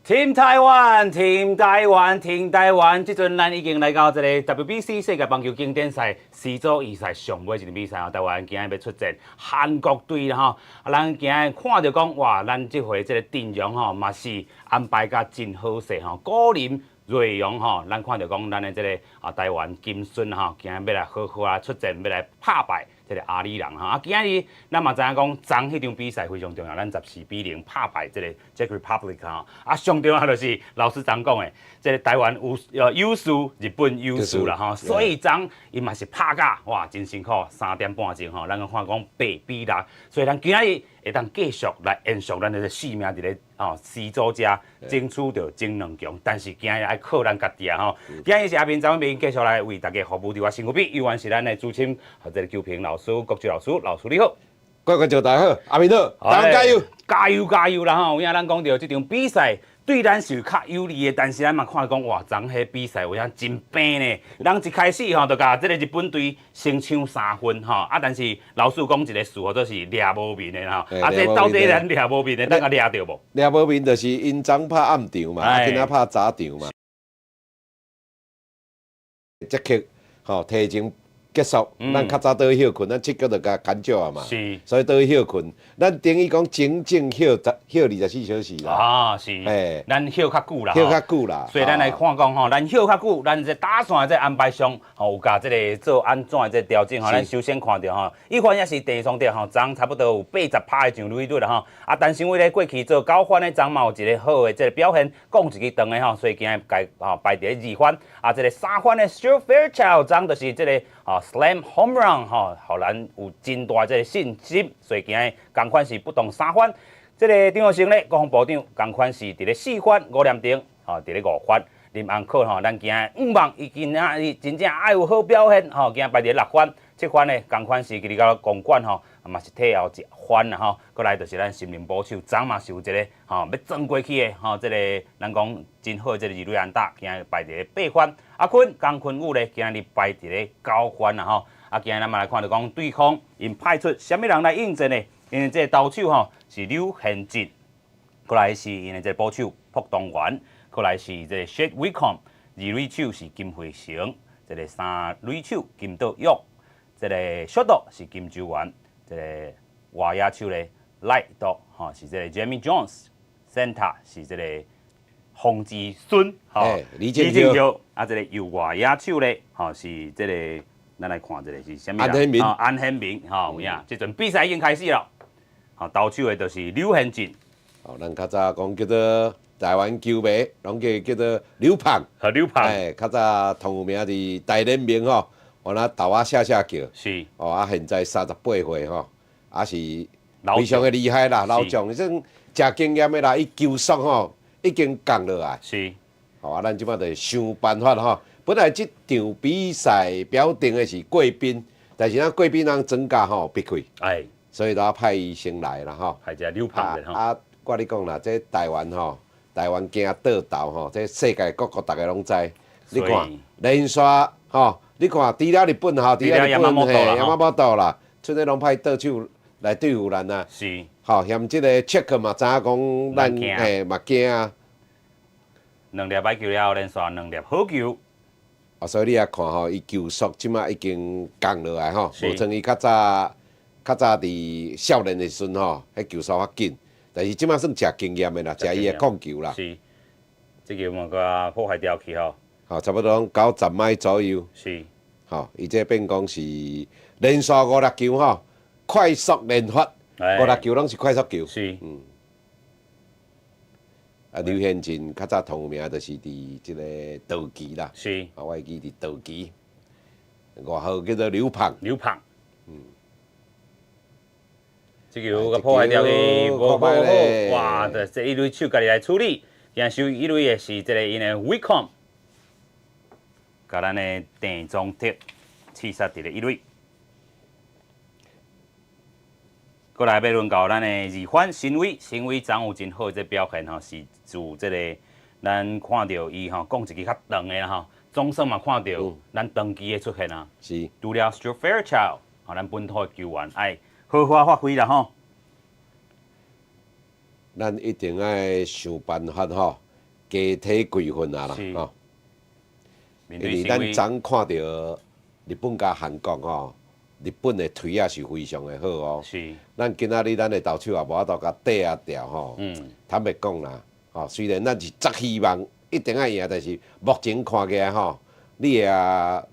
Team 台灣，Team 台灣，Team 台灣，這陣咱已經來到這个 WBC 世界棒球經典賽 C 組預賽上尾一場比賽哦，台灣今日欲出戰韓國隊啦吼。啊，咱今日看著講，哇，咱這回這个陣容吼嘛是安排甲真好勢吼，古林睿煬吼，咱看著講咱的這个啊台灣金孫吼，今日欲來好好啊出戰，欲來拍敗這个阿里人吼。啊，今日咱嘛知影講，昨彼場比賽非常重要，咱14比0拍敗這个 Czech Republic 吼。啊，上重要就是老師昨講的，這个台灣有優勢，日本有輸啦吼，所以昨伊嘛是拍甲哇真辛苦，3點半鐘吼，咱看講8比6，所以咱今日會當繼續來延續咱這个性命佇咧吼 C 組遮爭取著前兩強，但是今日愛靠咱家己啊吼。今日是阿明張明繼續來為大家服務佇我身軀邊，猶原是咱的主持和這个球評老師國柱老師，老師你好。各位觀眾大家好，阿明好，台灣加油，加油加油啦吼！有影咱講著這場比賽對咱是較有利的，但是咱嘛看講哇，昨彼比賽有影真拼呢。人一開始吼，就共這个日本隊先搶3分吼，啊，但是老師講一个詞，號做是掠無面的吼。啊，這到底咱掠無面的，咱共掠著無？掠無面就是𪜶昨拍暗場嘛，啊，今仔拍早場嘛。捷克吼提前結束，咱較早倒去歇睏，咱七局就共牽少啊嘛。所以倒去歇睏，咱等於講整整歇十歇24小時啦。啊，是，咱歇較久啦。歇較久啦。所以咱來看講吼，咱歇較久，咱這打線這安排上吼有共這个做按怎的這個調整吼。咱首先看著吼，一番也是鄭松德吼，昨差不多有80趴的上壘率啦吼。啊，陳昇偉咧過去做9番的昨嘛有一个好的這个表現，降一支長的吼，所以今日共吼排佇咧二番。啊，這个三番的 Stuart Fairchild 昨就是這个吼 Slam Home Run 吼，予咱有真大這个信心，所以今日仝款是不動三番。這个張育成咧，國防部長仝款是佇咧四番，吳念庭吼佇咧五番。林安可吼，咱今日向望伊今仔日真正愛有好表現吼，今日排佇咧六番、七番咧，仝款是吉利到公館吼，嘛是退後一番啦吼。過來就是咱森林捕手，昨嘛是有一个吼欲鑽過去的吼，這个咱講真好的這个二壘安打，今日排佇咧八番。阿坤江坤宇咧，今日排佇咧九番啦吼。啊，今日咱嘛來看著講對方𪜶派出啥物人來應戰呢？因為這个投手吼是柳賢振，過來是𪜶的這个捕手朴東元。過來是這个 Shea Whitcomb，二壘手是金惠成，這个三壘手金道勇，這个小島是金洲元，這个外野手咧賴多吼是這个 Jamie Jones，center 是這個洪志孫吼李建耀，啊，這个右外野手咧吼是這个，咱來看這个是啥物人？安顯明，安顯明吼有影，這陣比賽已經開始了，吼投手的就是柳賢振。哦，咱較早講叫做台灣球迷，攏叫叫做柳胖，和柳胖，哎，較早同有名佇大聯盟吼，原來豆仔寫寫叫，哦啊，現在38歲吼，也是非常的厲害啦，老將，算誠經驗的啦，伊球速吼已經降落來，哦啊，咱這擺就想辦法吼。本來這場比賽表定的是貴賓，但是咱貴賓人增加吼避開，所以都要派醫生來啦吼，派一個柳胖的吼。啊，我共你講啦，這台灣吼，台灣驚倒投吼，這世界各國逐家攏知。你看連續吼，你看除了日本吼，除了日本嘿，山本啦，出咧攏派投手來對付咱啊。吼，嫌這个捷克嘛知影講咱嘿嘛驚啊。兩粒歹球了後，連續兩粒好球。啊，所以你也看吼，伊球速這擺已經降落來吼，無像伊較早佇少年的時陣吼，彼球速較緊。但是這擺算誠經驗的啦，誠伊會控球啦。是，這球嘛共破壞掉去吼。吼，差不多90邁左右。吼，伊這變講是連續五粒球吼，快速連發，五粒球攏是快速球。啊，劉憲進較早同有名，就是佇這個道奇啦。啊，我會記佇道奇，外號叫做劉胖。劉胖。這球共破壞掉去，無好好，哇！這一壘手家己來處理，今日守一壘的是這個𪜶的 Whitcomb，共咱的鄭宗哲刺殺佇咧一壘。過來欲輪到咱的二番新偉，新偉昨有真好的這表現吼，是自這个咱看著伊吼講一支較長的啦吼，總算嘛看著咱長期的出現啊。除了 Stuart Fairchild，吼咱本土的球員愛好好發揮啦吼。咱一定愛想辦法吼，加體幾分啊啦，吼。因為咱昨看著日本佮韓國吼，日本的槌仔是非常的好哦。咱今仔日咱的投手也無法度共綴仔牢吼。坦白講啦，吼，雖然咱是足希望一定愛贏，但是目前看起來吼，你也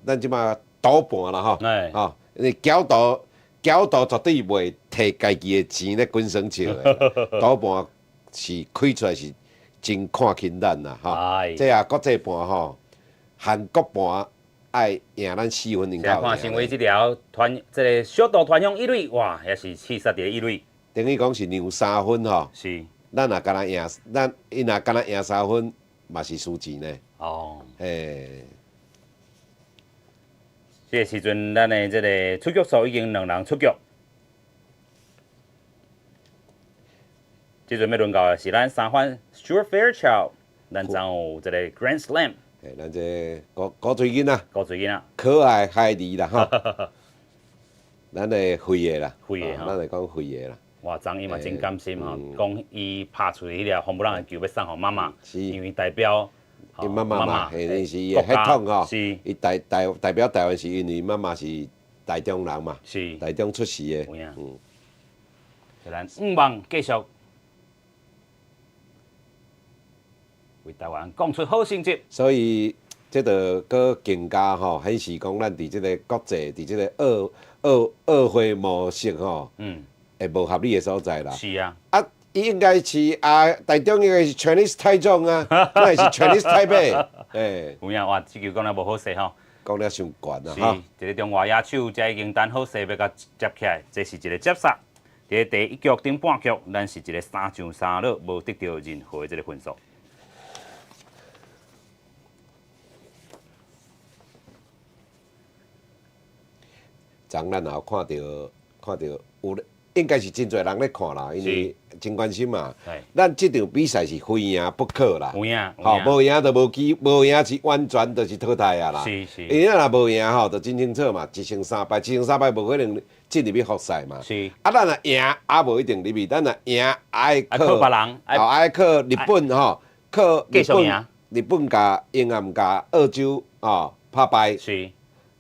咱這馬賭盤啦吼，吼，因為攪賭攪賭絕對袂提家己的錢咧滾耍笑的，賭盤是開出來是真看輕咱啦吼。這啊國際盤吼，韓國盤愛贏咱4分𪜶較看新聞這條團，這個小島團向一壘，哇，也是氣殺佇一壘。等於講是讓3分吼。咱若敢若贏，咱𪜶若敢若贏三分，嘛是輸錢呢。嘿。這個時陣，咱的這個出局數已經兩人出局。這陣欲輪到的是咱三番 Stuart Fairchild，咱昨有這個 Grand Slam。嘿，咱這古古錘囡仔，古錘囡仔，可愛孩兒啦吼。咱的肥的啦，肥的咱會講肥的啦。哇，昨伊嘛真甘心吼，講伊拍出彼粒ホームラン的球欲送予媽媽，因為代表𪜶媽媽嘛，嘿，是伊的血統吼，伊代表台灣是因為媽媽是台中人嘛，台中出世的。有影。咱向望繼續為台灣講出好成績。所以這就閣更加吼顯示講，咱佇這個國際，佇這個奧會模式吼，會無合理的所在啦。啊，伊應該是啊，台中應該是 Chinese 台中啊，哪會是 Chinese 台北？欸。有影哇，這球講了無好勢吼。講了傷懸啊！吼。一個中外野手，才已經等好勢欲共接起來，這是一個接殺。佇第一局頂半局，咱是一個3上3落，無得著任何的這個分數。昨咱也有看著有咧，應該是真濟人咧看啦，因為真關心嘛。咱這場比賽是非贏不可啦。有影，吼，無贏就無機，無贏是完全就是淘汰啊啦。因為咱若無贏吼，就真清楚嘛，1勝3敗，1勝3敗無可能進入去複賽嘛。啊，咱若贏，也無一定入去。咱若贏，愛靠別人，愛靠日本吼，靠日本，日本共英暗共澳洲吼拍敗。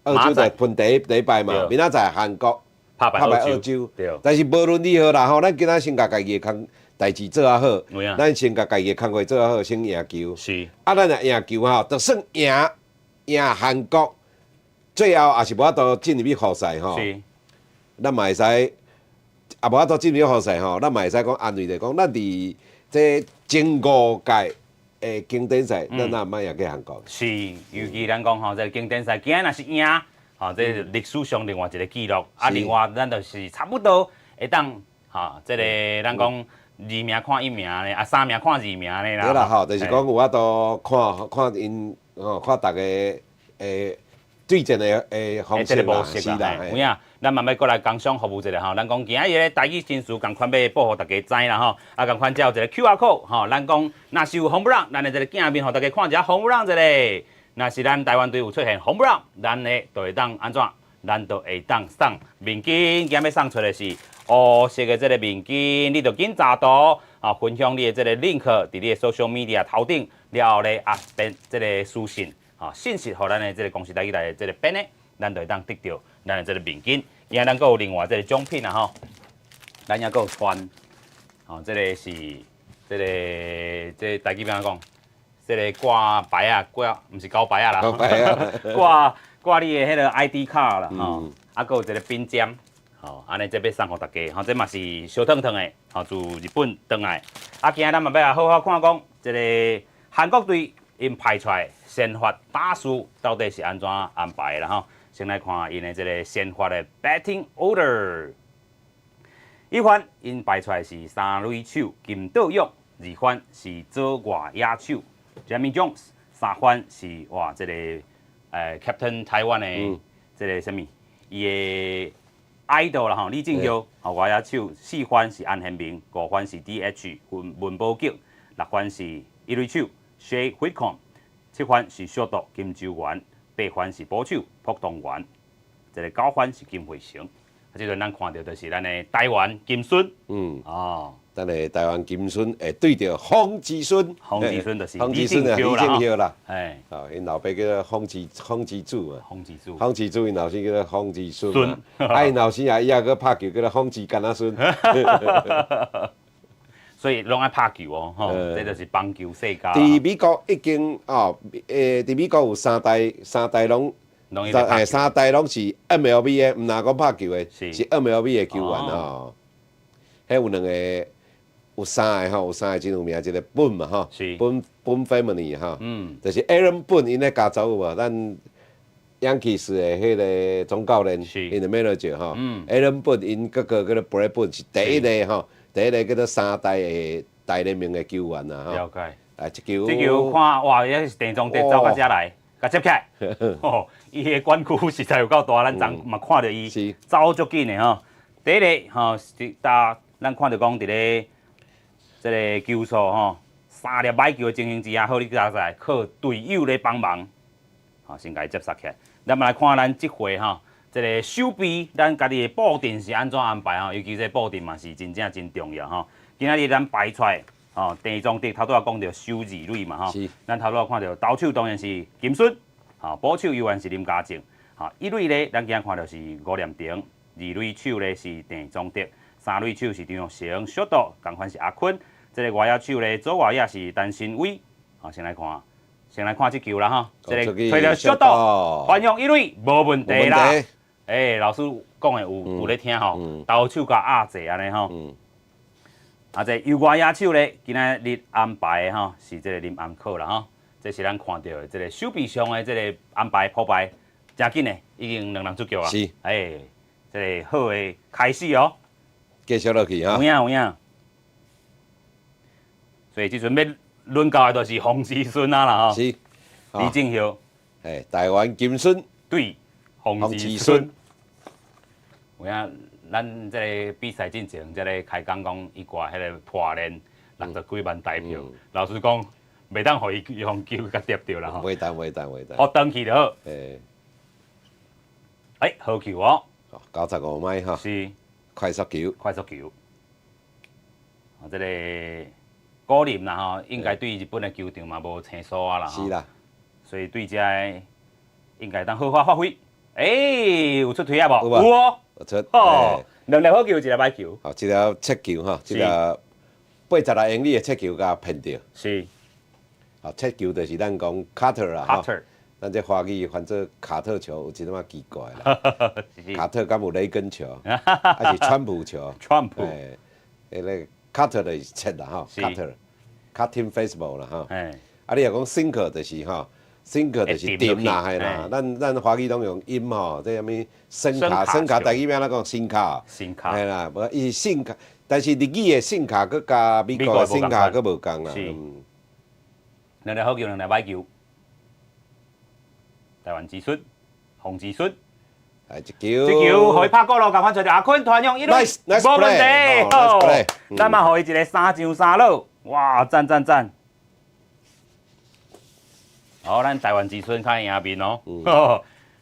澳洲就分第一第一敗嘛，明仔載韓國拍敗澳洲。但是無論如何啦吼，咱今仔先共家己的工代誌做啊好，咱先共家己的工課做啊好，先贏球。啊，咱若贏球吼，就算贏贏韓國，最後也是無法度進入去複賽吼。咱嘛會使，也無法度進入去複賽吼，咱嘛會使講安慰者講，咱佇這前五屆的經典賽，咱若毋捌贏過韓國。是，尤其咱講吼，這個經典賽，今仔若是贏，吼，這歷史上另外一個記錄。啊，另外咱就是差不多會當，吼，這個咱講二名看一名咧，啊，三名看二名咧啦。對啦，吼，就是講有法度看看𪜶，吼，看逐个對戰的方式啦，是啦。有影，咱嘛欲閣來工商服務一下吼。咱講今仔日个台語真詞仝款欲報予大家知啦吼。啊，仝款才有一個 QR code 吼。咱講若是有ホームラン，咱的這個鏡面予大家看一下ホームラン一下。若是咱台灣隊有出現ホームラン，咱的就會當按怎？咱就會當送面巾。今仔欲送出的是烏色的這個面巾，你就緊查圖啊，分享你的這個 link 佇你的 social media 頭頂了後咧啊，編這個私信。啊，信息予咱的這個公視台語台的這個編的，咱就會當得著咱的這個面巾。今仔咱閣有另外這個獎品啊吼，咱猶閣有穿，吼，這個是這個這個台語欲按怎講？這個掛牌仔，掛毋是交牌仔啦，掛掛你的彼個 ID 卡啦，吼，啊，閣有一個筆尖，吼，按呢這欲送予大家，吼，這嘛是燒燙燙的，吼，自日本轉來。啊，今仔咱嘛欲來好好看講，這個韓國隊𪜶派出來先發打數到底是按怎安排啦吼？先來看𪜶的這個先發的 batting order。一番𪜶排出來是三壘手金道勇，二番是左外野手 Jamie Jones，三番是哇這個Captain 台灣的這個啥物，伊的 idol 啦吼，李正耀，吼外野手，四番是安賢明，五番是 DH 文文寶傑，六番是一壘手 Shay Whitcomb，七番是小杜金周元，八番是捕手朴東元，這個九番是金惠成。啊，這陣咱看著就是咱的台灣金孫。哦。等下台灣金孫會對著風之孫，風之孫就是風之孫啊，李正孝啦。哎，哦，𪜶老爸叫做風之子啊。風之子。風之子，𪜶老師叫做風之孫啊。啊，𪜶老師啊，伊也閣拍球叫做風之干仔孫。所以攏愛拍球哦，吼，這就是棒球世家。佇美國已經哦，佇美國有三代，三代攏，三代攏是 MLB 的，毋若講拍球的，是 MLB 的球員吼。彼有兩個，有三個吼，有三個真有名，一個 Boone 嘛吼，Boone Family 吼，就是 Aaron Boone 𪜶的家族有無？咱 Yankees 的彼個總教練，𪜶的 manager 吼，Aaron Boone 𪜶哥哥叫做 Bret Boone 是第一個吼。第一個叫做三代的大聯盟的球員啊！了解。啊，這球，這球看哇，也是鄭宗哲走到遮來，共接起來。吼，伊的管區實在有夠大，咱昨嘛看著伊走足緊的吼。第一個吼是搭咱看著講佇咧這個球數吼，三粒歹球的情形之下，好你加在靠隊友咧幫忙，吼，先共伊接殺起來。咱嘛來看咱這回吼。這個守備，咱家己的布陣是按怎安排吼？尤其這個布陣嘛是真正真重要吼。今仔日咱排出來，吼，鄭宗哲頭拄仔講著守二壘嘛吼。咱頭拄仔看著投手當然是金孫，吼，捕手猶原是林家正，吼，一壘咧，咱今仔看著是吳念庭，二壘手咧是鄭宗哲，三壘手是張育成，小杜仝款是阿坤，這個外野手咧左外野是陳新偉，好，先來看，先來看這球啦吼，這個推著小杜，翻向一壘，無問題啦。欸，老師講的有咧聽吼，投手共壓制按呢吼。啊，這右外野手咧，今仔日安排的吼是這個林安可啦吼，這是咱看著的這個守備上的這個安排鋪排，誠緊的，已經兩人出局啊。欸，這個好的開始哦。繼續落去哈。有影有影。所以這陣欲輪到的就是洪之孫啊啦吼。李正孝。欸，台灣金孫。對。洪之孫，有影，咱這個比賽進前，這個開講講伊掛彼個破練60幾萬台票，老實講，袂當予伊予球共跌著啦吼。袂當袂當袂當。予轉去就好。欸，好球哦。95邁吼。是。快速球。快速球。啊，這個古林啦吼，應該對日本的球場嘛無生疏啊啦。是啦。所以對這個應該當好好發揮。欸，有出槌仔無？有哦。有出。哦，兩粒好球，一粒歹球。好，這粒切球吼，這粒86英里的切球共騙著。好，切球就是咱講 cutter 啦， cutter。咱這華語翻做卡特球，有一點仔奇怪啦。卡特敢有雷根球，還是川普球？川普。欸，彼个 cutter 就是切啦吼，cutter，cutting fastball 啦吼。啊，你若講 sinker 就是吼。sinker 就是沉啦，嘿啦，咱華語攏用音吼，這啥物聲卡，聲卡台語名咱講聲卡，聲卡，嘿啦，無伊是聲卡，但是日語的聲卡閣佮美國的聲卡閣無仝啦。兩粒好球，兩粒歹球。台灣之孫，洪之孫。來一球，這球予伊拍過路，仝款揣著阿坤傳向一壘，無問題。好，咱嘛予伊一個三上三落，哇，讚讚讚！好，咱台灣之孫較贏面哦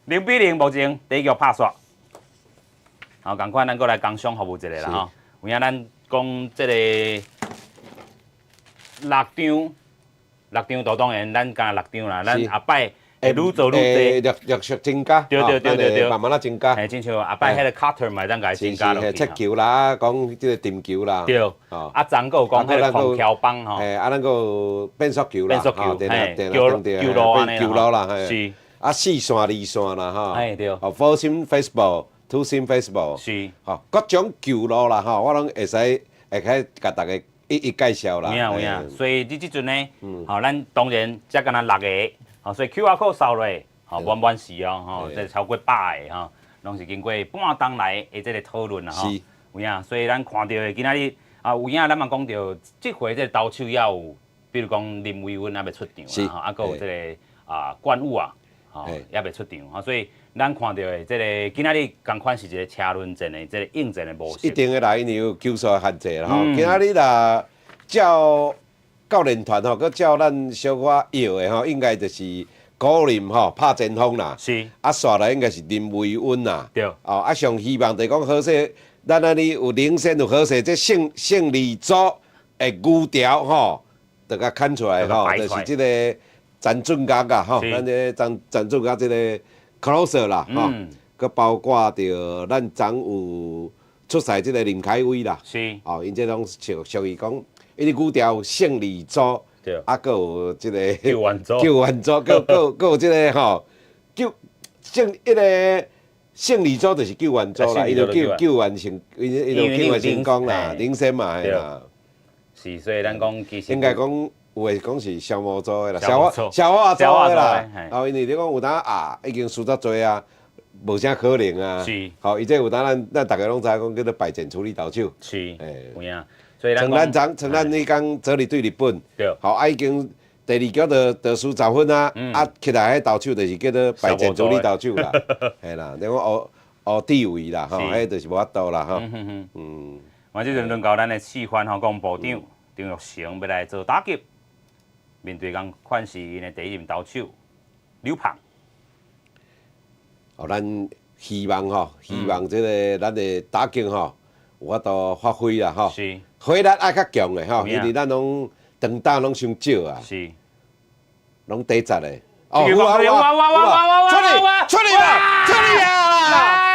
，0比0目前第一局拍煞。好，仝款咱閣來工商服務一下啦吼。有影咱講這個六張，六張圖當然咱敢六張啦，咱後擺會愈做愈濟，陸陸續增加，對對對對對，慢慢仔增加。嘿，親像後擺彼個 cutter 嘛，咱共伊增加落去。切球啦，講這個沉球啦。對。啊，昨閣有講彼個狂翹棒吼。嘿，啊，咱閣有變速球啦，變速球，嘿，球球路按呢球路啦，嘿。啊，四線二線啦，吼。嘿對。哦，four seam fastball，two seam fastball。吼，各種球路啦，吼，我攏會使會使共大家一一介紹啦。有影有影，所以你這陣呢，吼，咱當然才敢若六个，吼，所以 QR code 掃落，吼，滿滿是哦，吼，這超過100個吼，攏是經過半冬來的這個討論啦，吼。有影，所以咱看著的今仔日啊，有影咱嘛講著，這回這個投手也有，比如講林維溫猶未出場啦，吼，啊，閣有這個啊冠武啊，吼，猶未出場，吼，所以咱看著的這個今仔日仝款是一個車輪戰的這個應戰的模式。一定的啦，因為有球數的限制啦，吼。今仔日若照教練團吼，閣照咱小可搖的吼，應該就是古林吼拍前鋒啦。啊，煞來應該是林維溫啦。哦，啊，上希望就是講好勢，咱按呢有領先有好勢，這勝利組的牛條吼，就共牽出來吼，就是這個陳俊岳啊吼，咱這個陳俊岳這個 closer 啦吼，閣包括著咱昨有出賽這個林凱威啦，哦，𪜶這攏屬於講，因為牛條有勝利組，啊，閣有這個救援組，救援組，閣有這個吼，救勝彼個。勝利組就是救援組啦，伊就救援成，伊就救援成功啦，領先嘛，係啦。是，所以咱講其實應該講有的講是消磨組的啦，消化組的啦。哦，因為你講有當啊，已經輸遮濟啊，無啥可能啊。吼，伊這有當咱逐家攏知影講叫做敗戰處理投手。有影。所以像咱昨，像咱彼工做哩對日本，吼啊已經第二局就輸10分啊，啊起來彼投手就是叫做敗戰處理投手啦，嘿啦，你講烏烏地位啦，吼，彼就是無法度啦，吼。我這陣輪到咱的四番吼，講部長張育成欲來做打擊，面對仝款是𪜶的第一任投手柳鵬。哦，咱希望吼，希望這个咱的打擊吼有法度發揮啦，吼。火力愛較強的吼，因為咱攏長打攏傷少啊。攏低質的。哦，哇哇哇哇哇哇！出嚟出嚟啦！出嚟啊！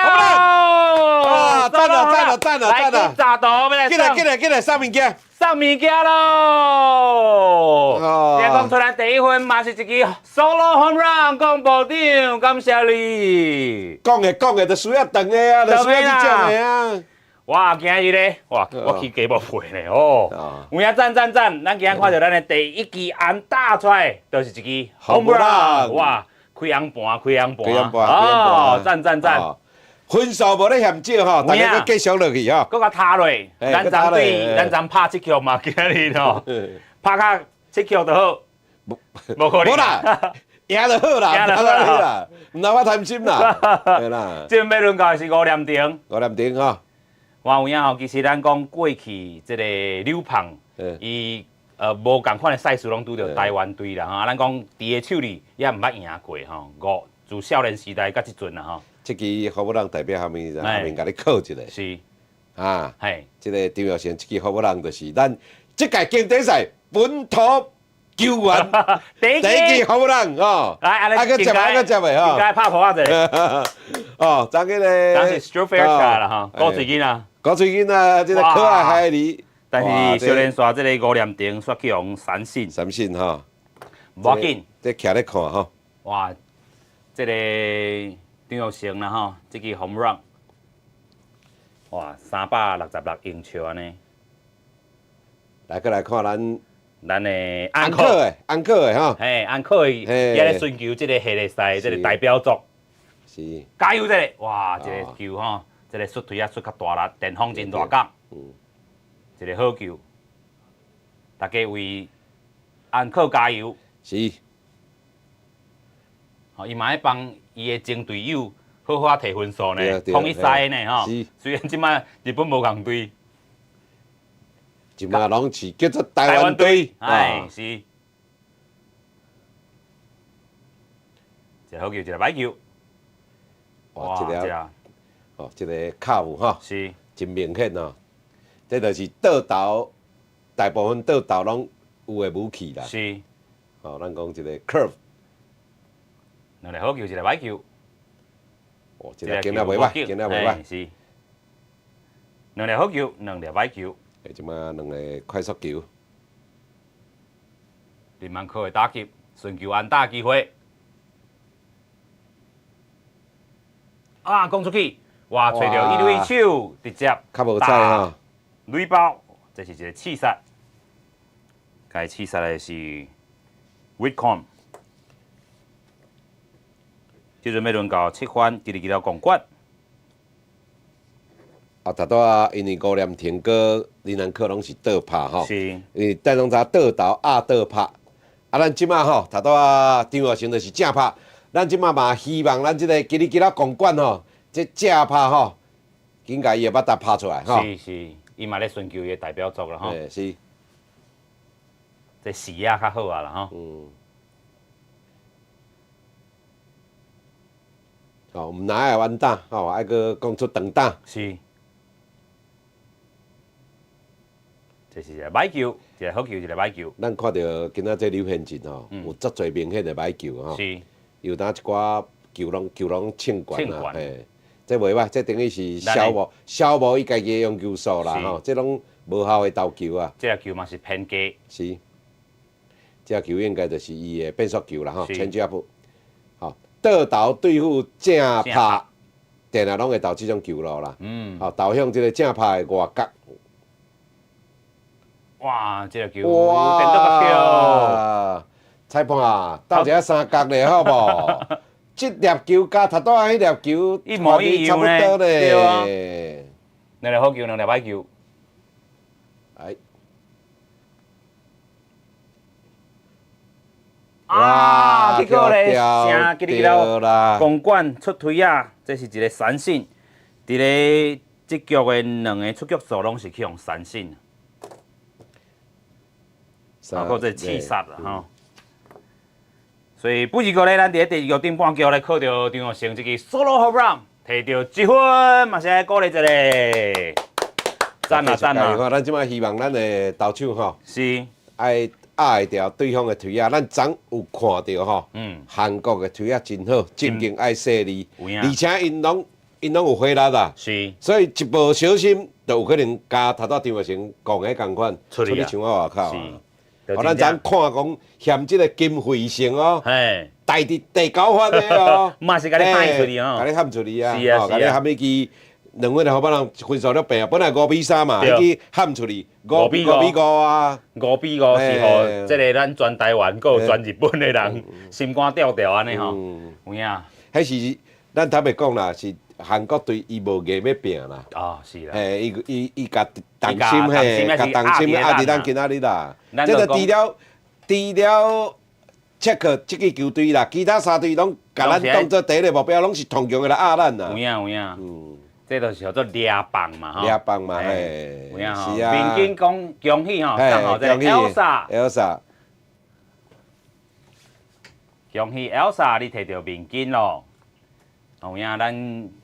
好不啦？啊，讚啦讚啦讚啦讚啦！炸刀欲來進來進來進來，送物件。送物件囉！哦，聽講出來第一分嘛是一支 solo home run，講部長，感謝你。講的講的，就需要長的啊，就需要這種的啊。哇，今日咧，哇，我起雞毛皮咧哦。有影讚讚讚！咱今日看著咱的第一支安打出來，就是一支 home run，哇，開紅盤，開紅盤，哦，讚讚讚！分數無咧嫌少吼，大家閣繼續落去吼。閣共踢落，咱昨對，咱昨拍七局嘛，今日吼，拍較七局就好，無可能。無啦，贏就好啦，贏就好啦，毋通我貪心啦，對啦。這欲輪到的是吳念庭，吳念庭吼。哇，有影吼，其實咱講過去這個柳鵬，伊無仝款的賽事攏拄著台灣隊啦吼，咱講佇个手裡也毋捌贏過吼，五自少年時代到這陣啦吼。這支 home run 代表啥物？阿明共你考一下。是。啊。這个張育成這支 home run 就是咱這屆經典賽本土球員第一支 home run 哦。來，按呢，閣接，閣接的吼。應該拍破仔者。哦，昨个咧。當時 Stuart Fairchild 啦吼，古錘囡仔。古錘囡仔，這个可愛孩兒。但是小連續這个吳念庭煞去予三振。三振吼。無要緊。這徛咧看吼。哇，這个張育成啦吼，這支 home run，哇，366英尺按呢。來，閣來看咱咱的安可的安可的吼。嘿，安可的，伊咧尋求這个系列賽這个代表作。加油！這个，哇，這个球吼，這个出槌仔出較大力，電風真大角。一个好球，大家為安可加油。吼，伊嘛愛幫伊的前隊友好好提分數呢，統一賽呢吼。雖然這擺日本無仝隊。這擺攏是叫做台灣隊。哎，是。一个好球，一个歹球。哇，這个，哦，這个 curve 吼，真明顯哦。這就是倒投，大部分倒投攏有的武器啦。哦，咱講一个 curve。兩个好球，一个歹球。哦，這个今仔袂歹，今仔袂歹。是。兩个好球，兩个歹球。這擺兩个快速球。林萬科的打擊，尋求安打機會。啊，攻出去，哇，揣著一壘手，直接較無彩吼。壘包，這是一个刺殺。該刺殺的是 Whitcomb。這陣欲輪到七番，吉利吉了公館。啊，拄拄仔，因為吳念庭閣林蘭克攏是倒拍吼，因為咱攏知倒投壓倒拍。啊，咱這擺吼，拄拄仔張育成就是正拍，咱這擺嘛希望咱這个吉利吉了公館吼，這正拍吼，緊共伊會巴肚拍出來吼。是是，伊嘛咧尋求伊的代表作啦吼。這視野較好啊啦吼。哦，毋但愛安打，吼，愛閣講出長打。這是一个歹球，一个好球，一个歹球。咱看著今仔這劉憲進吼，有足濟明顯的歹球吼。有當一寡球攏衝懸啊，嘿，這袂歹，這等於是消磨伊家己的用球數啦吼，這攏無效的投球啊。這個球嘛是偏低。是，這個球應該就是伊的變速球啦吼，change up，吼，倒投對付正拍，定定攏會投這種球路啦。吼，投向這個正拍的外角。哇！這個球，哇！裁判啊，鬥一下三角咧，好無？這粒球佮頭拄仔彼粒球一模一樣咧，對啊。兩粒好球，兩粒歹球。哎。啊！結果咧，聲叽哩叽啦，公館出推啊，這是一個三振。佇咧這局的兩个出局數攏是去予三振。啊，閣這刺殺啦吼。所以不二個咧，咱佇咧第二局頂半局咧，靠著張育成這個 solo home run，摕著一分，嘛是愛鼓勵一下。讚啊讚啊！咱這擺希望咱的投手吼，愛壓會牢對方的推仔。咱昨有看著吼，韓國的推仔真好，正經愛細膩，而且𪜶攏有火力啦，所以一無小心，就有可能佮頭拄張育成講的仝款，出去牆仔外口啊。哦，咱昨看講嫌這個金惠勝哦，代佇第九發的哦，嘛是共你喊出去哦，共你喊出去啊，共你喊彼支2分的予別人分數了平，本來5比3嘛，彼支喊出去5比5啊，5比5是予這个咱全台灣閣有全日本的人心肝吊吊按呢吼，有影。彼是咱坦白講啦，是韓國隊伊無硬欲拚啦。哦，是啦。嘿，伊共重心嘿，共重心壓佇咱今仔日啦。這個除了捷克這支球隊啦，其他三隊攏共咱當做第一个目標，攏是同強的來壓咱啦。有影有影。這就是叫做掠棒嘛，吼。掠棒嘛，嘿。有影吼。是啊。民警講恭喜吼，送予這个 Elsa。 Elsa。恭喜 Elsa，你摕著面巾咯。有影，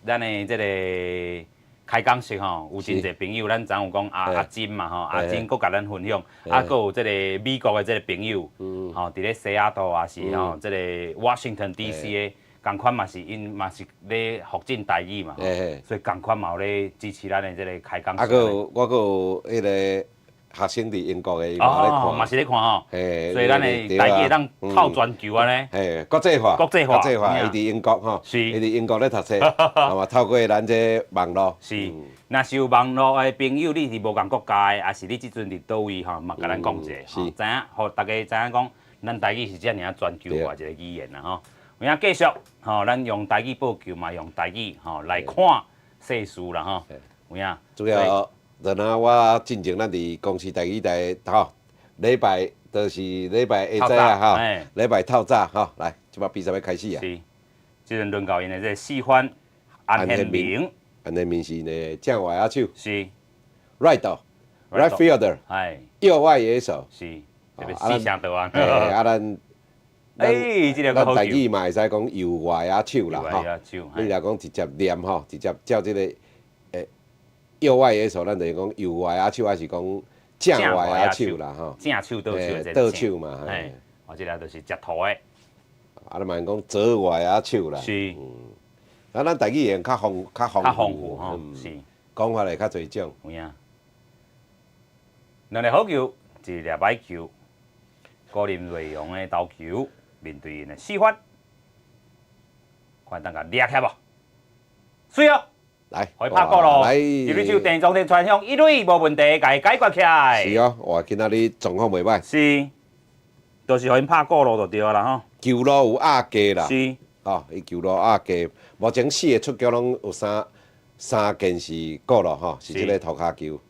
咱的這个開講室吼，有真濟朋友，咱昨有講阿金嘛吼，阿金閣共咱分享，啊，閣有這个美國的這个朋友，吼，佇咧西雅圖也是吼，這个 Washington DC 的，仝款嘛是𪜶嘛是咧復進台語嘛，所以仝款嘛有咧支持咱的這个開講室。啊，閣有我閣有彼个學生佇英國的，伊嘛咧看，嘛是咧看吼，所以咱的台語會當透全球按呢。嘿，國際化，國際化，國際化，伊佇英國吼，伊佇英國咧讀冊，係嘛？透過咱這網路。是，若是有網路的朋友，你佇無仝國家的，抑是你這陣佇佗位吼，嘛共咱講一下，吼，知影，予大家知影講，咱台語是遮爾仔全球化一個語言啦吼。有影繼續，吼，咱用台語報球嘛，用台語吼來看世事啦吼。有影。主要。就若我進前咱佇公視台語台吼，禮拜就是禮拜下早啊吼，禮拜透早吼，來，這擺比賽欲開始啊。是，這陣輪到𪜶的這個四番安憲明，安憲明是呢正外野手。，right，right fielder，右外野手。是，特別四聲道啊。啊，咱，哎，這個咱台語嘛會使講右外野手啦吼。你若講直接念吼，直接照這個。右外野手，咱就是講右外野手，還是講正外野手啦吼？正手倒手，倒手嘛。嘿，哦，這个就是食塗的。啊，咱嘛講左外野手啦。啊，咱台語會較豐較豐富吼，是。講法會較濟種。有影。兩粒好球，一粒歹球。高林睿陽的投球，面對𪜶的四番，看當共掠起無？媠哦！來，予伊拍鼓囉，一壘手鄭宗哲傳向一壘無問題，共伊解決起來。是哦，哇，今仔日狀況袂䆀。是，就是予𪜶拍鼓囉就對啦吼。球路有壓低啦。哦，伊球路壓低，目前四个出局攏有三件是鼓囉吼，是這个塗跤球。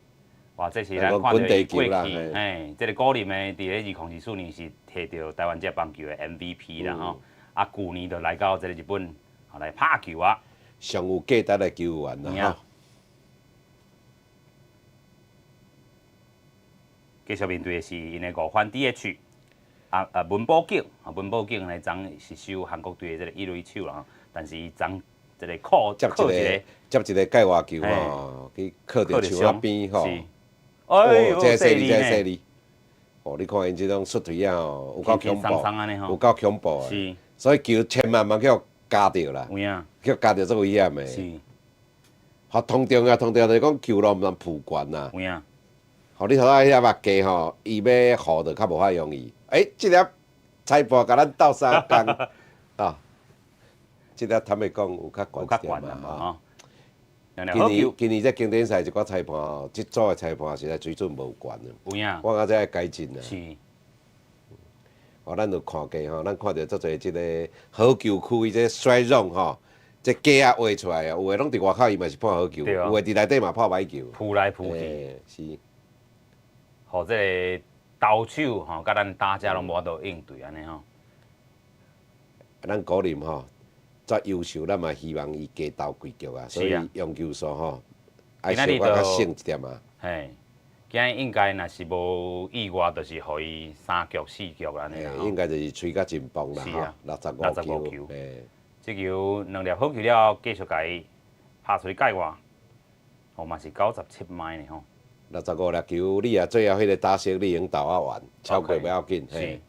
哇，這是咱看著伊過去，嘿，這个古林的佇咧2024年是摕著台灣職棒球的 MVP 啦吼，啊，舊年就來到這个日本來拍球啊。上有價值的球員啦吼。繼續面對的是𪜶的五番 DH 啊文寶景，啊文寶景呢，昨是守韓國隊的這个一壘手啦，但是伊昨這个靠接一个接一个界外球吼，去靠著牆仔邊吼。是，哎呦，這細膩，這細膩。哦，你看𪜶這種出槌仔吼，有夠恐怖，有夠恐怖的。所以球千萬莫去共夾著啦。有影。去共夾著足危險的。吼，通常啊，通常就是講球路毋通撲懸啦。有影。吼，你頭仔遐目加吼，伊欲護就較無遐容易。欸，這粒裁判共咱鬥相共啊！這粒坦白講有較懸一點嘛吼。今年今年這經典賽一寡裁判吼，這組的裁判實在水準無懸啊。有影。我感覺這愛改進啊。哦，咱有看過吼，咱看著足濟這个好球區，這 strike zone 吼，這格仔畫出來啊，有的攏佇外口，伊嘛是判好球，有的佇內底嘛判歹球。撲來撲去。是。予這个投手吼，佮咱打者攏無法度應對按呢吼。咱古林吼，遮優秀，咱嘛希望伊加投幾局啊，所以用球數吼，愛小可較省一點啊。嘿，今日應該若是無意外，就是予伊三局四局按呢。應該就是吹甲真磅啦，吼，65球。這球兩粒好球了後，繼續共伊拍出去界外，吼嘛是97邁呢吼。65粒球，你若最後彼个打席你用投啊完，超過不要緊，嘿，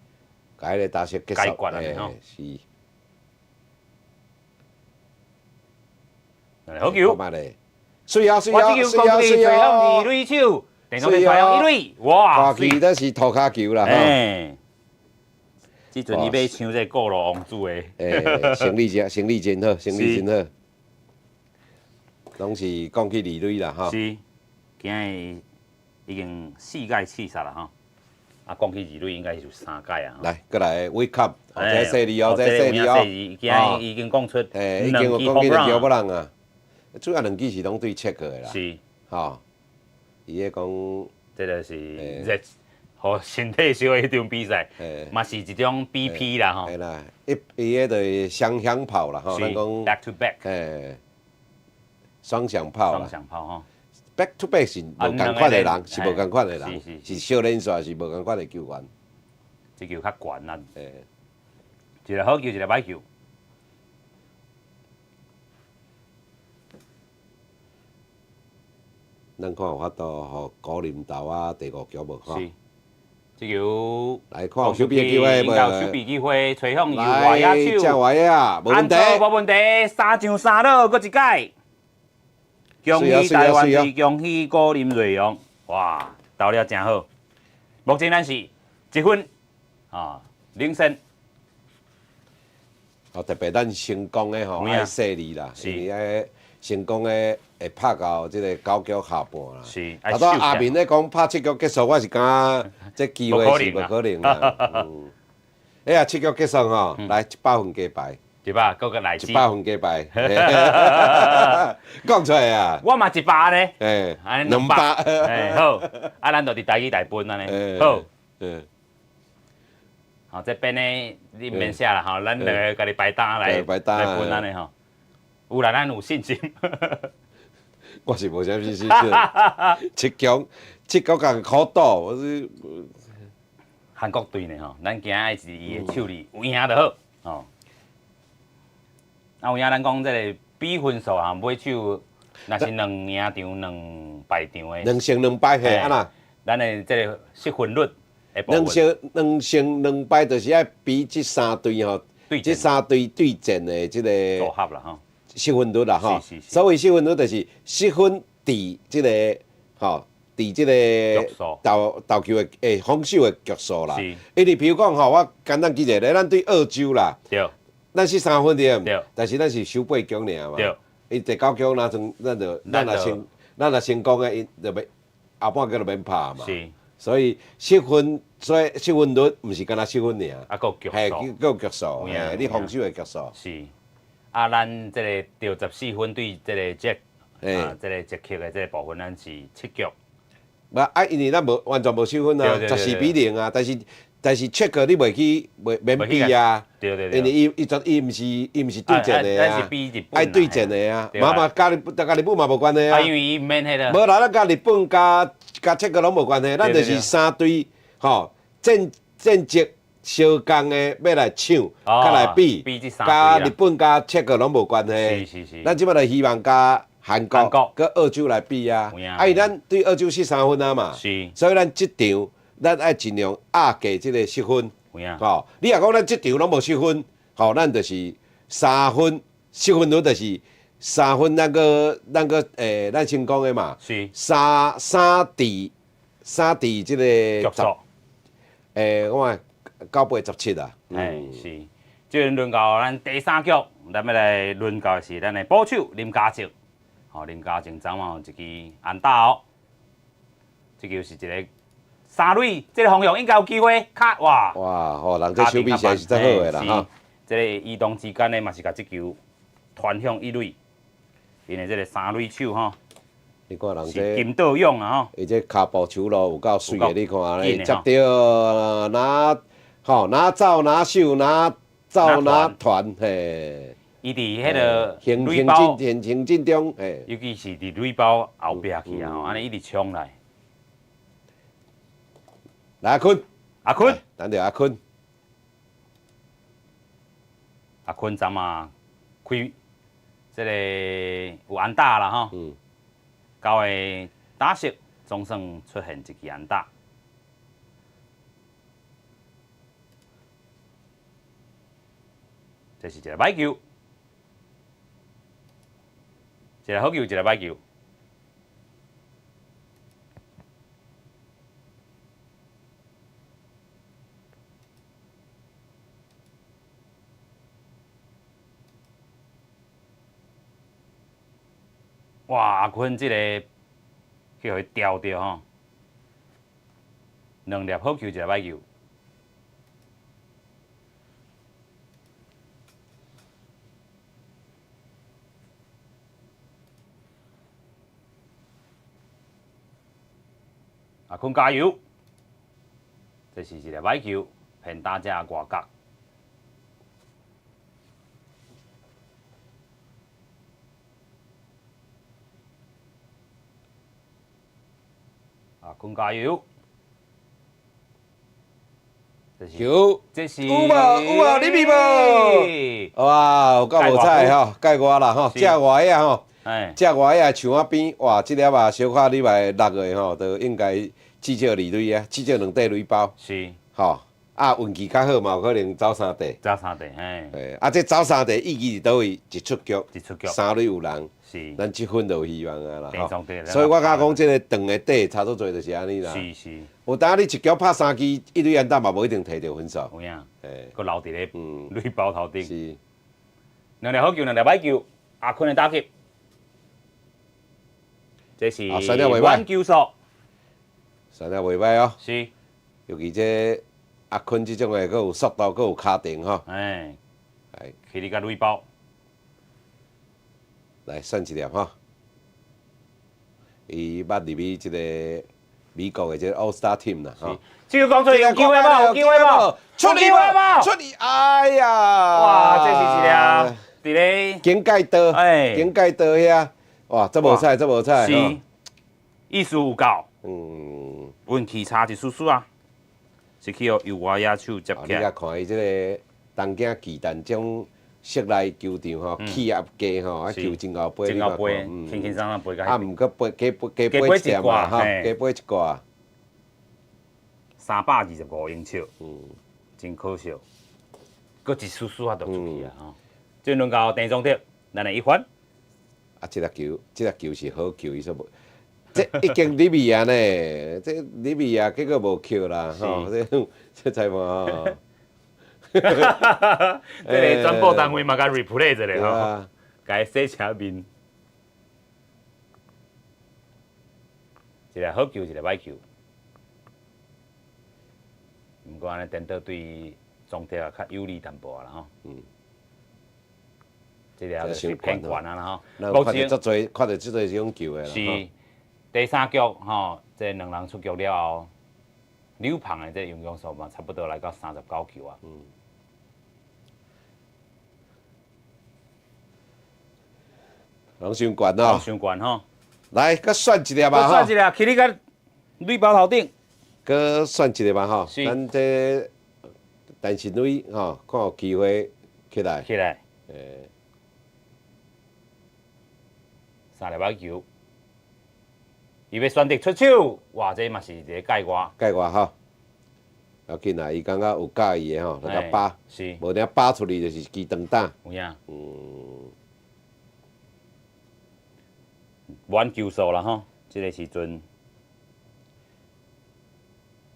共彼个打席結束，嘿，是。好球！水啊水啊水啊水啊！二塁手，電動車一塁，哇！看起咱是塗跤球啦，吼。這陣伊欲搶這个過路王子的。欸，生理真，生理真好，生理真好。攏是講去二塁啦，吼。是，今日已經四屆試殺啦，吼。啊，講起二塁應該是有三屆啊。來，過來，wake up，這細膩哦，這細膩哦。今日已經講出，欸，已經有講起兩支無人啊。主要兩支是攏對切過的啦。是。吼，伊咧講，這个是熱，予身體燒的彼場比賽，嘛是一種 BP 啦吼。嘿啦，伊伊彼就是雙響炮啦吼，咱講 back to back。嘿，雙響炮雙響炮吼。 Back to back 是無仝款的人，是無仝款的人，是小連續，是無仝款的球員。這球較懸啦。一个好球，一个歹球。咱看有法度予古林投啊第五局無？是，這球來看有守備機會無？守備機會，吹向右外野手，正外野啊，無問題，無問題，三上三落，閣一擺。恭喜台灣隊，恭喜古林睿煬，哇，投了誠好。目前咱是1分啊，領先。哦，特別咱成功的吼，愛細膩啦，因為愛成功的會拍到這个九局下半啦。頭拄阿明咧講拍七局結束，我是感覺這機會是無可能啦。哎呀，七局結束吼，來100分加牌。 100，閣閣來100分加牌。講出來啊！我嘛100呢。欸，200。欸，好，啊，咱就佇台語來分按呢。好。好，這邊呢，你毋免寫啦吼，咱兩个家己排單來來分按呢吼。有啦，咱有信心。我是無啥物信心。七強，七局共苦賭，我是。韓國隊呢吼，咱今仔是伊的手裡有贏就好，吼。啊有影，咱講這个比分數啊，尾手若是兩贏場兩敗場的，兩勝兩敗嘿，按怎？咱的這个失分率，兩勝兩敗，就是愛比這三隊吼，這三隊對戰的這個組合啦吼，失分率啦吼。所謂失分率，就是失分佇這个吼，佇這个投投球的欸防守的局數啦。因為比如講吼，我簡單舉一個，咱對澳洲啦。咱失3分對，但是咱是守八局爾嘛。伊第九局若算，咱就咱若成，咱若成功的，伊就欲後半局就免拍嘛。所以失分，所以失分率毋是干焦失分爾。啊，閣有局數。嘿，閣有局數，嘿，你防守的局數。是。啊，咱這个得14分對這个捷，啊，這个捷克的這个部分，咱是七局。無啊，因為咱無完全無失分啊，14比0啊，但是切克你袂去袂免比啊，因為伊伊伊毋是伊毋是對戰的啊，愛對戰的啊，嘛嘛佮日佮日本嘛無關係啊。因為伊毋免彼个。無啦，咱佮日本佮佮捷克攏無關係，咱就是三隊吼戰戰績相仝的欲來搶，佮來比，佮日本佮捷克攏無關係。咱這擺就希望佮韓國、佮澳洲來比啊。啊，因咱對澳洲失三分啊嘛，所以咱這場咱愛盡量壓過這個失分。吼，你若講咱這場攏無失分，吼，咱就是三分失分率就是三分，咱閣咱先講的嘛，三三佇三佇這個十，我看九八十七啊。哎，是，這輪到咱第三局，咱欲來輪到的是咱的捕手林家正，吼，林家正昨晚有一支安打哦，這球是一個三壘，這個方向應該有機會，卡哇！哇吼，人這手臂實在是足好的啦吼。這個移動之間呢，嘛是共這球傳向一壘，因為這個三壘手吼，你看人這金道勇啊吼，伊這跤步手路有夠媠的，你看咧，接著哪吼哪走哪守哪走哪傳嘿。伊佇彼个行壘包行行進中，嘿，尤其是佇壘包後壁去啊，吼，按呢一直衝來。來阿坤，阿坤，等著阿坤，阿坤昨嘛開這個有安打啦吼，九個打席總算出現一支安打。這是一個歹球，一個好球，一個歹球。哇！阿坤這個去予伊吊著吼，兩粒好球，一個歹球。阿坤加油！這是一個歹球，騙打者外角。阿坤加油！這是球，這是有無？有無？入去無？哇，有夠無彩吼，蓋外啦吼，正外仔吼，正外仔牆仔邊，哇，這粒啊小可你來落去吼，就應該至少二壘啊，至少兩塊壘包。是。吼，啊，運氣較好嘛，有可能走三塊。走三塊，嘿。嘿，啊，這走三塊意義佇佗位？一出局，一出局，三壘有人，是。咱這分就有希望啊啦。吼，所以我感覺講這個長的短差足濟就是按呢啦。是是。有當你一局拍三支一壘安打嘛，無一定提著分數。有影。嘿。閣留佇咧壘包頭頂。是。兩粒好球，兩粒歹球，阿坤的打擊。這是軟球數。算了袂歹哦。是。尤其這阿坤這種的，閣有速度，閣有跤程吼。哎。去你個壘包。來算一粒吼。伊捌入去這個美國的這個 All Star Team 啦吼。這個講出有機會無？有機會無？出去無？出去！哎呀！哇，這是一粒佇咧警戒道，哎，警戒道遐，哇，這無彩，這無彩。是，意思有夠。運氣差一絲絲啊，是去予右外野手接起來。你看伊這個東京巨蛋這種室內球場吼，氣壓低吼，啊球真𠢕飛，真𠢕飛，輕輕鬆鬆飛到。啊，毋過飛加飛加飛一點嘛，吼，加飛一掛。325英尺，真可惜，閣一絲絲仔就出去啊！吼，這輪到鄭宗哲，咱來一環。啊，這粒球，這粒球是好球，伊說無，這已經入去啊呢，這入去啊，結果無扣啦，吼，這這裁判吼。這個轉播單位嘛，共 replay 一下吼，共伊洗車面。一個好球，一個歹球。毋過按呢顛倒對宗哲也較有利淡薄仔啦吼。這個就是偏懸啊啦吼。目前看著足濟，看著足濟這種球的啦。是第三局吼，這兩人出局了後，柳鵬的這用球數嘛，差不多來到39球啊。攏傷懸哦。攏傷懸吼。來，閣選一粒吧吼。閣選一粒，去你個壘包頭頂。閣選一个吧吼，咱這陳新偉吼，看有機會起來。起來。三粒歹球，伊欲選擇出手，哇！這嘛是一个界外，界外吼。要緊啊，伊感覺有佮意的吼，就共扒，無定扒出去就是支長打。有影。無按球數啦吼，這个時陣。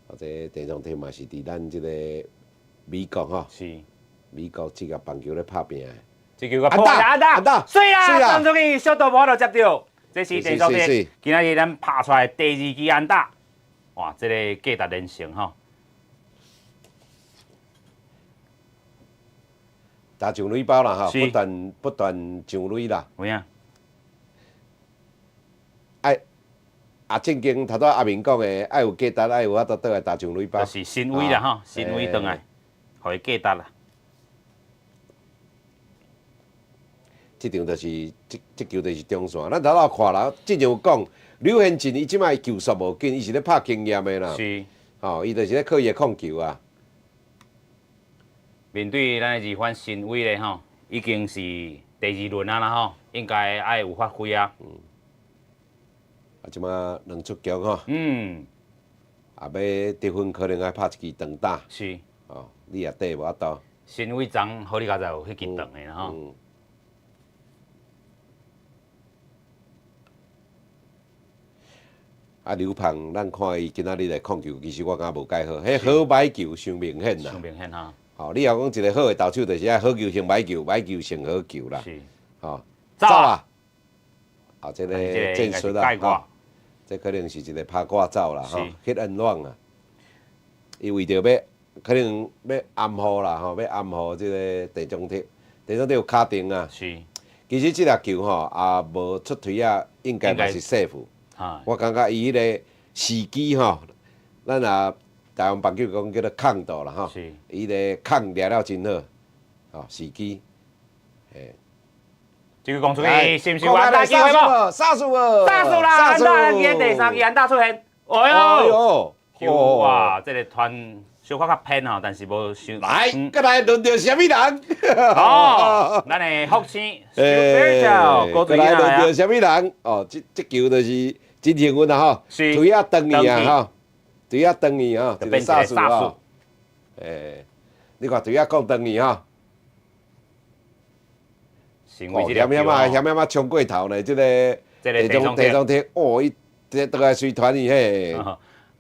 啊，這鄭松泰嘛是佇咱這個美國吼，美國職業棒球咧拍拚的。這球個破安打，安打，媠啦！送出去，小刀無法度接著。這是鄭松泰今仔日咱拍出來第二支安打。哇，這個價值連城吼。打上壘包啦吼，不斷不斷上壘啦。有影。愛啊，正經頭拄阿明講的，愛有價值，愛有法度倒來打上壘包。就是身位啦吼，身位轉來，予伊價值啦。這場就是這這球就是中線，咱頭拄看啦，之前有講劉賢進伊這擺球速無緊，伊是咧拍經驗的啦。吼，伊就是咧靠伊的控球啊。面對咱的二番身位咧吼，已經是第二輪啊啦吼，應該愛有發揮啊。啊，這擺兩出局吼。啊，欲得分可能愛拍一支長打。哦，你也綴無法度。身位長好，你佳哉有彼支長的啦吼。啊，劉鵬，咱看伊今仔日來控球，其實我感覺無蓋好，彼好歹球傷明顯啦。傷明顯哈。吼，你若講一個好的投手，就是愛好球勝歹球，歹球勝好球啦。吼，走啊！啊，這個戰術啊，吼，這可能是一個拍掛走啦，吼，hit and run 啊。伊為著欲可能欲暗號啦，吼，欲暗號這個鄭松泰，鄭松泰有敲定啊。其實這粒球吼，也無出槌仔，應該嘛是 safe。我感覺伊彼個時機吼，咱也台灣棒球講叫做空度啦吼，伊个空掠了真好，吼時機，嘿。這個講出去是毋是有安打機會無？殺數無？殺數啦！安打，今日第三支安打出現，哎喲，哇！這個傳小可較偏吼，但是無傷。來，閣來輪著啥物人？哦，咱的福星，閣來輪著啥物人？哦，這這球就是真幸運啦吼，槌仔斷去啊吼，槌仔斷去吼，一個殺數吼。欸，你看槌仔講斷去吼。哦，險險啊，險險啊，衝過頭呢！這個鄭松泰，哦，伊這倒來隨團伊嘿。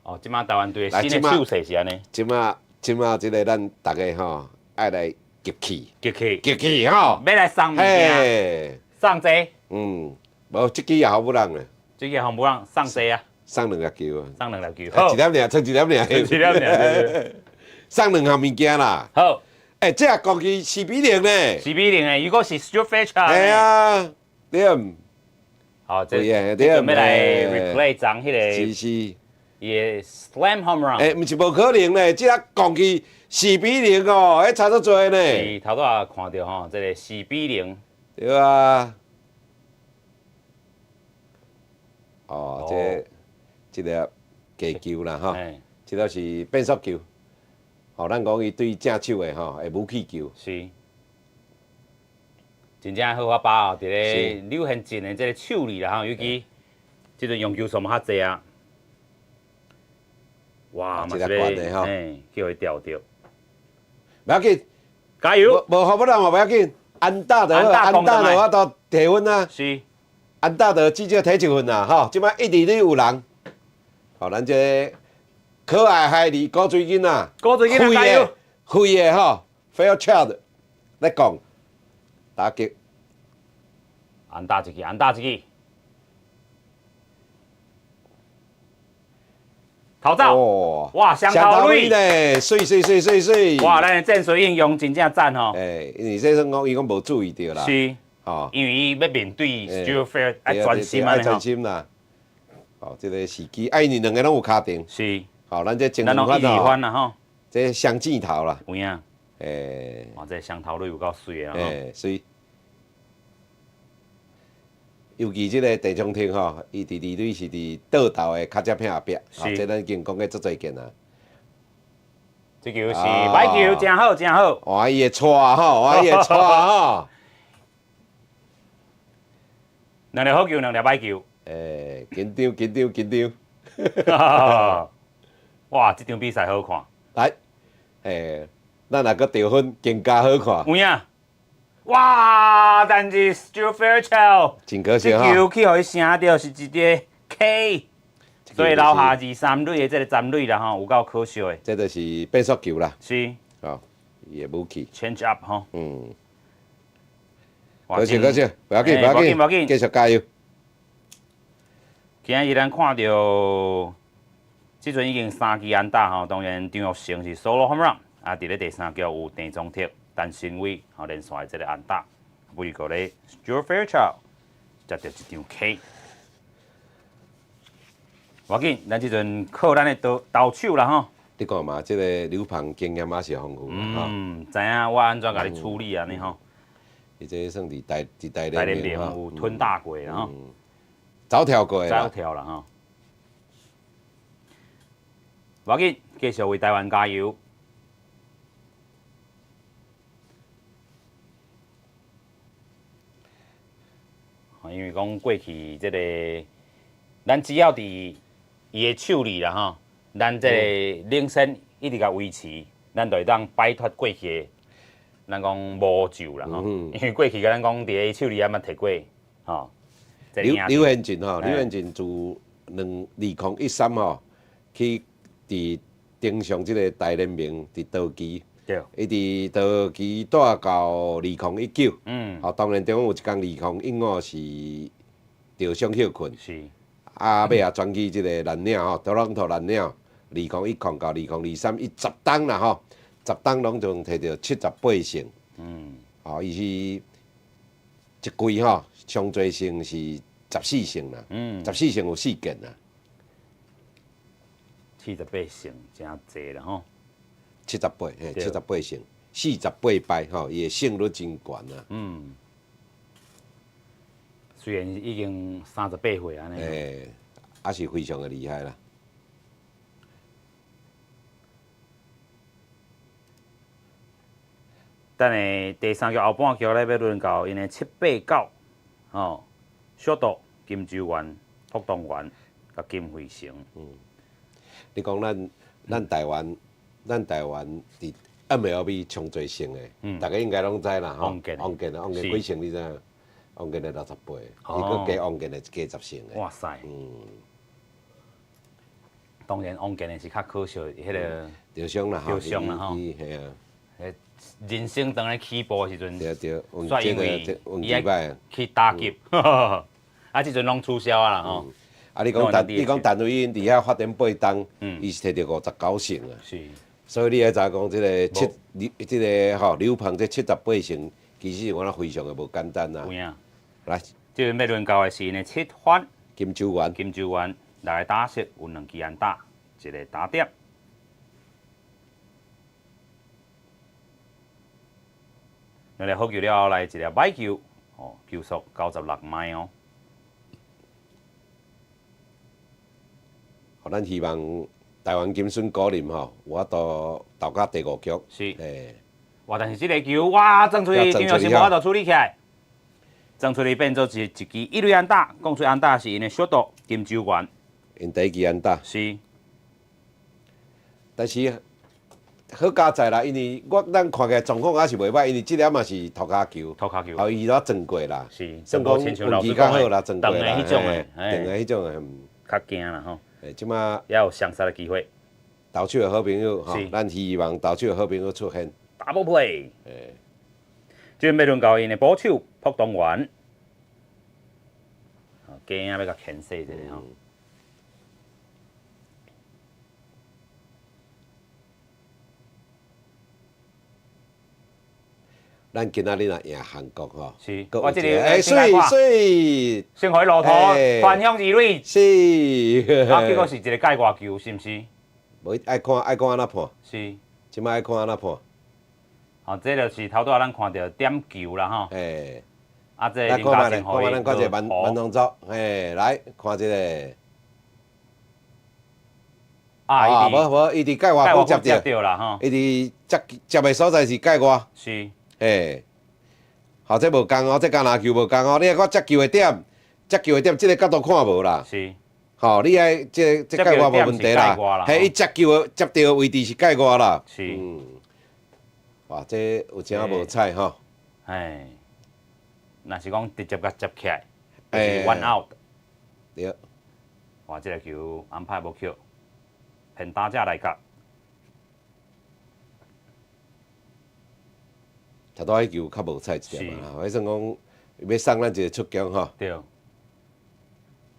哦，這擺台灣隊的新的手勢是按呢。這擺這擺這個咱逐家吼愛來集氣。集氣。集氣吼。欲來送物件。送這。嗯，無這支也予人咧。這支予人送這啊。送兩粒球啊。送兩粒球。好。一粒爾，剩一粒爾。一粒爾。送兩項物件啦。好。欸，這個攻擊4比0呢？4比0的，如果是 Stuart Fairchild。係啊，對。好，這準備來 replay 昨彼个。是是。伊的 slam home run。欸，毋是無可能呢，這個攻擊4比0哦，彼差足濟呢。是頭拄仔看著吼，這個四比零。對啊。哦，這這個假球啦吼，這個是變速球。吼，咱講伊對正手的吼，會武器球。是。真正好法把哦，佇咧柳賢進的這個手裡啦吼，尤其這陣用球數嘛較濟啊。哇，嘛是咧，嘿，叫伊吊著。袂要緊，加油！無予人嘛袂要緊，安打就好，安打就法度提分啊。安打就至少提一分啦，吼！這擺一二壘有人，吼，咱這個可愛孩兒古錐囡仔，古錐囡仔加油！廢的吼，Fairchild 來講，打擊，安打一支，安打一支，頭走，哇，雙頭壘咧，媠媠媠媠媠！哇，咱的戰術應用真正讚吼！欸，因為這算講伊講無注意著啦，是，吼，因為伊欲面對 Stuart Fair 愛專心愛專心啦。哦，這個時機，啊，因為兩个攏有敲定，是，吼，咱這前咱攏一二番啦吼，這雙箭頭啦，有影，欸，哇，這雙頭壘有夠媠的吼，欸，媠。尤其這個鄭松泰吼，伊佇二壘是佇倒投的跤跡片後壁，吼，這咱已經講過足濟遍啊。這球是歹球，真好，真好。哇，伊會掣吼，哇，伊會掣吼。兩粒好球，兩粒歹球。欸，緊張緊張緊張。哇！這場比賽好看。來，欸，咱若閣得分更加好看。有影。哇！但是 Stuart Fairchild，真可惜哈。這球去予伊聲著是一個 K，所以留下二三壘的這個殘壘啦吼，有夠可惜的。這就是變速球啦。是。哦，伊的武器。 Change up 吼。嗯。可惜可惜，不要緊不要緊，不要緊，繼續加油。今日咱看著，這陣已經三支安打吼，當然張育成是 solo home run，啊，佇咧第三局有鄭宗哲、陳新偉吼連續的這個安打，不過咧 Stuart Fairchild 接著一張 K。無要緊，咱這陣靠咱的投投手啦吼。你看嘛，這個劉鵬經驗也是豐富。嗯，知影我按怎共你處理按呢吼。伊這算佇大大聯盟有吞打過啦吼。走跳過啦。走跳啦吼。無要緊，繼續為台灣加油。因為講過去這個，咱只要佇伊的手裡啦吼，咱這個領先一直共維持，咱就會當擺脫過去的，咱講魔咒啦吼。因為過去共咱講佇伊手裡也捌摕過吼。劉劉憲進吼，劉憲進自2013吼去佇登上這個大聯盟佇道奇，伊佇道奇蹛到2019，吼，當然中間有一工2015是受傷歇睏，啊，尾仔轉去這個藍鳥吼，多倫多藍鳥，2010到2023，伊十冬啦吼，十冬攏總摕著78勝，吼，伊是一季吼上濟勝是十四勝啦，十四勝有四件啦。78勝，誠濟啦吼。78，嘿，78勝，48敗吼，伊的勝率真懸啊。嗯。雖然已經38歲按呢。欸，也是非常的厲害啦。等下第三局後半局咧，欲輪到𪜶的七八九，吼，小杜、金洲元、福東元、佮金輝成。嗯。你講咱台灣佇 MLB 上濟勝的，大家應該攏知啦吼。王建，王建啊，王建幾勝你知影？王建的68，伊閣加王建的加10勝的。哇塞！嗯。當然，王建的是較可惜，彼個受傷啦，受傷啦吼。嘿啊。人生當咧起步的時陣，對對，煞因為伊愛去打擊，啊，這陣攏取消啊啦吼。啊！你講陳偉殷佇遐發展八冬，伊是摕著59勝啊。是。所以你愛知影講，這個七，劉這個吼劉鵬這78勝，其實我非常的無簡單啊。有影。來，這陣欲輪到的是𪜶的七番。金洲元。金洲元來打席有兩支安打，一個打點。兩粒好球了後，來一粒歹球，哦，球速96邁哦。咱希望台灣金孫高林吼，有法度投到第五局。是。欸。哇！但是這個球，哇，撞出去，張育成無法度處理起來，撞出去變做是一支一壘安打，講出安打是𪜶的小杜金洲元。𪜶第一支安打。是。但是好佳哉啦，因為我咱看起來狀況猶是袂䆀，因為這粒嘛是塗跤球，塗跤球，予伊咧撞過啦。是。算講運氣較好啦，撞過啦，長的彼種的，長的彼種的。較驚啦吼。欸，這馬猶有雙殺的機會。投手的好朋友吼，咱希望投手的好朋友出現。 Double play。欸。這欲輪到𪜶的捕手朴東元。驚欲共牽制一下吼。咱今仔日若贏韓國吼，是，我這個欸，媠媠，先予伊落塗，翻向二壘，是，啊，結果是一個界外球，是毋是？無愛看愛看按怎判？是，這擺愛看按怎判？吼，這就是頭拄仔咱看著點球啦吼。欸，啊，這來看覓咧，看覓咱看一個慢慢動作，嘿，來看這個。啊，無無，伊佇界外區接著啦吼，伊佇接接的所在是界外。是。嘿，好，這無仝哦，這橄欖球無仝哦，你來看接球的點，接球的點，這个角度看無啦。吼，你愛這界外無問題啦。嘿，伊接球的接著的位置是界外啦。哇，這有真無彩吼。哎，若是講直接共接起來，就是 one out。哇，這个球安排無扣，騙打者來夾。頭拄彼球較無彩一點啦，彼算講欲送咱一个出局吼。對。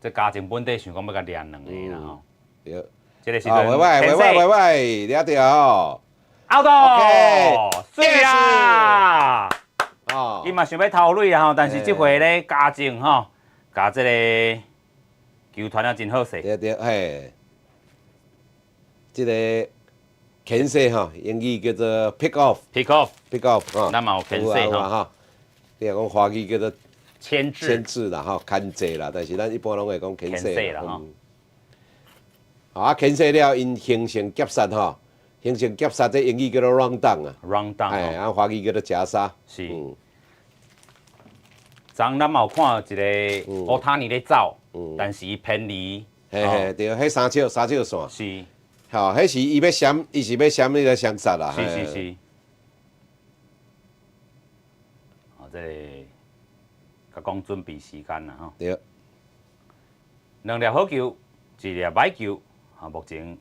這家庭本底想講欲共連兩個啦吼。這个時陣，袂歹，袂歹，袂歹，掠著吼。 out，媠啊！伊嘛想欲偷壘啦吼，但是這回咧家政吼，共這个球傳啊真好勢。對對嘿，這个牽制吼，英語叫做 pick off， pick off， pick off 吼。咱嘛有牽制吼。你若講華語叫做牽制，牽制啦吼，牽制啦，但是咱一般攏會講牽制啦吼。啊，牽制了，𪜶形成夾殺吼，形成夾殺，這英語叫做 run down 啊，run down，哎，啊，華語叫做夾殺。是。昨咱嘛有看一个烏塔尼咧走，但是伊偏離。嘿嘿，對，彼三尺三尺線。吼，彼是伊欲閃，伊是欲閃彼个雙殺啦。是是是。哦，這个共講準備時間啦吼。兩粒好球，一粒歹球，啊，目前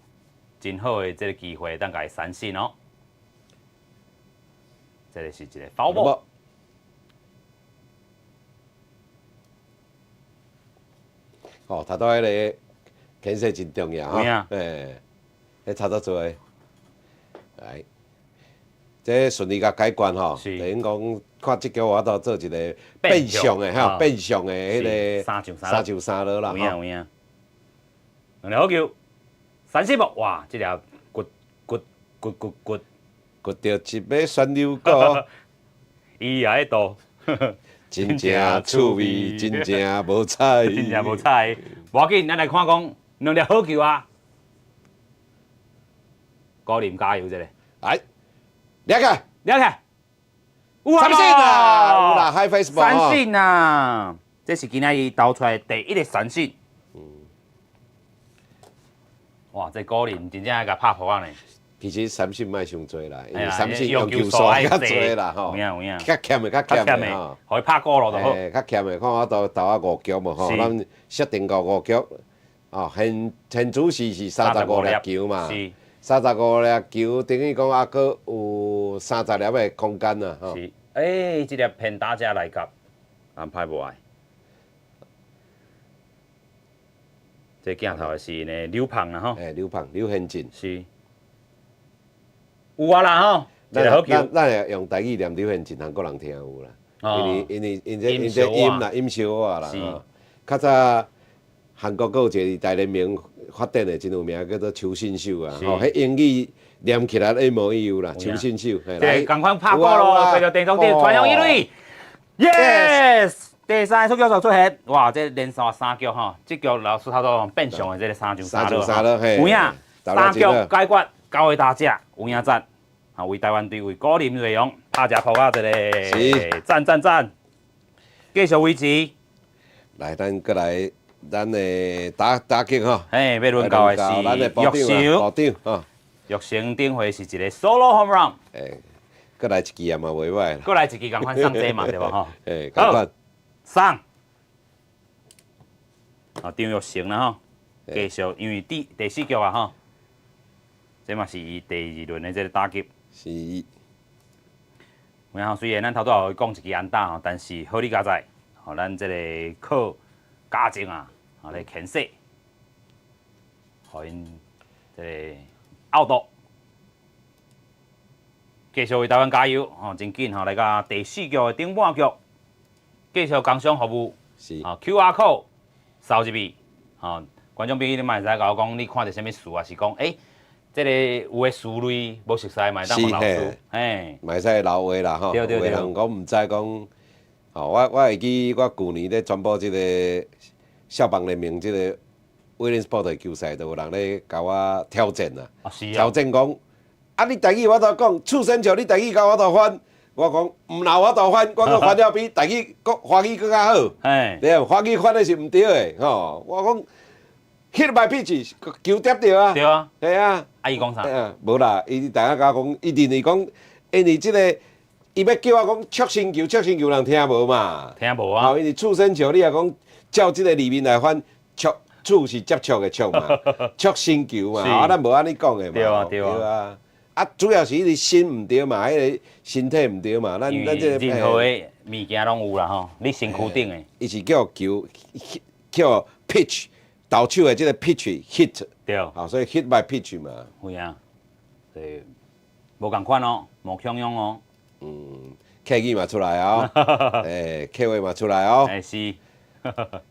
真好的這个機會，等共伊三振哦。這个是一个 foul ball。哦，頭拄彼个牽制真重要吼。欸，彼差足多。來，這順利共解決吼，等於講看這局我都做一个變相的吼，變相的彼个三上三上三落啦。有影有影。兩粒好球，三振無？哇，這粒骨骨骨骨骨骨著一尾旋流鼓。伊也喺度。真正趣味，真正無彩。真正無彩。無要緊，咱來看講兩粒好球啊！高林加油一下。來，掠起，掠起。三振啊！有啦，high fastball。三振啊！這是今仔日投出來第一个三振。哇，這高林真正愛共拍噗仔呢。其實三振莫傷濟啦，因為三振用球數較濟啦吼。有影有影。較欠的較欠的吼，予伊拍鼓落就好。較欠的，看我都投啊五局無吼，咱設定到五局，哦，現現主時是三十五粒球嘛，三十五粒球等於講猶閣有三十粒的空間啊吼。是，欸，這粒騙打者來夾，安排無愛。這鏡頭的是呢柳胖啦吼。欸，柳胖，柳賢進。是。有啊啦吼，咱咱咱會用台語念柳賢進，韓國人聽有啦。因為因為𪜶這𪜶這音啦，音相啊啦。吼。較早韓國閣有一个大聯盟發展的真有名，叫做邱信秀啊。吼，彼英語念起來一模一樣啦。邱信秀。對，仝款拍鼓囉，隨著電動電傳向一壘，Yes，第三个出局數出現，哇，這連續三局吼，這局老師頭拄變相的這个三上三落，三上三落，有影，三局解決，九个打者有影讚。啊，為台灣隊為高林瑞陽拍一噗仔一个，讚讚讚！繼續維持。來，咱閣來，咱的打打擊吼。嘿，欲輪到的是玉成，部長吼。玉成頂回是一个 solo home run。欸，閣來一支也嘛袂歹。閣來一支仝款送這嘛對無吼？欸，仝款。送。啊，張玉成啦吼，繼續，因為第第四局啊吼，這嘛是伊第二輪的這个打擊。是。然後雖然咱頭拄仔有講一支安打吼，但是好哩佳哉，吼咱這个靠家政啊，吼來牽制，予𪜶這个 out。繼續為台灣加油，吼真緊吼來到第四局的頂半局，繼續工商服務，啊 QR code 掃入去，吼觀眾朋友你嘛會使共我講，你看著啥物事啊？是講欸。這个有的詞類無熟悉嘛，會當問老師，嘿，嘛會使留話啦吼。有的人講毋知講，吼，我會記我舊年咧傳播這个少棒聯盟這个威廉斯波特球賽，就有人咧共我挑戰啦。挑戰講，啊你台語我都講，觸身球你台語共我都翻，我講毋若有法度翻，我閣翻了比台語閣華語閣較好。對，華語翻的是毋對的吼。我講 hit by pitch 球接著啊。對啊。係啊。啊，伊講啥？無啦，伊大家共我講，伊認為講，因為這個，伊欲叫我講觸身球，觸身球人聽無嘛？聽無啊。因為觸身球，你若講照這個字面來翻，觸觸是接觸的觸嘛，觸身球嘛，啊，咱無按呢講的嘛。對啊，對啊。啊，主要是伊個心毋對嘛，彼個身體毋對嘛，咱這個任何的物件攏有啦吼，你身軀頂的。伊是叫球，叫 pitch，投手的這個 pitch hit。好，所以 hit by pitch 嘛。有影，對，無仝款哦，無強用哦。嗯，客語嘛出來哦，客話嘛出來哦。欸是。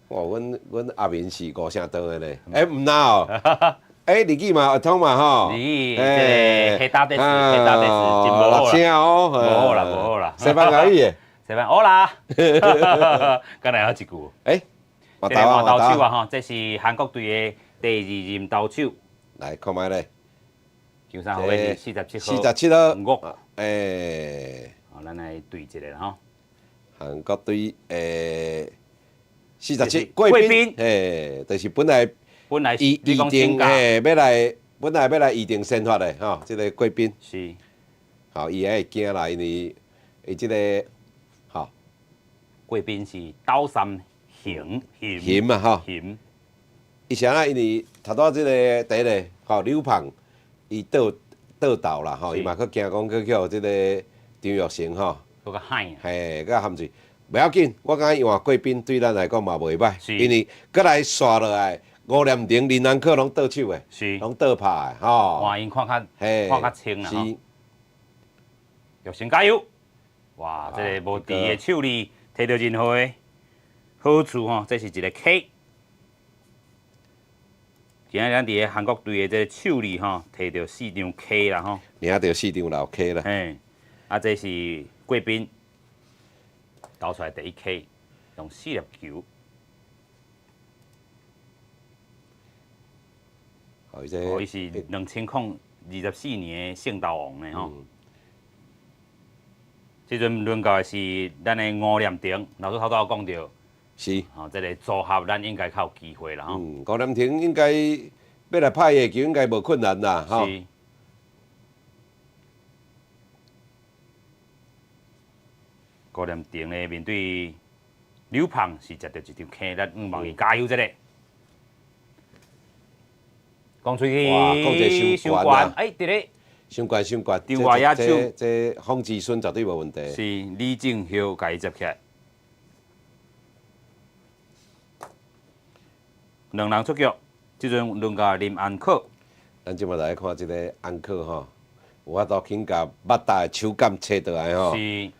哇，阮阿明是五聲道的咧，欸，毋若哦。欸，日語嘛會通嘛吼。日語，這個黑大的是，黑大的是，真無好啦。哦，無好啦，無好啦。西班牙語的。西班牙，好啦。敢來曉一句。欸，這個換投手啊吼，這是韓國隊的第二任投手。來看覓咧。球三號碼是47號。47號。五。欸。好，咱來對一下啦吼。韓國隊47貴賓，欸，就是本來。本來預預定嘿，欲來本來欲來預定先發的吼，這個貴賓。是。好，伊也會驚啦，因為伊這個吼，貴賓是斗三雄雄雄啊吼。雄。伊啥啊？因為頭拄這個第一個吼柳鵬，伊倒倒投啦吼，伊嘛閣驚講閣予這個張育成吼。閣較歹啊。嘿，閣含住，袂要緊，我感覺換貴賓對咱來講嘛袂歹，因為閣來刷落來。吳念庭、林安可攏倒手的，攏倒拍的，吼。哇，𪜶看較看較清啦，吼。育成加油！哇，這個無佇的手裡摕著任何的好處吼，這是一個 K。今仔咱佇個韓國隊的這個手裡吼，摕著四張 K 啦吼。領著四張老 K 啦。嘿，啊，這是貴賓投出來第一 K，用四粒球。哦，伊是2024年的勝投王呢吼。這陣輪到的是咱的吳念庭，老師頭拄有講著，是，吼，這個組合咱應該較有機會啦吼。嗯，吳念庭應該欲來拍野球應該無困難啦，吼。是。吳念庭呢面對柳鵬是食著一張坑，咱向望伊加油一下。講出去，講這傷懸啊！欸，佇咧，傷懸傷懸，張外野手，這方志孫絕對無問題。是李正孝共伊接起來，兩人出局，這陣輪到林安可。咱這擺來看這個安可吼，有法度肯共腹大的手感揣倒來吼。是。予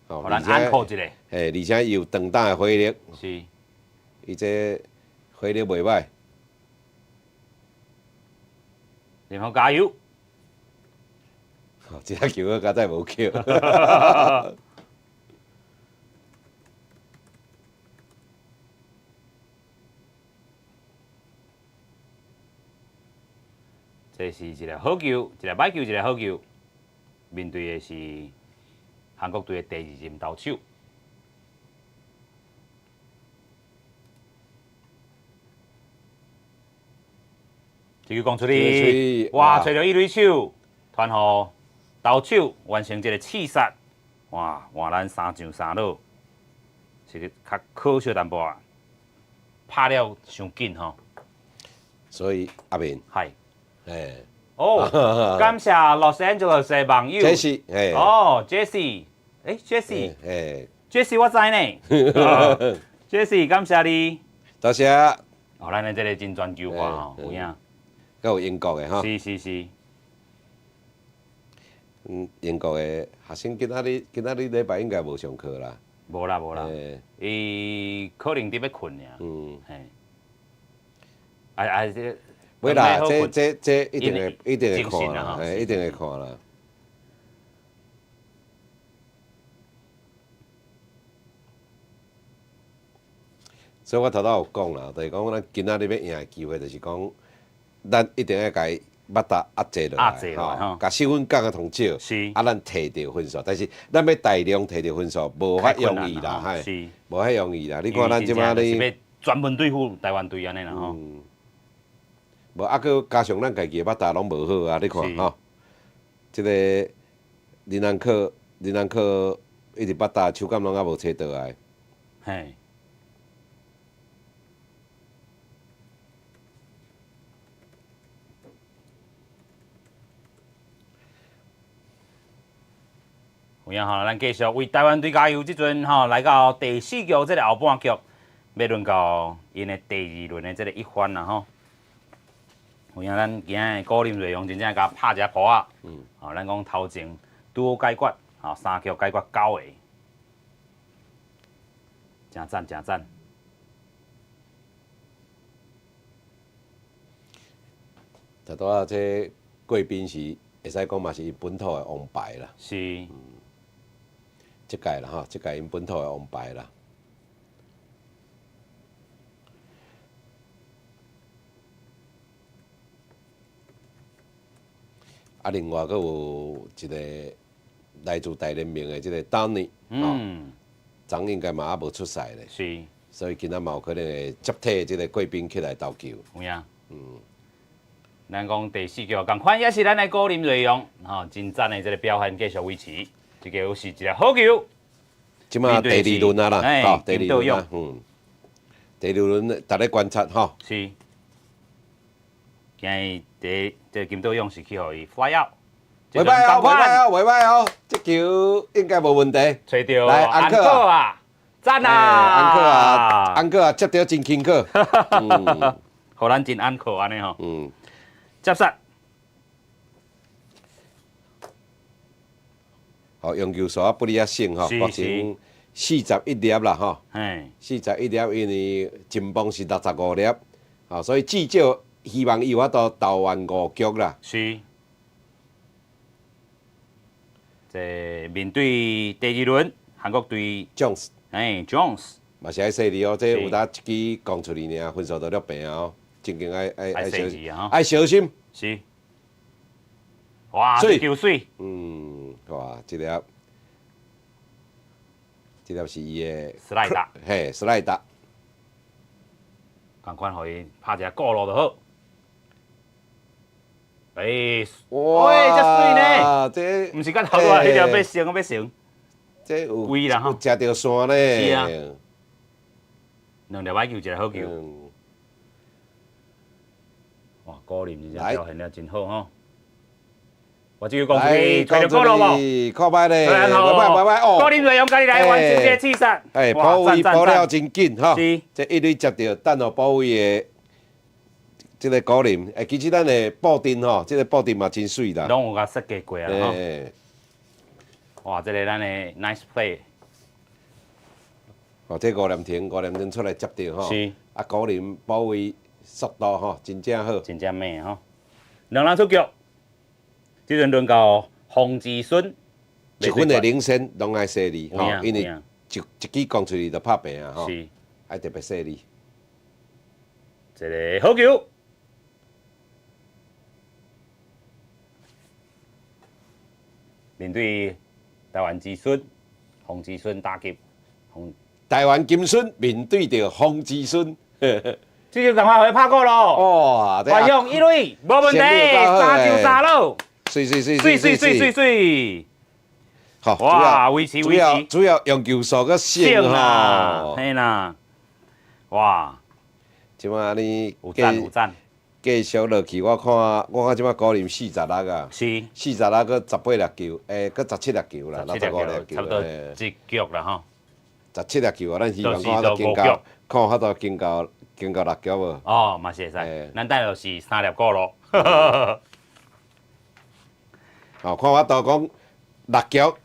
咱安可一下。嘿，而且伊有長打的火力。是。伊這火力袂歹。然後加油！這粒球閣再無球。這是一個好球，一個歹球，一個好球。面對的是韓國隊的第二任投手。這球講出去，哇！揣著一壘手，傳予投手完成這個刺殺，哇！換咱三上三落，是個較可惜淡薄仔，拍了傷緊吼。所以阿明，係，欸，哦，感謝 Los Angeles 的網友， Jesse，哦，Jesse，欸，Jesse，欸，Jesse 我知呢，Jesse 感謝你，多謝。哦，咱的這個真全球化吼，有影。閣有英國的吼。是是是。嗯，英國的學生今仔日禮拜應該無上課啦。無啦無啦，伊可能佇欲睏爾。嘿。啊啊這。袂啦，這一定會看啦，嘿，一定會看啦。所以我頭拄有講啦，就是講咱今仔日欲贏的機會，就是講，咱一定愛共伊バッタ壓制落來，吼，共失分降啊同少，啊，咱提著分數，但是咱欲大量提著分數，無遐容易啦，嘿，無遐容易啦。你看咱這擺咧，專門對付台灣隊按呢啦吼。無啊，閣加上咱家己的バッタ攏無好啊，你看吼，這个林安可，林安可一直バッタ手感攏猶無揣倒來。嘿。有影吼，咱繼續為台灣隊加油！這陣吼來到第四局這个後半局，欲輪到𪜶的第二輪的這个一番啦吼。有影咱今仔的古林睿煬真正共拍一下噗仔，吼，咱講頭前拄好解決，吼，三局解決九個，誠讚誠讚。拄拄仔這貴賓是會使講嘛是𪜶本土的王牌啦。這屆啦吼，這屆𪜶本土的王牌啦。啊，另外閣有一个來自大聯盟的這个丹尼，昨應該嘛猶無出賽咧。所以今仔嘛有可能會接替這个貴賓起來投球。有影。咱講第四局仝款，也是咱的古林睿煬，吼，真讚的這个表現繼續維持，這個是一个好球。這馬第二輪啊啦，吼，第二輪啊，第二輪逐咧觀察吼。是。今日第這金道勇是去予伊 fly out。袂歹哦，袂歹哦，袂歹哦，這球應該無問題。揣著來安可啊，讚啊！安可啊，安可啊，接著真輕巧。予咱真安可按呢吼。接殺。好，用球數啊，不離啊勝吼，目前41粒啦吼。41粒，因為前幫是65粒，吼，所以至少希望伊有法度投完五局啦。是。這面對第二輪韓國隊 Jones，哎，Jones，嘛是愛細膩哦，這有當一支攻出去爾，分數就略平哦，真經愛愛愛小心，愛小心。是。哇，這球媠。哇，這粒，這粒是伊的。スライダー。嘿，スライダー。仝款予伊拍一个過路就好。欸，哇，這媠呢？這毋是甲頭拄仔彼條欲成欲成。這有位啦吼，食著線咧。是啊。兩粒歹球，一个好球。哇，古林真正表現得真好吼。我這個講出去，揣著過路無？看覓咧，袂歹袂歹哦。古林睿煬家己來完成這個刺殺。哎，補位補了真緊吼。是。這一壘接著，等予補位的這个古林，欸，其實咱的布陣吼，這个布陣嘛真媠啦。攏有共設計過啊吼。哇，這个咱的 nice play。哦，這吳念庭，吳念庭出來接著吼。是。啊，古林補位速度吼，真正好。真正猛吼。兩人出局，這陣輪到洪志孫。一分的領先，攏愛細膩吼，因為一一支攻出去就拍平啊吼。是。愛特別細膩。一个好球。面對台灣之孫洪之孫打擊，洪台灣金孫面對著洪之孫，這就仝款予伊拍過咯。哇！運用一壘無問題，三上三落，媠媠媠媠媠媠媠媠。好，哇！維持維持，主要用球數閣勝啦，嘿啦，哇！這馬你有讚有讚。繼續落去，我看我看這馬古林46啊，是46閣18粒球，欸，閣十七粒球啦，65粒球，差不多一局啦吼。十七粒球啊，咱希望看法度經到，看法度經到經到六局無？哦，嘛是會使，咱等就是三粒過路。哦，看法度講六局，吼，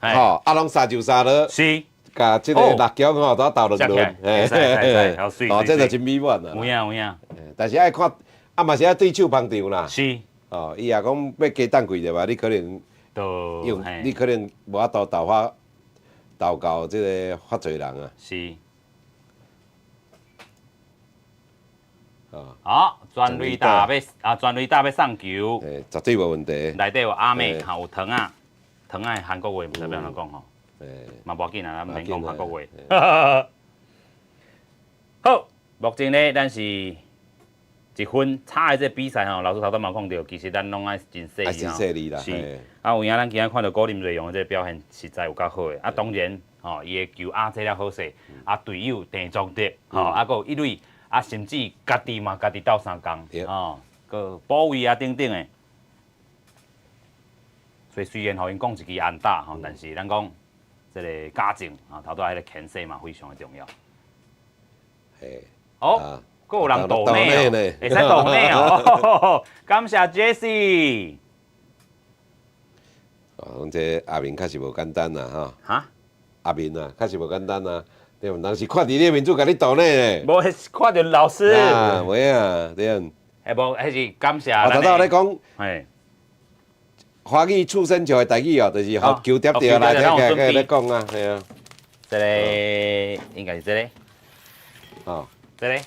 啊，攏三上三落，是，共這个六局吼都鬥兩輪，會使會使，好媠，哦，這就真美滿啦。有影有影，但是愛看。啊嘛是愛對手捧場啦。是。哦，伊若講欲加等幾粒啊，你可能用，你可能無法度投發投到這个發濟人啊。是。好，全壘打欲啊，全壘打欲送球。欸，絕對無問題。內底有阿妹，還有糖仔，糖仔韓國話毋知欲按怎講吼。嘛無要緊啊，咱毋免講韓國話。好，目前呢，咱是一分差的這個比賽吼，老師頭拄嘛講著，其實咱攏愛真細膩真細膩啦。是。啊，有影咱今仔看著郭林瑞陽的這個表現實在有夠好的。啊，當然，吼，伊的球壓制了好勢，啊，隊友鄭宗德，吼，啊，閣有一壘，啊，甚至家己嘛，家己鬥相共，吼，閣補位啊等等的。所以雖然予𪜶講一支安打，吼，但是咱講這個家政啊，頭拄仔彼個牽制嘛，非常的重要。好，閣有人抖內哦，會使抖內哦，感謝 Jesse。哦，講這阿明確實無簡單啦，吼。哈？阿明啊，確實無簡單啊，對，人是看佇你面子共你抖內。無，彼是看著老師。啊，無啊，對。欸，無，彼是感謝。我頭拄咧講，華語觸身球的台語哦，就是予球疊著來，聽起來咧講啊，係啊。這個應該是這個。哦。這個。予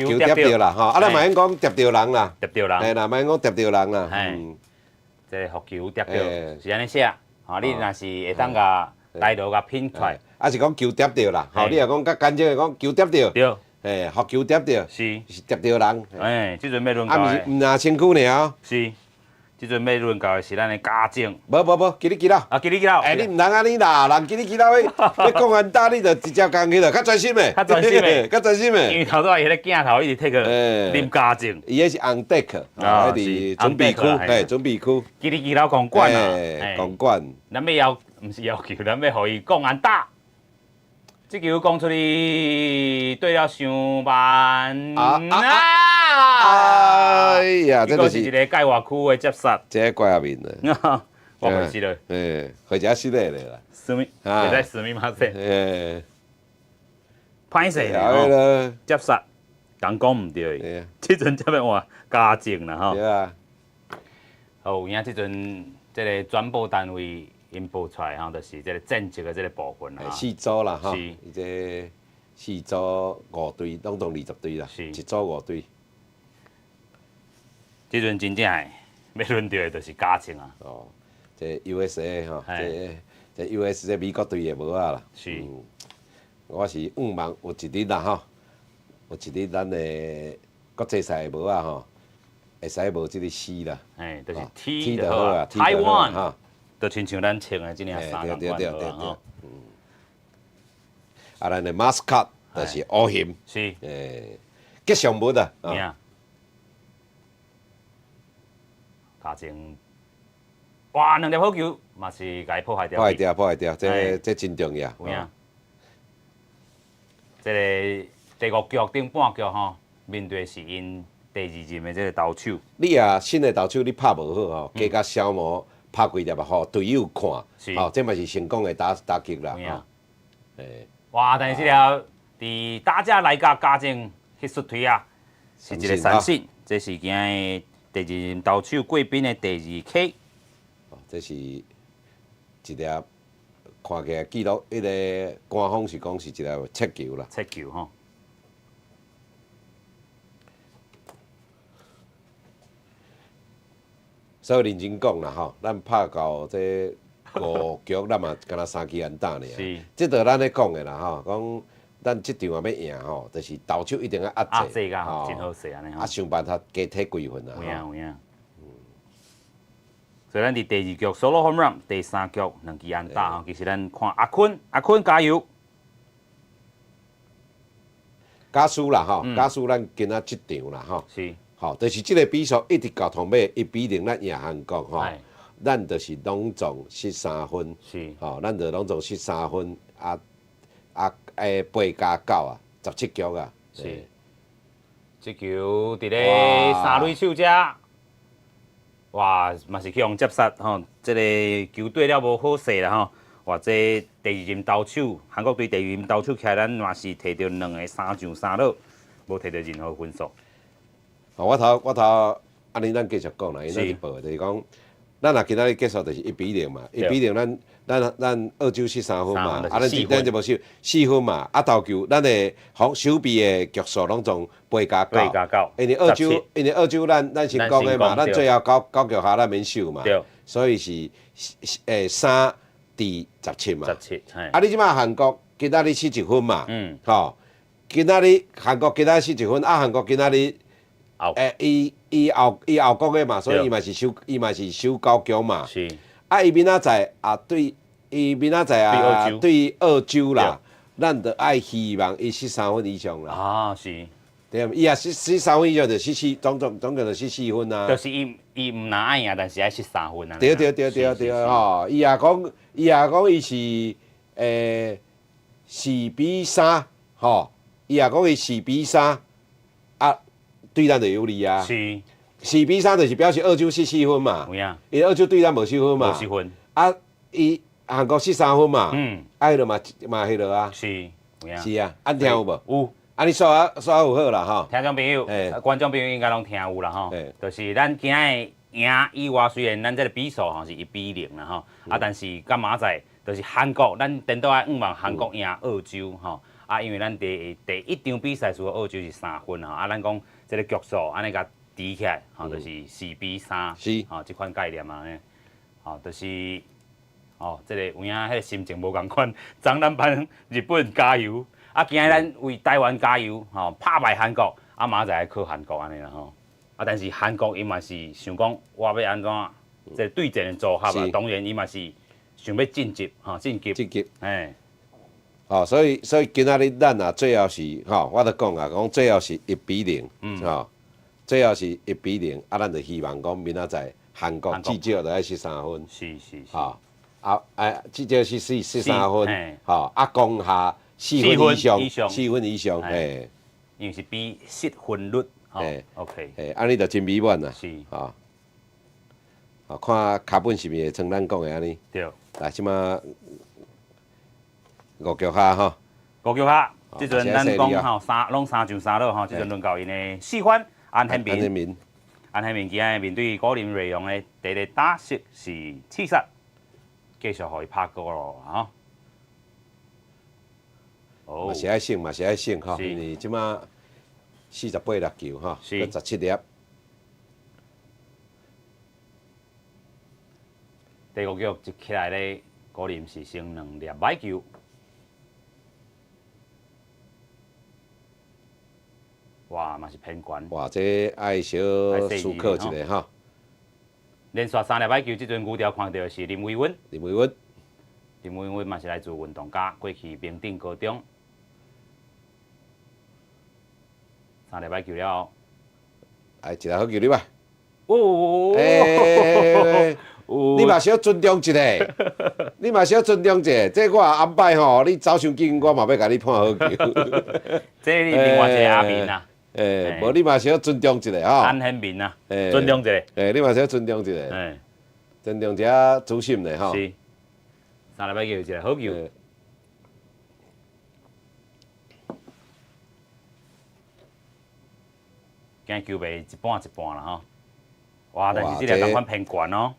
球疊著啦，吼，啊，咱嘛免講疊著人啦。疊著人。嘿啦，免講疊著人啦。嗯。這個予球疊著，是按呢寫。吼，你若是會當共台羅共拼出來。啊是講球疊著啦，吼，你若講較簡單的講球疊著。對。嘿，予球疊著。是。是疊著人。哎，這陣欲輪啊，毋是毋若身軀爾。是。這陣欲輪到的是咱的家政。無無無，吉你吉啦。啊，吉你吉啦。哎，你毋通按呢啦，人吉你吉啦，你講完打你就直接講去了，較專心的。較專心的，較專心的。因為頭拄仔伊彼个鏡頭一直提去林家正。伊彼是 on deck，啊，佇準備區，嘿，準備區。吉你吉啦，公館啊，公館。咱欲要，毋是要求，咱欲予伊講安打。這球講出去，對了傷慢。啊啊！哎呀，這就是一個界外區的接殺。這怪阿面啦。我袂記得。欸，回家失禮了啦。すみ，會使すみません。欸。歹勢咧，接殺，人講毋對。這陣才欲換家政啦吼。對啊。好，有影這陣這個轉播單位𪜶報出來吼，就是這個戰績的這個部分啦。四組啦，吼。是。伊這四組五隊，總共20隊啦。是。一組五隊。這陣真正的欲輪著的就是家政啊。哦，這 USA 吼，這 US 這美國隊的帽仔啦。是。我是向望有一日啦吼，有一日咱的國際賽的帽仔吼，會使無這個 C 啦。嘿，就是 T 就好啊，台灣，就親像咱穿的這領衫仝款好啊吼。嗯。啊，咱的 mascot 就是烏熊。是。欸，吉祥物啊。家政，哇，兩粒好球，嘛是共伊破壞掉。破壞掉，破壞掉，這真重要。有影。這個第五局頂半局吼，面對是𪜶第二任的這個投手。你啊，新的投手你拍無好吼，加共消磨拍幾粒啊，予隊友看，吼，這嘛是成功的打擊啦。有影。欸。哇！但是這粒佇打者來共家政去出槌啊，是一個三振，這是今日第二任投手貴賓的第二 K。哦，這是一粒看起來記錄，彼個官方是講是一粒切球啦。切球吼。所以認真講啦吼，咱拍到這五局，咱嘛敢若三支安打爾。是。這就咱咧講的啦吼，講咱這場若欲贏吼，就是投手一定愛壓制。壓制甲真好勢按呢。啊，想辦法加提幾分啦。有影有影。所以咱佇第二局 solo home run，第三局兩支安打吼，其實咱看阿坤，阿坤加油。假使啦吼，假使咱今仔這場啦吼。是。吼，就是這個比數一直到頭尾1比0，咱贏韓國吼，咱就是攏總失三分。是。吼，咱就攏總失三分，啊啊，欸，8加9啊，17局啊。是。這球佇咧三壘手遮，哇，嘛是去予接殺吼，這個球對了無好勢啦吼。哇，這第二任投手，韓國隊第二任投手起來，咱嘛是摕著兩个三上三落，無摕著任何分數。我頭按呢，咱繼續講啦，伊咱是報，就是講，咱若今仔日結束就是1比0嘛，1比0，咱咱澳洲失三分嘛，啊，咱就無守四分嘛，啊投球咱的防守備的局數攏總八加九，因為澳洲因為澳洲咱先講的嘛，咱最後九局下咱免守嘛，所以是3對17嘛。17，啊，你這擺韓國今仔日失一分嘛，吼，今仔日韓國今仔日失一分，啊，韓國今仔日伊後國的嘛，所以伊嘛是守九局嘛。啊，伊明仔載啊對，伊明仔載啊對澳洲啦，咱就愛希望伊失三分以上啦。啊，是。對，伊若失三分以上就失四，總共就失四分啊。就是伊毋若愛贏，但是愛失三分啊。對對對對對吼，伊若講伊是4比3吼，伊若講伊四比三啊，對咱就有利啊。是。4比3就是表示澳洲失四分嘛。有影。因為澳洲對咱無失分嘛。無失分。啊，伊韓國失三分嘛。啊，彼落嘛彼落啊。是。有影。是啊，按聽有無？有。啊，你數學數學有好啦吼。聽眾朋友、觀眾朋友應該攏聽有啦吼。就是咱今日贏以外，雖然咱這個比數吼是1比0啦吼，啊，但是到明仔載就是韓國，咱顛倒愛向望韓國贏澳洲吼。啊，因為咱第一場比賽輸澳洲是三分吼，啊，咱講這個局數按呢共疊起來吼，就是4比3，吼，這款概念啊，吼，就是哦，這個有影彼個心情無仝款，昨咱幫日本加油。啊！今日咱為台灣加油，吼，拍敗韓國，啊，明仔載愛靠韓國按呢啦吼。啊，但是韓國伊嘛是想講，我欲按怎，這個對戰的組合啊，當然伊嘛是想欲晉級，吼，晉級。晉級。嘿。哦，所以今仔日咱啊，最後是吼，我著講啊，講最後是1比0，吼，最後是一比零，啊，咱就希望講明仔載韓國至少著愛失三分。吼，啊啊，至少是失三分，吼，啊，攻下。四分以上，四分以上，嘿，因為是比失分率，嘿，OK，嘿，按呢就真美滿啦，是，吼，哦，看腳本是毋是會像咱講的按呢？對。來，這馬五局下吼，五局下，這陣咱講吼三攏三上三落吼，這陣輪到𪜶的四番安憲民，安憲民今日面對高林瑞陽的第一個打席是刺殺，繼續予伊拍過咯，吼。嘛是愛省，嘛是愛省吼，因為這馬48粒球吼，閣17粒。第五局一起來咧，高林是先兩粒歹球。哇，嘛是偏懸。哇，這愛小思考一下吼。連續三粒歹球，這陣牛調看著是林維溫。林維溫。林維溫嘛是來自運動家，過去平頂高中。三粒歹球了後，來一個好球你吧。哦，欸，你嘛小尊重一下，你嘛小尊重一下，這我後擺吼，你走傷緊，我嘛欲共你判好球。這是另外一個阿明啊。欸，無你嘛小尊重一下吼。安憲民啊，尊重一下。欸，你嘛小尊重一下。尊重一下主審咧吼。是。三粒歹球，一個好球。今球袂一半一半啦吼，哇！但是這個仝款偏懸哦。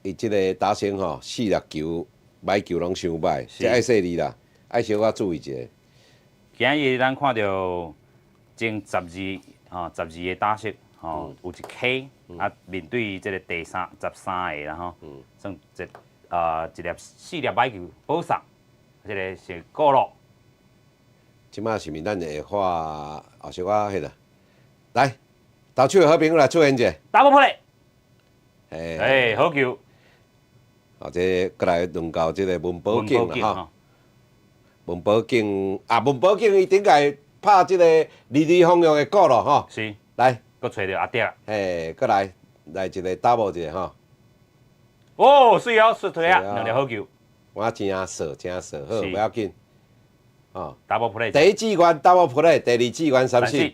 伊這個打線吼，四粒球歹球攏傷歹，這愛細膩啦，愛小可注意一下。今日咱看著前十二吼，十二個打席吼，有一 K 啊，面對這個第三13個啦吼，算一粒四粒歹球保送，這個是過路。這馬是毋是咱會畫後小可彼個？來，投手的好朋友來出現者。 Double play。欸，好球。哦，這閣來輪到這個文寶景啦吼。文寶景啊，文寶景伊頂屆拍這個離離方向的鼓咯吼。是。來，閣揣著阿德。嘿，閣來，來一個 double 一個吼。哦，水哦，出腿啊，兩粒好球。我真索，真索，好，不要緊。哦，double play。第一志願 double play，第二志願三振。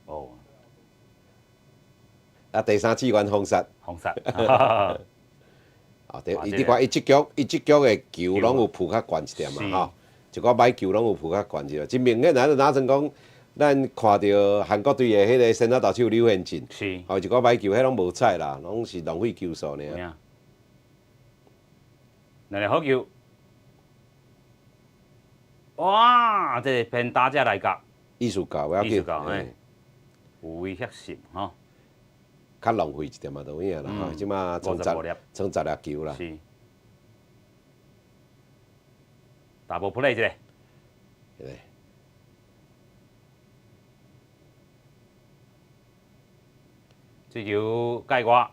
哦，啊，第三志願封殺。封殺。哦，對，伊你看，伊這局的球攏有撲較懸一點嘛，吼，一寡歹球攏有撲較懸一點，真明顯啊！若算講，咱看著韓國隊的彼個先發投手柳賢振，吼一個歹球，彼攏無彩啦，攏是浪費球數爾。兩粒好球，哇！這個偏打者來夾，意思到，無要緊，嘿，有威脅性吼。較浪費一點仔都有影啦，吼，這馬賰10粒球啦。是。Double play 這個。這球界外，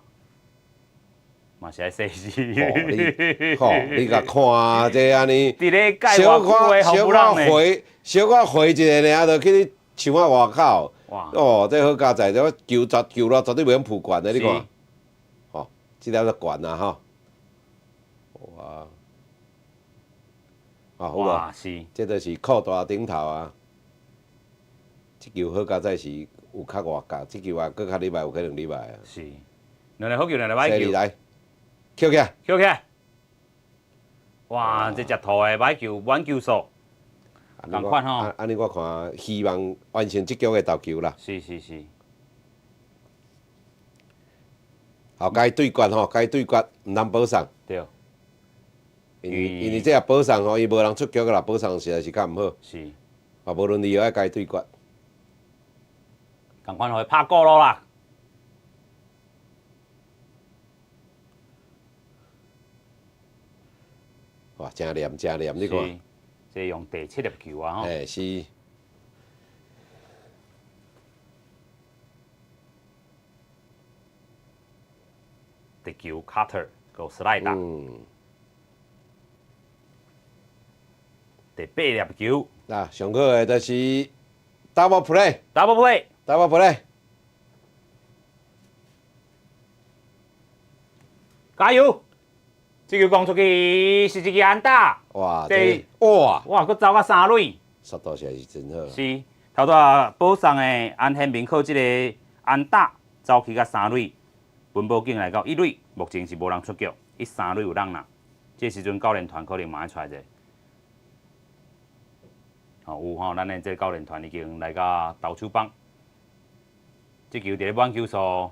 嘛是愛細緻。吼，你共看這按呢，佇咧界外區的小可回，小可回一下爾，就去樹仔外口。哇！哦，這好佳哉，這球絕球咯，絕對袂用撲懸的，你看。吼，這粒就懸啊吼。哇！啊，好無？是。這就是擴大頂頭啊。這球好佳哉是。有較外角，這球也閣較入來，有可能入來啊。是，兩粒好球，兩粒歹球。來，抾起來，抾起來。哇，這隻兔的歹球，滿球數，仝款吼。按呢我看，希望完成這局的投球啦。是是是。好，共伊對決吼，共伊對決，毋通保送。對。因為這若保送吼，伊無人出局啦，保送實在是較毋好。是。啊，無論如何愛共伊對決。仝款予伊拍過路啦！哇，誠黏誠黏，你看。這用第七粒球啊！欸，是。直球 cutter 閣 slider。第八粒球。嗱，上好的就是 double play。 double play。 Double play，加油！這球攻出去是一支安打。哇！這哇哇，閣走到三壘。速度實在是真好。是，頭拄仔保送的安憲明靠這個安打走去到三壘，文寶景來到一壘，目前是無人出局，一三壘有人啦。這時陣教練團可能嘛愛出來者。吼有吼，咱的這個教練團已經來到投手枋。這球佇咧滿球數，佇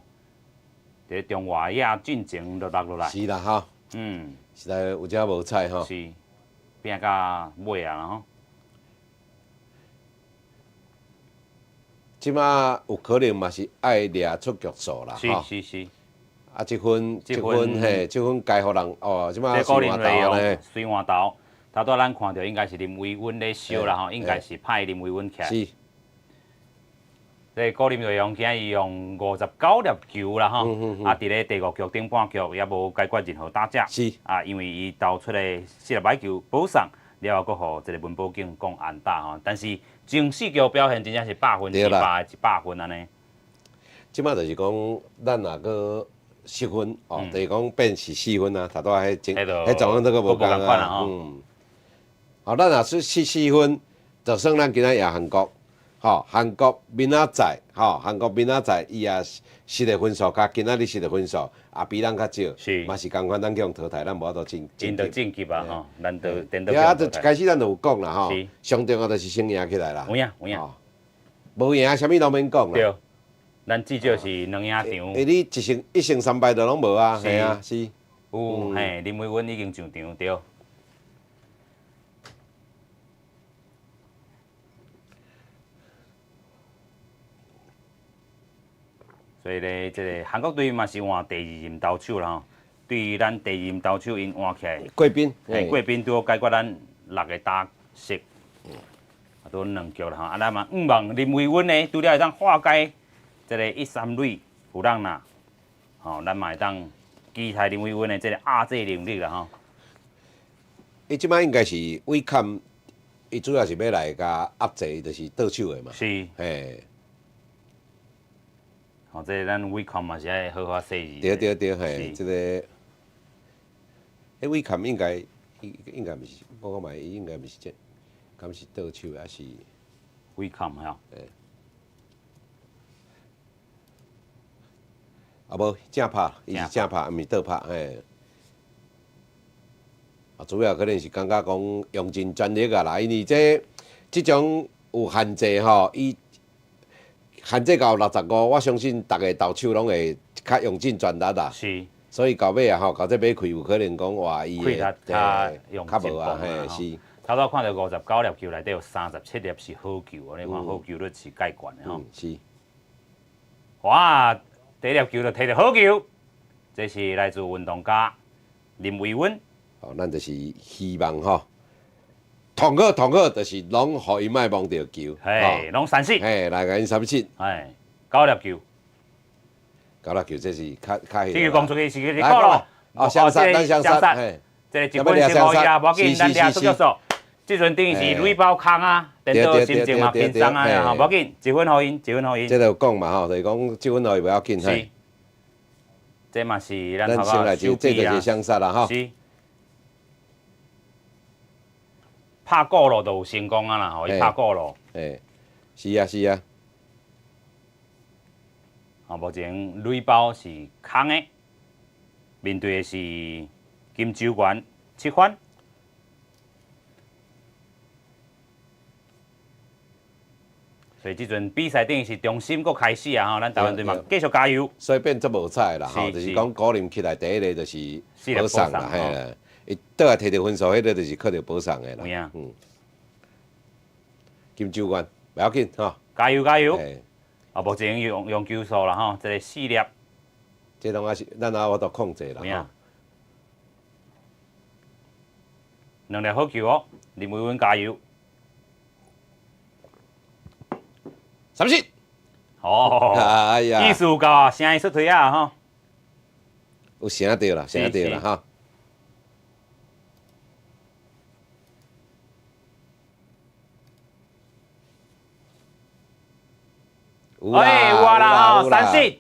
咧中外野進前就落落來。是啦，吼。實在有遮無彩吼。是，拼到尾啊吼。這馬有可能嘛是愛掠出局數啦，是是是。啊，這分，這分嘿，這分該予人哦，這馬隨換投呢。隨換投，頭拄仔咱看著應該是林維穩咧燒啦吼，應該是派林維穩起來。是。這個郭林瑞陽今日用59粒球啦吼，啊，佇咧第五局頂半局也無解決任何打者。是。啊，因為伊投出的四粒歹球保送，了後閣予這個文寶景講安打吼，但是前四局表現真正是100分之100100分按呢。這馬就是講，咱若閣失分哦，就是講變是四分啊，頭拄仔彼種，彼狀況都閣無仝啊。嗯。好，咱若是失四分，就算咱今仔贏韓國。吼，韓國明仔載，吼，韓國明仔載，伊也失的分數，佮今仔日失的分數，也比咱較少，嘛是仝款，咱去予淘汰，咱無法度晉晉晉級啊！吼，咱就顛倒。啊，就一開始咱就有講啦，吼，上重要就是先贏起來啦。有影有影，無贏，啥物攏免講啦。對，咱至少是兩贏場。欸，你一勝一勝三敗就攏無啊？係啊，是。有嘿，林維穩已經上場對。所以咧，這個韓國隊嘛是換第二任投手啦吼。對於咱第二任投手𪜶換起來，貴賓，嘿，貴賓拄好解決咱六個打席，啊，拄兩局啦吼。啊，咱嘛向望林維穩呢，拄了會當化解這個一三壘有人啦，吼，咱嘛會當期待林維穩的這個壓制能力啦吼。伊這擺應該是偉坎，伊主要是欲來共壓制，就是倒手的嘛。是。嘿。吼，這個咱偉坎嘛是愛好好細緻。對對對，嘿，這個，彼偉坎應該，應該毋是，我看覓伊應該毋是這，敢是倒手還是？偉坎吼。嘿。啊無正拍，伊是正拍，毋是倒拍，嘿。啊，主要可能是感覺講用盡全力啊啦，因為這這種有限制吼，伊限制到65，我相信逐个投手攏會較用盡全力啦。所以到尾啊吼，到這尾開有可能講哇，伊氣力較用較無啊，嘿是。頭拄看著59粒球內底有37粒是好球，你看好球率是蓋懸的吼。是。哇！第一粒球就提著好球，這是來自運動家林維溫。哦，咱就是希望吼，同好同好，就是攏予伊莫摸著球，嘿，攏三振，嘿，來共𪜶三振，哎，九粒球，九粒球，這是較較。這個講出去是去過咯，哦，雙殺，咱雙殺，嘿，這個一分先予伊啊，無要緊，咱掠出局數。這陣等於是壘包空啊，顛倒心情嘛輕鬆啊，吼，無要緊，一分予𪜶，一分予𪜶。這就講嘛吼，就是講這分予伊袂要緊，是。這嘛是咱頭先這就是雙殺啦，吼。是。拍過路就有成功啊啦，吼，伊拍過路。欸，是啊是啊。啊，目前壘包是空的，面對的是金州元7分。所以這陣比賽等於是重新閣開始啊！吼，咱台灣隊嘛繼續加油。所以變足無彩啦，吼，就是講古林起來第一個就是保送啦，嘿啦，伊倒來提著分數，彼個就是靠著保送的啦。嗯。金州元，袂要緊吼，加油加油！啊，目前用用球數啦吼，這個四粒，這攏還是咱也有法度控制啦。有兩粒好球哦，林維溫加油！三振。哦，哎呀，意思有夠啊，聲音出槌啊吼，有聲著啦，聲著啦哈。哎，有啊啦吼，三振，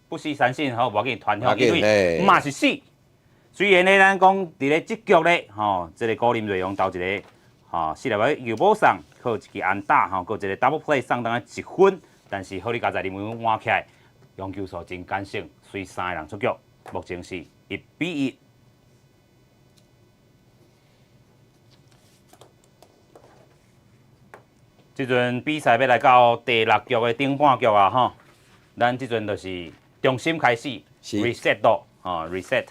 不是三振吼，無要緊，傳向一壘，嘛是死。雖然咧，咱講佇咧這局咧，吼，這個古林睿煬投一個，吼，四粒仔球保送，靠一支安打，吼，閣一個 double play 送轉來一分，但是好哩佳哉林維溫換起來，用球數真艱辛，隨三個人出局，目前是1比1。這陣比賽欲來到第六局的頂半局啊，吼，咱這陣就是重新開始，reset 到，吼，reset。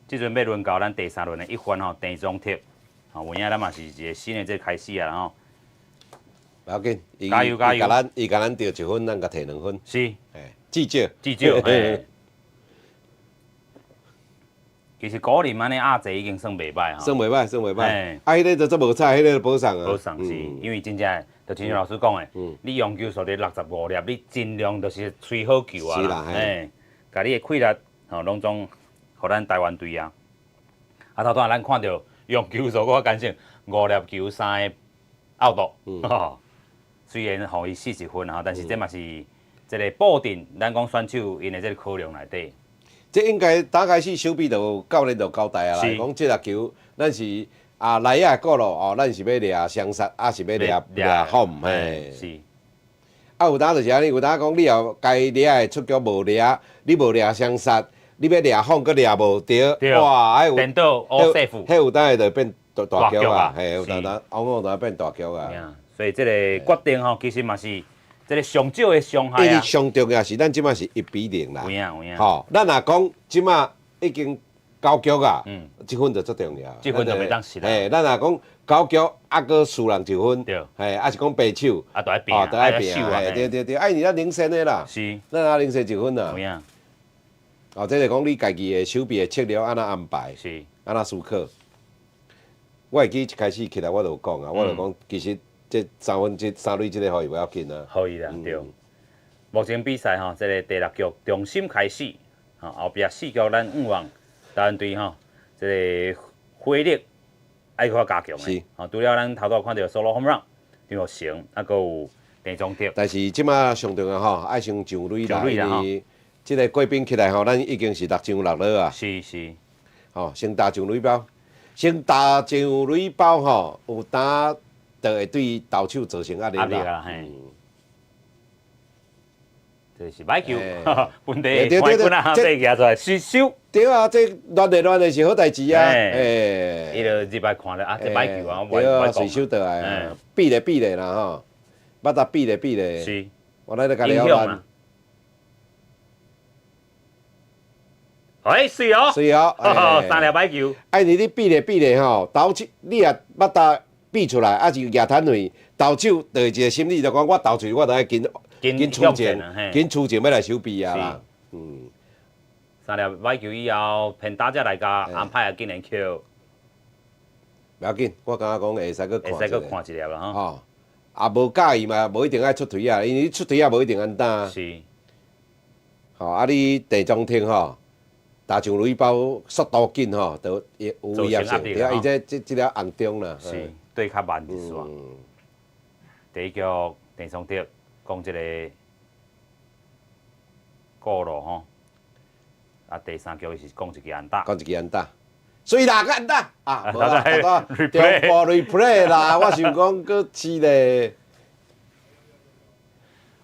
這陣欲輪到咱第三輪的一番吼，鄭宗哲，吼，有影咱嘛是一個新的這個開始啊，吼。無要緊，加油加油！伊共咱著一分，咱共提兩分。是，至少至少。其實古林按呢壓制已經算袂䆀吼，算袂䆀，算袂䆀。啊，彼個就足無彩，彼個就保送啊。保送是，因為真正，就親像老師講的，你用球數佇65粒，你盡量就是吹好球啊啦，嘿，共你的氣力吼攏總予咱台灣隊啊。啊，頭拄仔咱看著用球數閣較艱辛，五粒球三個 out，雖然予伊40分吼，但是這嘛是這個布陣，咱講選手𪜶的這個考量內底。這應該打開始守備就教練就交代啊啦，講這粒球咱是啊內野過路哦，咱是欲掠雙殺，抑是欲掠掠 home 嘿。是。啊有當就是按呢，有當講你若該掠的出局無掠，你無掠雙殺，你欲掠 home 閣掠無著，哇！彼有顛倒 all safe，彼有當會就變大大局啊，嘿，有當當往往就變大局啊。所以這個決定吼，其實嘛是。這個上少的傷害啊！上重要是咱這馬是1比0啦。有影有影。吼，咱若講這馬已經九局啊，這分就足重要。這分就袂當失啦。嘿，咱若講九局啊，閣輸人一分，對，嘿，抑是講白手，啊，都愛拼，都愛拼，嘿，對對對，啊，因為咱領先的啦，是，咱也領先一分啦。有影。哦，這就講你家己的守備的策略按怎安排，按怎思考。我會記一開始起來我就有講啊，我就講其實。這三分這三壘這個予伊袂要緊啊，予伊啦，對。目前比賽吼，這個第六局重新開始，吼後壁四局咱向望台灣隊吼，這個火力愛閣加強的。吼，除了咱頭拄看著 solo home run 張育成，啊，閣有鄭宗哲。但是這馬上重要吼，愛先上壘啦，因為這個貴賓起來吼，咱已經是六上六落啊。是是。吼，先打上壘包，先打上壘包吼，有當。就會對投手造成壓力啦。嘿，這是歹球，問題冠軍啊，被舉出來失守。對啊，這亂來亂的是好代誌啊，嘿，伊欸，就入來看咧，啊，這歹球啊，我對啊，我隨手倒來啊，比咧比咧啦吼，捌得比咧比咧，我來咧共了爛影響啊。哎，水哦，水哦，欸三粒歹球，啊，因為你比咧比咧吼，投手你若捌得比出來，啊是舉攤位，投手就會一個心理就講，我投出去我就愛緊緊出前，緊出前欲來守備啊啦，嗯。三粒歹球以後，騙打者來共安排啊，竟然扣。無要緊，我感覺講會使閣會使閣看一粒啦吼。吼，啊無佮意嘛，無一定愛出槌啊，因為你出槌啊，無一定按打。吼，啊你鄭宗廷吼，打上壘包速度緊吼，就有威脅性。對啊，伊這這這粒紅中啦。是，對較慢一絲。第一局鄭宗德講這个過路吼。啊，第三局是講一支安打，講一支安打，水啦，閣安打啊，無啦，中部 replay 啦，我想講閣試咧，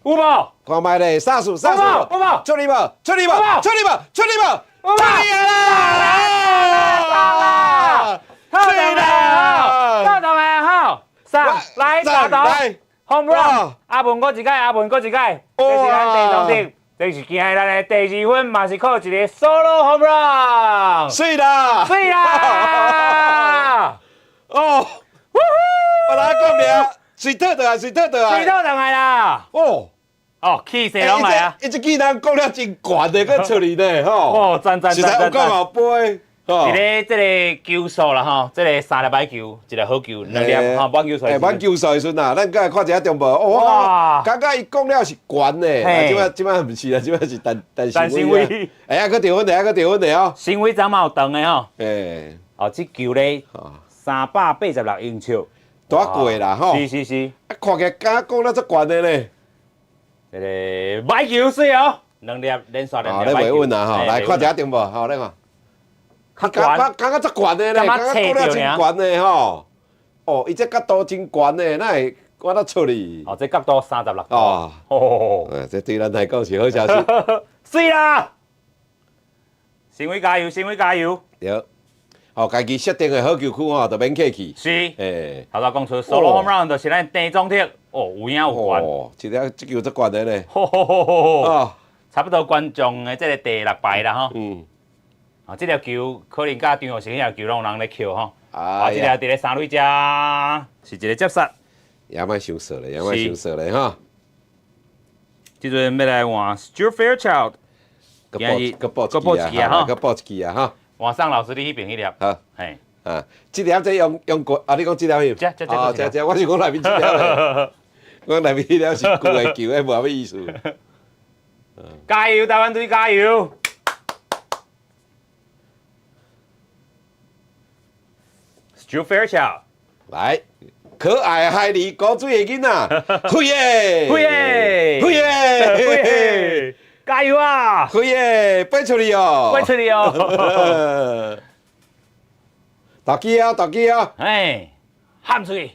有無？看覓咧，殺數殺數，有無？出去無？出去無？出去無？出去無？出去啦！出去啦！到頭來好，上來打頭，home run，阿文閣一擺，阿文閣一擺，這是咱鄭宗德。這是今日咱的第二分，嘛是靠一个 solo home run。水啦！水啦！哦，我來講爾，水倒轉來，水倒轉來，水倒轉來啦！哦，哦，氣勢攏來啊！伊這句人講了真懸的，閣出去呢，吼！哦，讚讚讚讚！實在有夠後飛。佇咧這个球數啦吼，這个三粒歹球，一个好球，兩粒吼，滿球數。欸，滿球數的時陣啊，咱閣來看一下重播。哦，剛剛伊講了是懸的，這擺這擺毋是啦，這擺是陳陳新偉。哎呀，閣得分的，還閣得分的哦。新偉昨嘛有長的吼。欸。哦，這球咧，386英尺。大過啦吼。是是是。啊，看起來敢講了足懸的咧。這个歹球水哦，兩粒連續兩粒歹球。你袂穩啊吼，來看一下重播，好，來看。較懸，感覺足懸的咧，感覺講了真懸的吼。哦，伊這角度真懸的，哪會我哪出去？哦，這角度36度。哦，哦，這對咱來講是好消息。水啦！新偉加油，新偉加油。對。哦，家己設定的好球區吼，就免客氣。是。欸。頭拄講出 solo home run 就是咱鄭宗德，哦，有影有懸。哦，這粒這球足懸的咧。吼吼吼吼吼。差不多觀眾的這个第六排啦吼。啊，這粒球可能佮張育成彼粒球攏有人咧抾吼。啊，這粒佇咧三壘遮是一个接殺。也莫傷傻咧，也莫傷傻咧吼。這陣欲來換 Stuart Fairchild，閣補一支啊，閣補一支啊，哈。換宋老師，你彼邊彼粒。好，嘿。啊，這粒這用用過啊？你講這粒翕？這這哦，這這，我是講內面這粒。我內面彼粒是舊的球，彼無啥物意思。加油，台灣隊加油！Stuart Fairchild，來，可愛孩兒，古錐的囡仔，飛耶，飛耶，飛耶，飛耶，加油啊！飛耶，飛出去哦，飛出去哦！大支啊，大支啊！哎，喊出去！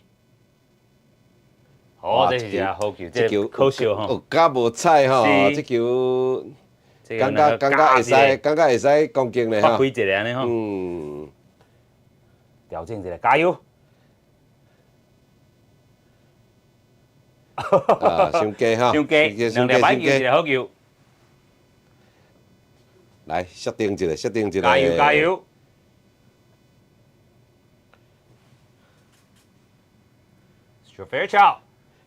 哦，這是一个好球，這球可惜吼，哦，敢無彩吼，這球感覺感覺會使，感覺會使攻擊咧吼。發揮一下按呢吼。調整一下，加油！啊，傷低吼，傷低，兩粒歹球，一个好球。來，設定一下，設定一下。加油，加油！Fairchild，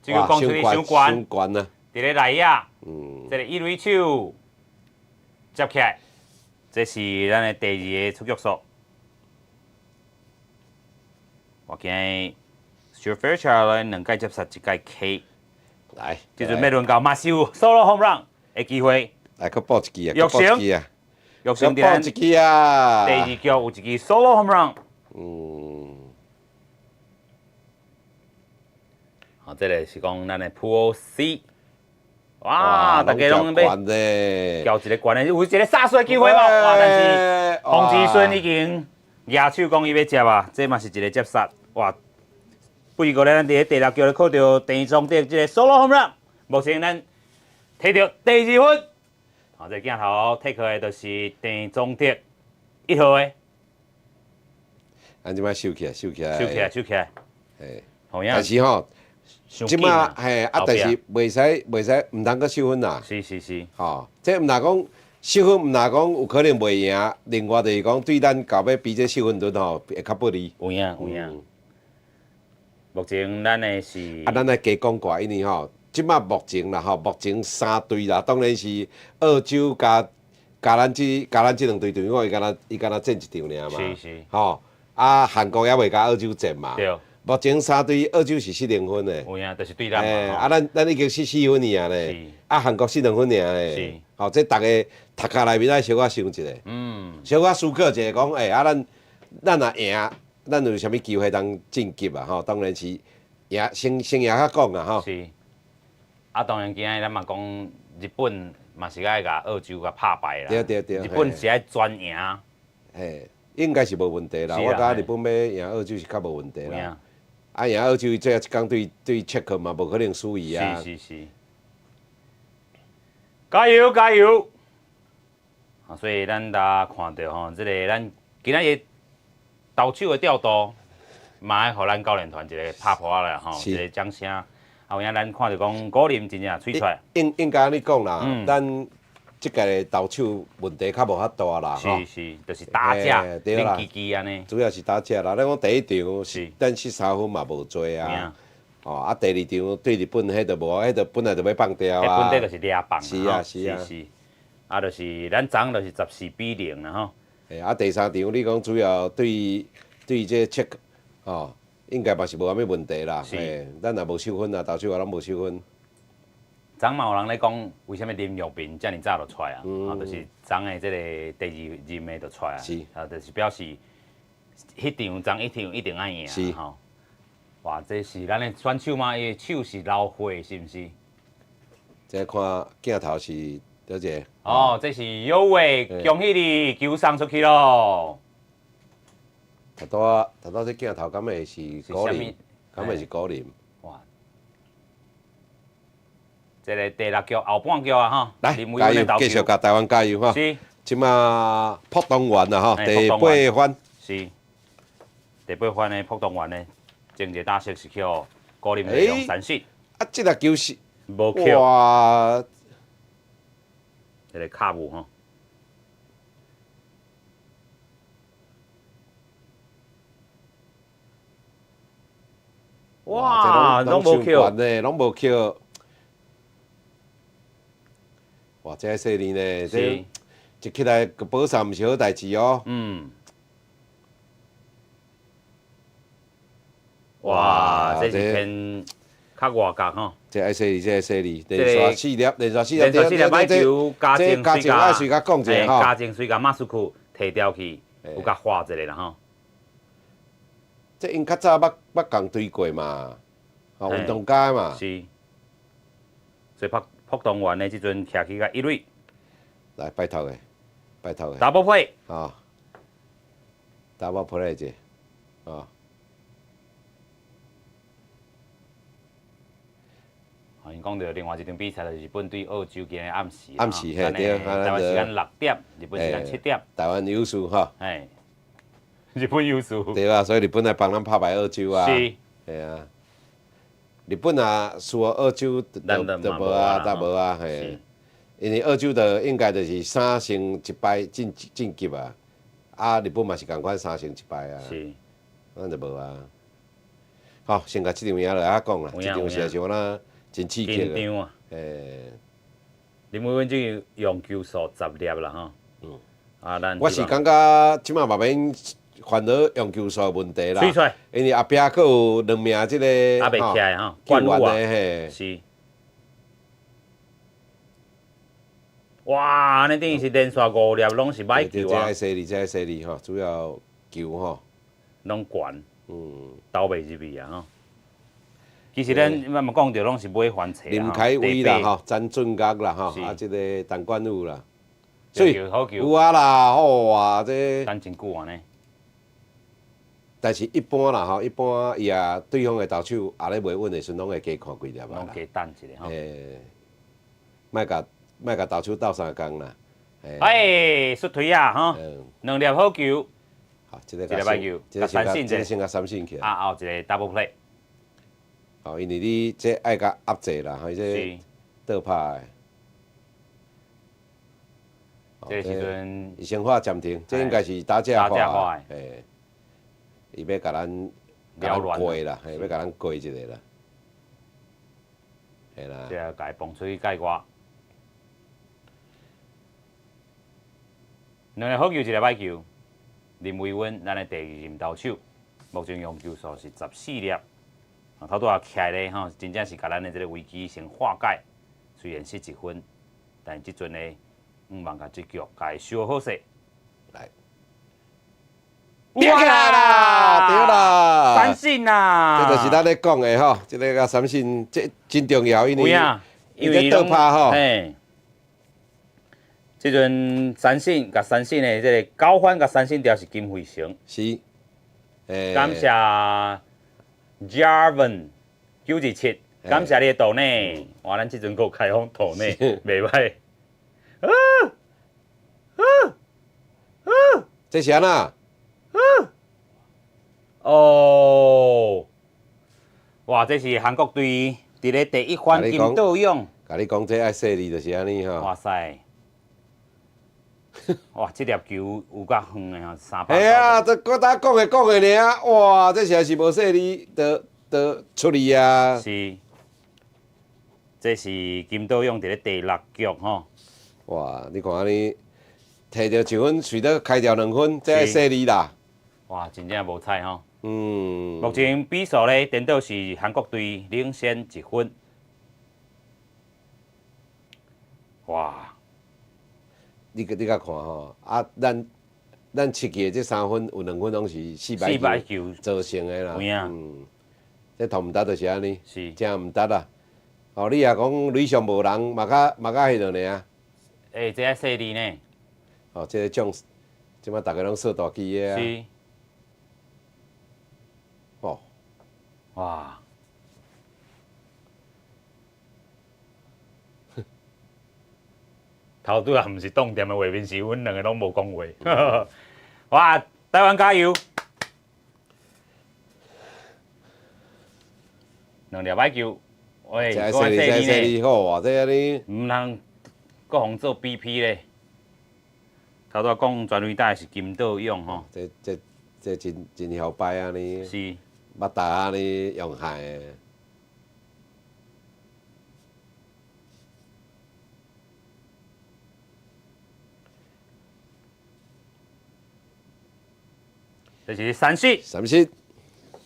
這个講出去傷懸，傷懸啊！佇咧內野，這个一壘手接起來，這是咱的第二个出局數。我今日 Stuart Fairchild 兩屆接殺，一屆 K。來，這陣欲輪到嘛是有 solo home run 的機會。來，閣補一支啊！閣補一支啊！育成閣補一支啊！第二局有一支 solo home run。好，這个是講咱的 Pool C。哇！大家攏欲交一个懸的，有一个殺出的機會無？哇！但是洪志順已經舉手講伊欲接啊，這嘛是一个接殺。哇！不過咧，咱佇咧第六局咧靠著鄭宗德這个 solo home run，目前咱摕著第二分。好，這个鏡頭 take 的就是鄭宗德。1號的。咱這擺收起來，收起來。收起來，收起來。嘿，但是吼，這擺嘿啊，但是袂使袂使，毋通閣失分啦。是是是。吼，這毋若講失分，毋若講有可能袂贏。另外就是講，對咱到尾比這失分率吼會較不利。有影有影。目前咱的是。啊，咱來加講過，因為吼，這擺目前啦吼，目前三隊啦，當然是澳洲佮咱這兩隊隊伍，伊敢若戰一場爾嘛。是是。吼。啊，韓國猶未佮澳洲戰嘛。對。目前三隊澳洲是失零分的。有影，就是對咱嘛。啊，咱已經失4分爾呢。是。啊，韓國失2分爾呢。是。吼，這逐个讀卡內面愛小可想一下。小可思考一下，講，欸，啊，咱若贏，咱有啥物機會通晉級啊？吼，當然是贏，先贏較講啊，吼。是。啊，當然今仔日咱嘛講日本嘛是愛共澳洲共拍敗啦。對對對。日本是愛全贏。嘿。應該是無問題啦，我感覺日本欲贏澳洲是較無問題啦。啊，贏澳洲伊最後一工對捷克嘛，無可能輸伊啊。是是是。加油加油！啊，所以咱大家看著吼，這个咱今仔日投手的調度，嘛愛予咱教練團一个拍噗仔啦吼，一个掌聲。啊，有影咱看著講古林真正媠出來。應該按呢講啦，咱這屆的投手問題較無遐大啦，是是，就是打者恁支支按呢。主要是打者啦，咱講第一場是咱失3分嘛無濟啊，哦啊，第二場對日本彼就無，彼就本來就欲放掉啊。彼本底就是掠放。是啊是啊。是，啊，就是咱昨昏就是14比0啦吼。欸，啊，第三場你講主要對這捷克，吼，應該嘛是無啥物問題啦。是。咱也無失分啊，投手也攏無失分。昨嘛有人咧講，為啥物林玉斌遮爾早就出來啊？啊，就是昨的這个第二任的就出來啊。啊，就是表示，彼場昨一場一定愛贏吼。哇，這是咱的選手嗎？伊的手是流血，是毋是？這看鏡頭是佗一个？哦，這是有偉，恭喜你，球送出去咯。頭拄仔，頭拄仔這鏡頭敢會是古林？敢會是古林？哇！這个第六局後半局啊，吼，來加油，繼續共台灣加油吼。是。這馬朴東元啊，吼，第八番。是。第八番的朴東元呢，前一个打席是予古林用三振。啊，這个球是無扣。哇！這个卡舞吼。哇，攏無扣呢，攏無扣。哇，這細膩呢，這一起來個保送毋是好代誌哦。哇，這是偏較外角吼。這愛細膩，這愛細膩，連續四粒，連續四粒，連續四粒歹球，加前隨共，隨共講者吼。加前隨共馬斯克提掉去，有共畫一下啦吼。這𪜶較早捌共對過嘛，吼，運動家嘛。是。所以朴東元呢，這陣徛起個一壘。來，拜託的，拜託的。 Double play。啊。Double play 者，啊。𪜶講著另外一場比賽，就是日本對澳洲今日暗時。暗時嘿，對。台灣時間6點，日本時間7點。台灣優勢吼。嘿。日本優勢。對啊，所以日本來幫咱拍敗澳洲啊。是。嘿啊。日本若輸澳洲就無啊，就無啊，嘿。因為澳洲就應該就是3勝1敗晉級啊，啊，日本嘛是仝款三勝一敗啊。是。咱就無啊。好，先共這場贏落來講啦，這場實在是我那真刺激緊張啊！欸。林偉文這用球數10粒啦吼。啊，咱。我是感覺這馬嘛免煩惱用球數的問題啦。因為後壁閣有兩名這個還袂起來吼，球員的嘿。是。哇！按呢等於是連續五粒攏是歹球啊！這愛細膩，這愛細膩吼，主要球吼，攏懸，投袂入去啊吼。其實咱嘛講著攏是買番冊林凱威啦吼，詹俊岳啦吼，啊這个陳冠宇啦，所以有啊啦，好啊這。等真久按呢。但是一般啦吼，一般伊也對方的投手也咧袂穩的時陣，攏會加看幾粒啊。攏加等一下吼。欸，莫共投手鬥相共啦，哎，出槌啊，吼，兩粒好球。好，這個一個歹球，這個三振這個先共三振起來。啊，後一個 double play。哦，因為你這愛共壓制啦，吼，這倒拍的。這個時陣，伊先喊暫停，這應該是打者喊的，嘿，伊欲共咱過啦，嘿，欲共咱過一下啦，嘿啦。這個共伊磅出去界外。兩个好球，一个歹球。林維溫，咱的第二任投手，目前用球數是14粒。啊，頭拄仔起來咧，吼，真正是共咱的這个危機先化解。雖然失一分，但是這陣呢，向望共這局共伊收好勢。來，對啦，對啦，三振啦！這就是咱咧講的吼，這个共三振，這真重要，因為因為倒拍吼。這陣三振共三振的這个九番共三振掉是金輝成。是，感謝 Jarvin 927，感謝你的 donate。哇，咱這陣閣開放 donate，袂歹。啊啊啊！這是按怎？啊！哦！哇，這是韓國隊佇咧第一番金道勇。共你講，這愛細膩就是按呢吼。哇塞！哇，這粒球有夠遠的吼，300。嘿啊，這閣頭講的講的爾，哇，這實在是無細膩，就出去啊。是，這是金道勇佇咧第六局吼。哇，你看按呢，摕著一分，隨得開掉2分，這愛細膩啦。哇，真正無彩吼。目前比數咧，顛倒是韓國隊領先一分。哇！你共看吼，啊，咱七局的這3分有2分攏是四百球造成的啦。這投毋值就是按呢，真毋值啦。哦，你若講壘上無人，嘛較嘛較彼落爾。欸，這愛細膩呢。哦，這个將，這擺逐个攏踅大機的啊。是。哦。哇！頭拄仔毋是動點的畫面，是阮兩个攏無講話。哇！台灣加油！兩粒歹球，喂，這愛細膩，這愛細膩好啊！這按呢，毋通閣予做 BP 咧。頭拄仔講全壘打的是金道勇吼。這真真囂擺按呢。是。捌打按呢用害的。這是三振，三振，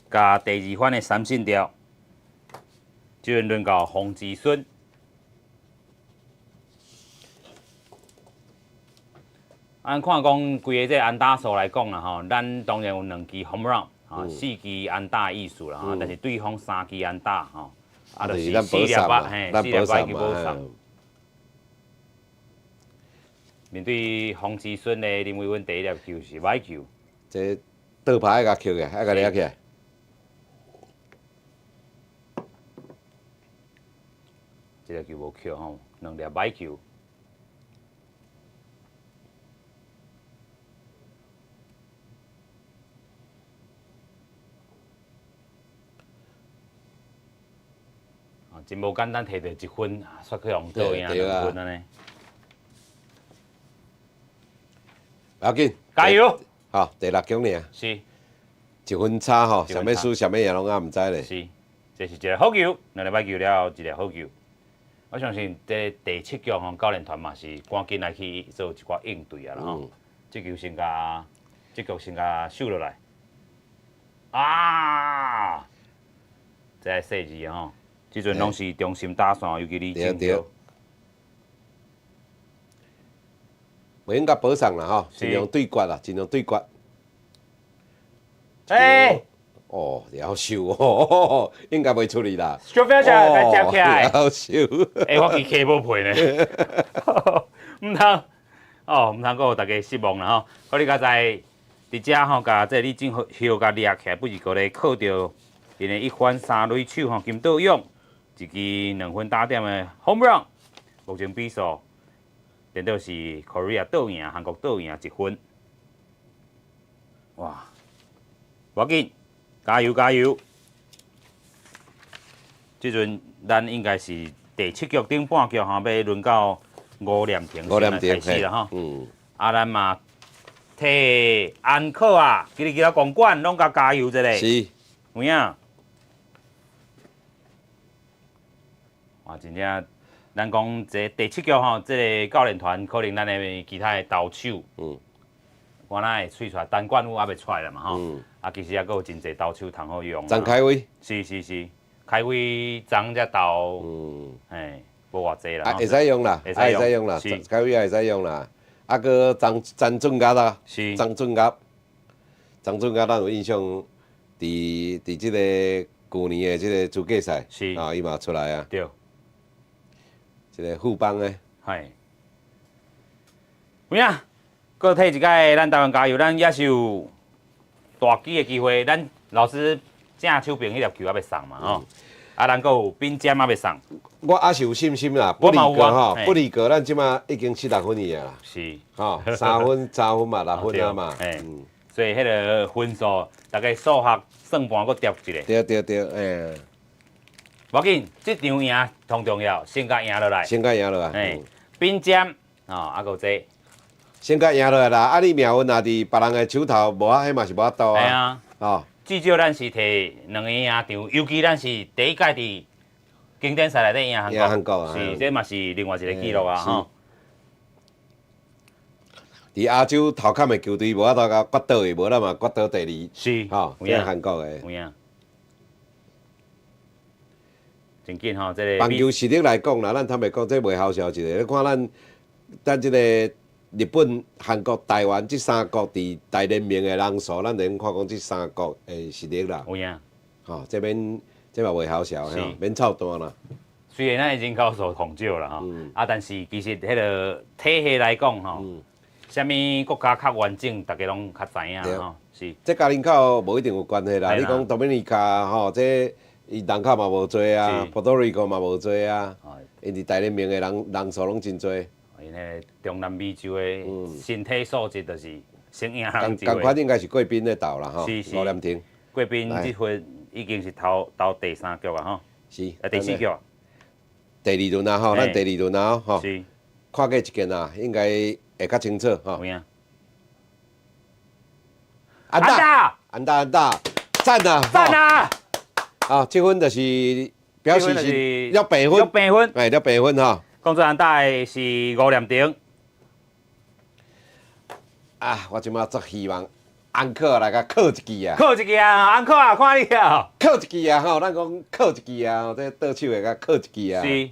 共第二番的三振掉，這陣輪到洪志孫。按看講規个這安打數來講啦吼，咱當然有兩支 home run，啊，四支安打意思啦，但是對方三支安打吼，啊，就是四粒啊，嘿，四粒歹去補送。面對洪志孫的林維溫第一粒球是歹球。這倒拍愛共抾起來，愛共掠起來。這个球無抾吼，兩粒歹球。啊，真無簡單，摕著一分，煞去予倒贏2分按呢。不要緊，加油！好，第六局爾。是。一分差吼，啥物輸啥物贏攏猶毋知咧。是，這是一个好球，兩粒歹球了後一个好球。我相信這第七局吼，教練團嘛是趕緊來去做一寡應對啊啦吼。這球先共，這局先共收落來。啊！這愛細膩吼，這陣攏是中心打線，尤其李正浩。袂用共保送啦吼，盡量對決啦，盡量對決。欸！哦，夭壽哦，應該袂出去啦。小飛俠來接起來。夭壽。欸，我其實無皮呢。毋通，哦，毋通閣予大家失望啦吼。我你剛才佇遮吼，共這李正浩共掠起來，不是閣咧靠著𪜶的一番三壘手吼金道勇一支2分打點的 home run，目前比數。顛倒是 Korea 倒贏，韓國倒贏1分。哇！無要緊，加油加油！這陣咱應該是第七局頂半局吼，欲輪到吳念庭吳念庭開始啦吼。啊，咱嘛替安可啊，吉里吉啦公館攏共加油一下。有影？哇，真正，咱講這第七局吼，這个教練團可能咱的其他的投手，敢若會喙出來，陳冠宇猶未出來啦嘛吼。啊，其實猶閣有真濟投手通好用。張開威。是是是，開威昨才投，嘿，無偌濟啦。啊，會使用啦，會使用啦，開威也會使用啦。啊，閣張張俊岳啦，張俊岳，張俊岳，咱有印象，佇這个舊年的這个資格賽，啊，伊嘛出來啊。這个富邦的。係。有影，閣替一擺咱台灣加油，咱也是有大支的機會。咱老師正手邊彼粒球猶未送嘛吼，啊，咱閣有邊尖猶未送。我猶是有信心啦，不離格吼，不離格，咱這馬已經7、6分去啊啦。吼，3分、3分嘛，6分啊嘛。所以彼个分數，大家數學算盤閣疊一下。對對對，欸。無要緊，這場贏上重要，先共贏落來。先共贏落來。嘿，邊尖，吼，啊，閣這。先共贏落來啦！啊，你命運若佇別人的手頭，無法，彼嘛是無法度啊。係啊。至少咱是提兩个贏場，尤其咱是第一屆佇經典賽內底贏韓國，是，這嘛是另外一个紀錄啊！吼。佇亞洲頭坎的球隊無法度共決倒的，無咱嘛決倒第二。吼，這韓國的。有影。真緊吼，這个。棒球實力來講啦，咱坦白講，這袂好笑一个。你看咱這个日本、韓國、台灣這三國佇大聯盟的人數，咱會用看講這三國的實力啦。有影。吼，這免這嘛袂好笑，吼，免操蛋啦。雖然咱的人口數控少啦，吼，啊，但是其實彼个體系來講，吼，啥物國家較完整，大家攏較知影，吼，是。這佮人口無一定有關係啦。你講多米尼加吼，這伊人口嘛無濟啊，波多黎各嘛無濟啊，𪜶佇大聯盟的人人數攏真濟。𪜶彼个中南美洲的身體素質就是先贏人一仝款應該是貴賓咧投啦，吼，吳念庭。貴賓這份已經是投投第三局啊，吼。啊，第四局。第二輪啊，吼，咱第二輪啊，吼。看過一件啊，應該會較清楚，吼。有影。安打，安打，安打，讚啊！讚啊！啊，這分就是表示是了平分，了平分，哎，了平分吼。講做安打的是吳念庭。啊，我這馬足希望安可來共扣一支啊！扣一支啊，安可啊，看你啊！扣一支啊，吼，咱講扣一支啊，這倒手會共扣一支啊。是。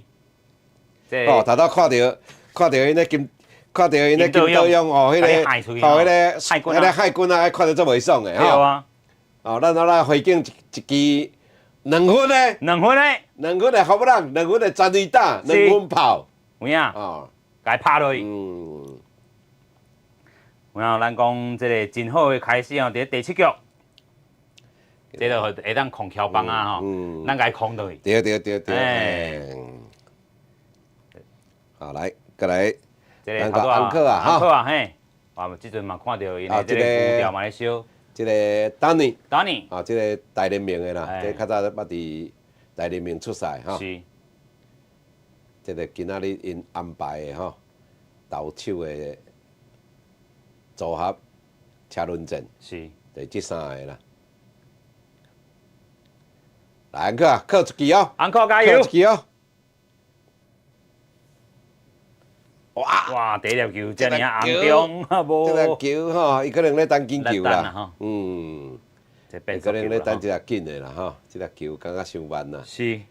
哦，頭拄看著，看著𪜶咧金，看著𪜶咧金道勇哦，彼个，哦，彼个，彼个海軍啊，看著足袂爽的吼。對啊。哦，咱咱回敬一支2分的。兩分的。兩分的好不人，兩分的全壘打，兩分炮。有影。哦。共拍落去。有影，咱講這个真好的開始哦，佇第七局，這个會當控球棒啊吼，咱共伊控落去。對對對對。好，來，過來，這个安可啊，安可啊，嘿，哇，這陣嘛看著𪜶的這个球調嘛咧燒。這个丹尼，丹尼，啊，這个大聯盟的啦，這較早捌佇大聯盟出賽吼。這个今仔日𪜶安排的吼，投手的組合車輪戰。就這三个啦。來，安可啊，扣一支哦。安可加油！扣一支哦。哇！哇！第一粒球遮爾啊紅中，啊無。這粒球吼，伊可能咧等緊球啦。伊可能咧等這粒緊的啦吼，這粒球感覺傷慢啦。緊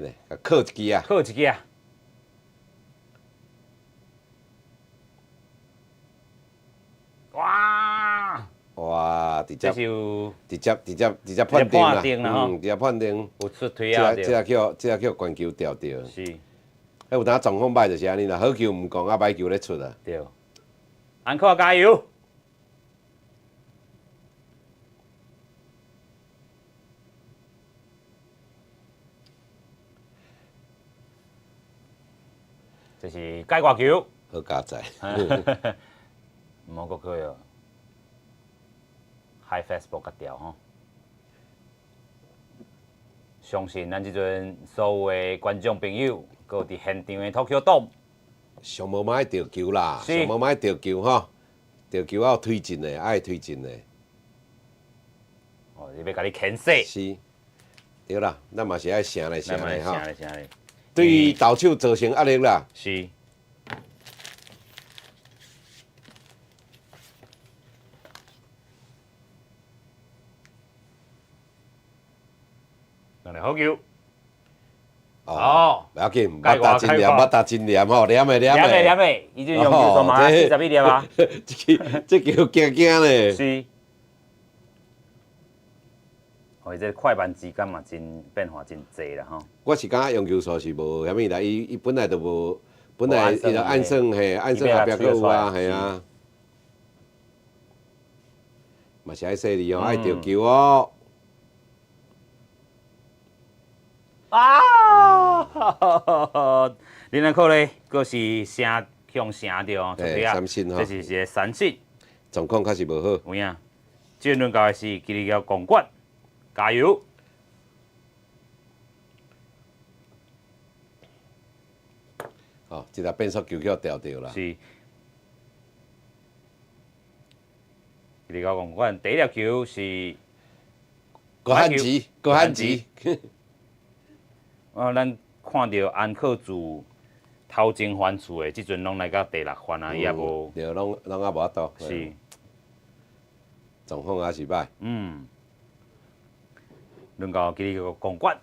的，共扣一支啊！扣一支啊！哇！哇！直接直接直接直接判定啦，直接判定。有出推啊！這這叫這叫關球掉掉。有當狀況歹就是按呢啦，好球毋講，啊歹球咧出啊。對，安可加油！這是界外球。好佳哉。毋好閣去哦。High fastball 較掉吼。相信咱這陣所有的觀眾朋友，閣有佇現場的 Tokyo Dome，上無愛著球啦，上無愛著球吼，著球要推進的，愛推進的。哦，伊欲共你牽制。是，對啦，咱嘛是愛勝咧勝咧吼。勝咧勝咧。對於投手造成壓力啦。是。兩個好球。哦，無要緊，捌打真黏，捌打真黏吼，黏的黏的。黏的黏的，伊這用球數嘛41粒啊。這球驚驚咧。是。哦，伊這快慢之間嘛，真變化真濟啦吼。我是感覺用球數是無啥物啦，伊本來就無，本來伊就按算嘿，按算後壁閣有啊，嘿啊。嘛是愛細膩哦，愛著球哦。啊！林蘭克咧，閣是聲向聲著哦，三振吼，這是一個三振。狀況確實無好。有影，這輪到的是吉利橋公館，加油！哦，這粒變速球叫調著啦。是。吉利橋公館第一粒球是郭漢吉，郭漢吉。啊，咱看著安克自頭前番次的，這陣攏來到第六番啊，伊也無。對，攏猶無法度。是。狀況猶是䆀。嗯。輪到今日個公館，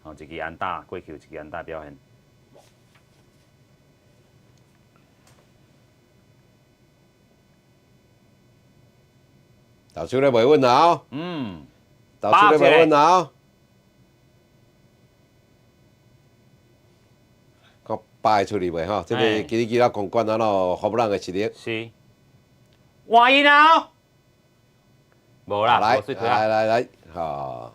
哦，一支安打過去，一支安打表現。投手咧袂穩啊！嗯。投手咧袂穩啊！看擺出去袂吼？這個吉利吉拉公館啊，喏，荷蘭的實力。是。換伊啦！無啦，來來來來，吼，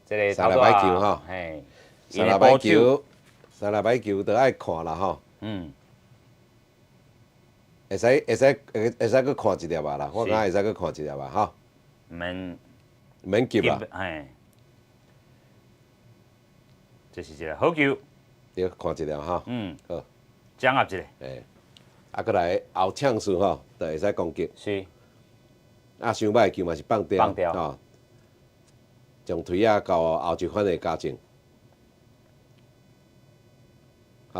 這個三粒擺球吼，嘿，三粒擺球，三粒擺球都愛看啦吼。嗯。會使閣看一粒吧啦，我感覺會使閣看一粒吧，吼。毋免。毋免急啦。嘿。這是一個好球。對，看一粒吼。嗯。好。掌握一下。欸，啊，閣來後搶數吼，就會使攻擊。是。啊，傷歹球嘛是放掉，放掉。吼，從腿仔到後一番的加正。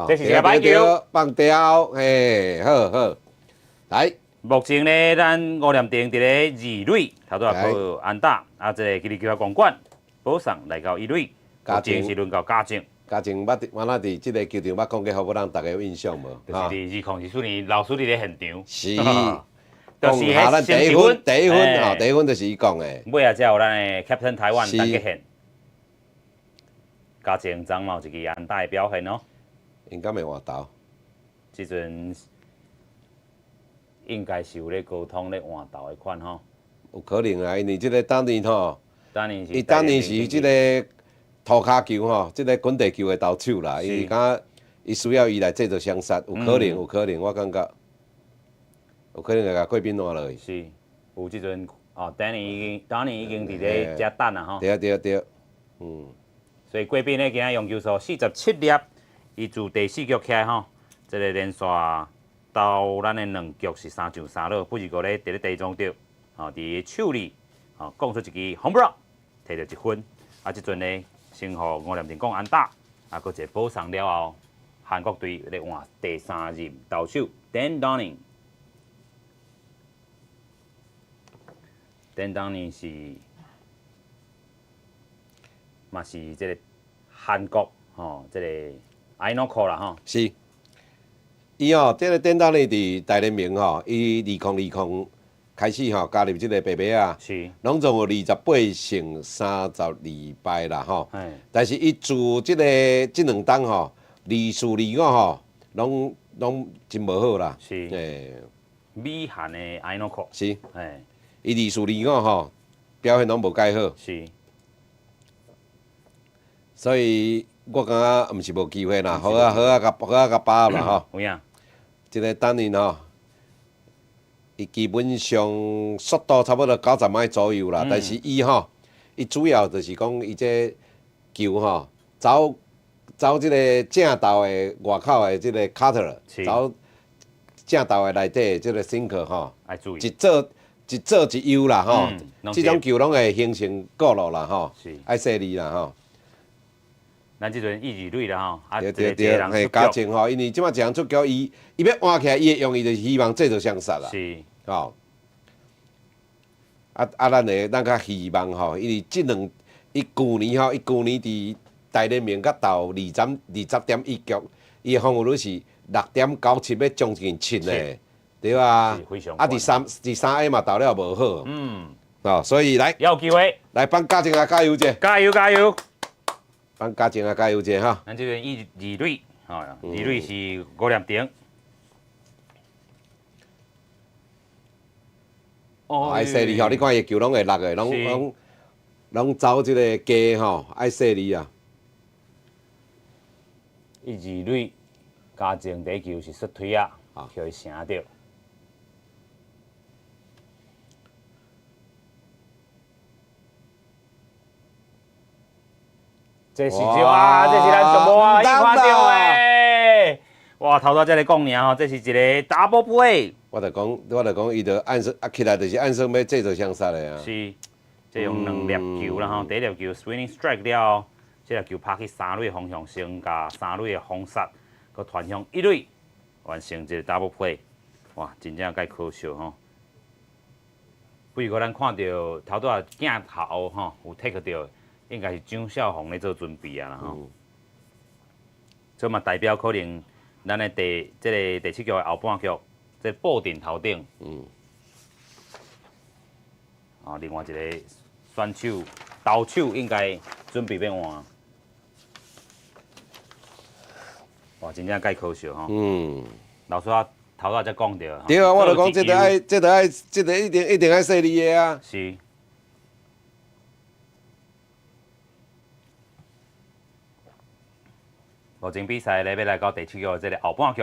這是一個歹球。放掉，嘿，好好。來。目前呢，咱吳念庭佇咧二壘，頭拄仔靠安打，啊，這個吉利球公館保送來到一壘，目前是輪到嘉正。嘉正捌佇，我那佇這個球場捌講過，予咱逐家有印象無？就是佇2014年老師佇咧現場。是。就是彼第一分，第一分吼，第一分就是伊講的。尾仔才有咱的 Captain 台灣陳傑憲，嘉正昨嘛有一支安打的表現哦。應該袂換投。這陣應該是有咧溝通咧換投的款吼。有可能啊，因為這個當年吼，伊當年是這個塗跤球吼，這個滾地球的投手啦，伊敢伊需要伊來製造雙殺，有可能，有可能，我感覺有可能會共貴賓換落去。是，有這陣哦，Danny 已經，Danny 已經佇咧遮等啊吼。對對對，嗯。所以貴賓咧今仔用球數47粒，伊自第四局起來吼，這個連續投咱的兩局是三上三落，不是過咧佇咧第一中著，吼佇手裡吼講出一支 home run，摕著一分。啊，這陣咧先予吳念庭講安打，啊，閣一個保送了後，韓國隊咧換第三任投手 Dan Dunning。Dan Dunning 是嘛是這個韓國吼，這個 Inoco 啦吼。是。伊吼，這個 Dan Dunning 佇大聯盟吼，伊2020開始吼加入這個白襪仔，攏總有28勝32敗啦吼。但是伊自這個這兩冬吼，24、25吼，攏真無好啦。是。美韓的 Inoco。是。伊24、25吼，表現攏無蓋好。是。所以我感覺毋是無機會啦，好啊好啊，共好啊共把握啦吼。有影。這個等陣吼，伊基本上速度差不多90邁左右啦，但是伊吼，伊主要就是講伊這球吼，走走這個正投的外口的這個 cutter，走正投的內底這個 sinker 吼，一做一做一優啦吼，這種球攏會形成過路啦吼，愛細膩啦吼。咱這陣一二壘啦吼，啊，對對對，嘿，加前吼，因為這擺一人出局，伊伊欲換起來，伊會用伊就是希望製造雙殺啦。吼。啊啊，咱會咱較希望吼，因為這兩伊舊年吼，伊舊年佇大聯盟佮投20.1局，伊的防禦率是6.97，欲將近7呢，對啊。啊，佇三 A 嘛投了無好。哦，所以來。有機會。來幫嘉靖啊加油者。加油加油！幫嘉靖啊加油者哈。咱這邊一二壘，吼，二壘是五粒鐘。哦，愛細膩吼，你看伊球攏會落的，攏攏攏走這個低吼，愛細膩啊。一二壘嘉靖第一球是出推啊，予伊成著。這是啊，這是咱上無啊，伊看著的。哇，頭拄才咧講爾吼，這是一個 double play。我就講，伊就按算啊起來就是按算欲製造雙殺的啊。是，這用兩粒球啦吼，第一粒球 swinging strike 了後，這粒球拍去三壘方向，先共三壘的封殺，閣傳向一壘，完成這個 double play。哇，真正蓋可惜吼。不過咱看著頭拄仔鏡頭吼，有 take 著。應該是張少紅咧做準備啊啦吼，這嘛代表可能咱的第這個第七局的後半局，這布陣頭頂，啊，另外一個選手投手應該準備欲換，哇，真正蓋可惜吼。老師啊，頭拄才講著。對啊，我就講這著愛，這著愛，這個一定一定愛細膩的啊。是。目前比賽咧，欲來到第七局這個後半局。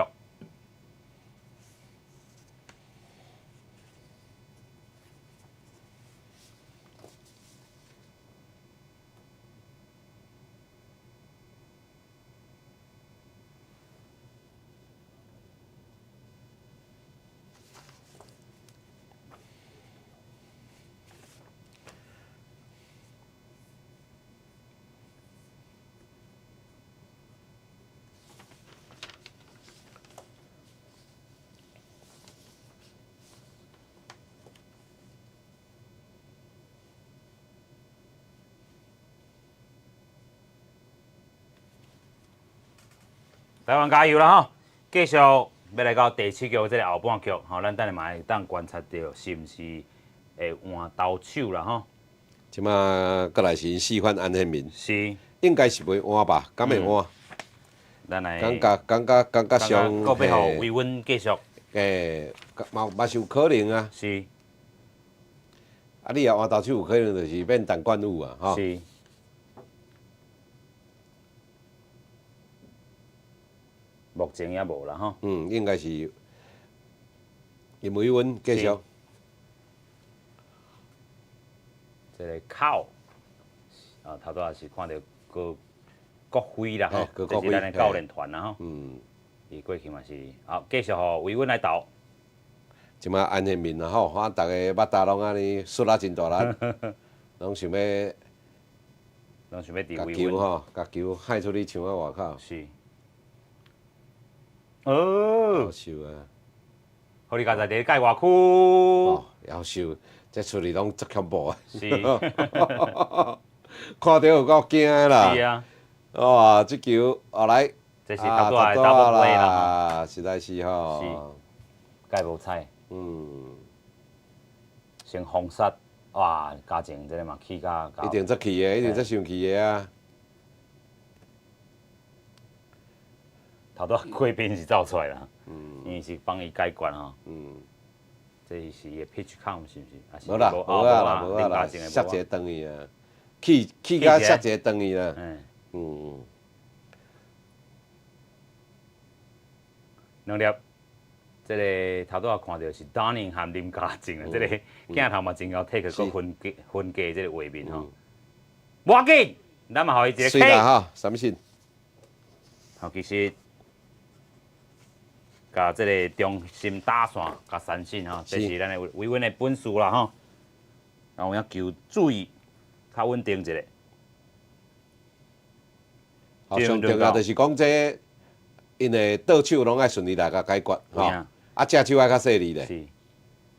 台灣加油啦吼！繼續欲來到第七局這個後半局，吼，咱等下嘛會當觀察著是毋是會換投手啦吼。這馬閣來是四番安憲民，應該是袂換吧？敢會換？咱來感覺感覺感覺上，閣欲予維穩繼續。欸，嘛嘛是有可能啊。啊，你若換投手有可能就是變陳冠宇啊，吼。是。目前也無啦吼。嗯，應該是因為阮繼續。這個口，啊，頭拄仔是看著高國輝啦吼，這是咱的教練團啦吼。伊過去嘛是，好繼續予維穩來投。這馬安憲民啦吼，看逐个目罩攏按呢摔啊真大力，攏想欲，攏想欲佇共球吼，共球害出去牆仔外口。是。哦。夭壽啊！予你家在佇界外區。哦，夭壽，這出去攏足恐怖的。看著有夠驚的啦。是啊。哇，這球後來。這是頭拄仔的 double play 啦。實在是吼。是。蓋無彩。先封殺，哇！嘉靖這个嘛氣甲。一定足氣的，一定足生氣的啊！頭拄仔貴賓是走出來啦，因為是幫伊解決吼。這是伊的 pitch count 是毋是？無啦，無啊啦，無啊啦，摔一个轉去啊，氣氣甲摔一个轉去啦。兩粒，這个頭拄仔看著是 Donny 和林家正啊，這个鏡頭嘛真𠢕 take 閣分割分割這个畫面吼。無要緊，咱嘛予伊一個 K。吼，三振。好，其實共這个中心打線共三振吼，這是咱的維穩的本事啦吼。然後有影球注意較穩定一下。好，上重要就是講這，𪜶的倒手攏愛順利來共解決吼，啊，正手愛較細膩咧。是，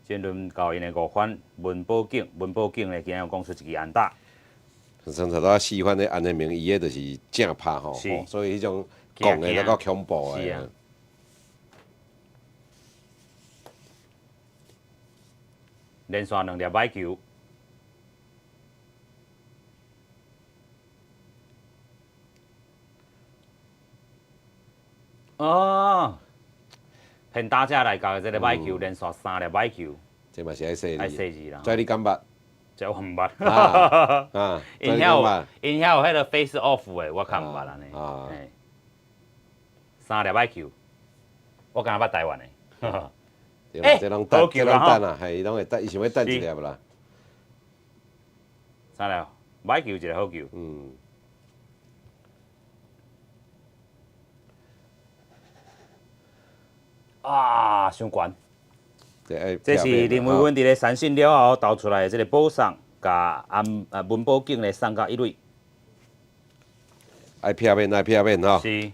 這輪到𪜶的五番文寶景，文寶景咧，今日有講出一支安打。像頭拄四番的安的明，伊彼就是正拍吼，所以彼種講的較恐怖的。是啊。連續兩粒歹球。哦，騙打者來到這个歹球，連續三粒歹球。這嘛是愛細愛細膩啦。這你敢捌？這我毋捌。啊，𪜶遐有𪜶遐有彼个 face off 的，我較毋捌按呢。三粒歹球，我敢若捌台灣的。欸，這攏等，這攏等啊，係伊攏會等，伊想欲等一粒啦。三粒歹球一个好球。啊，傷懸！這是林維穩佇咧三振了後投出來的這个保送，共安啊文寶景咧送到一壘。愛避免，愛避免吼。是。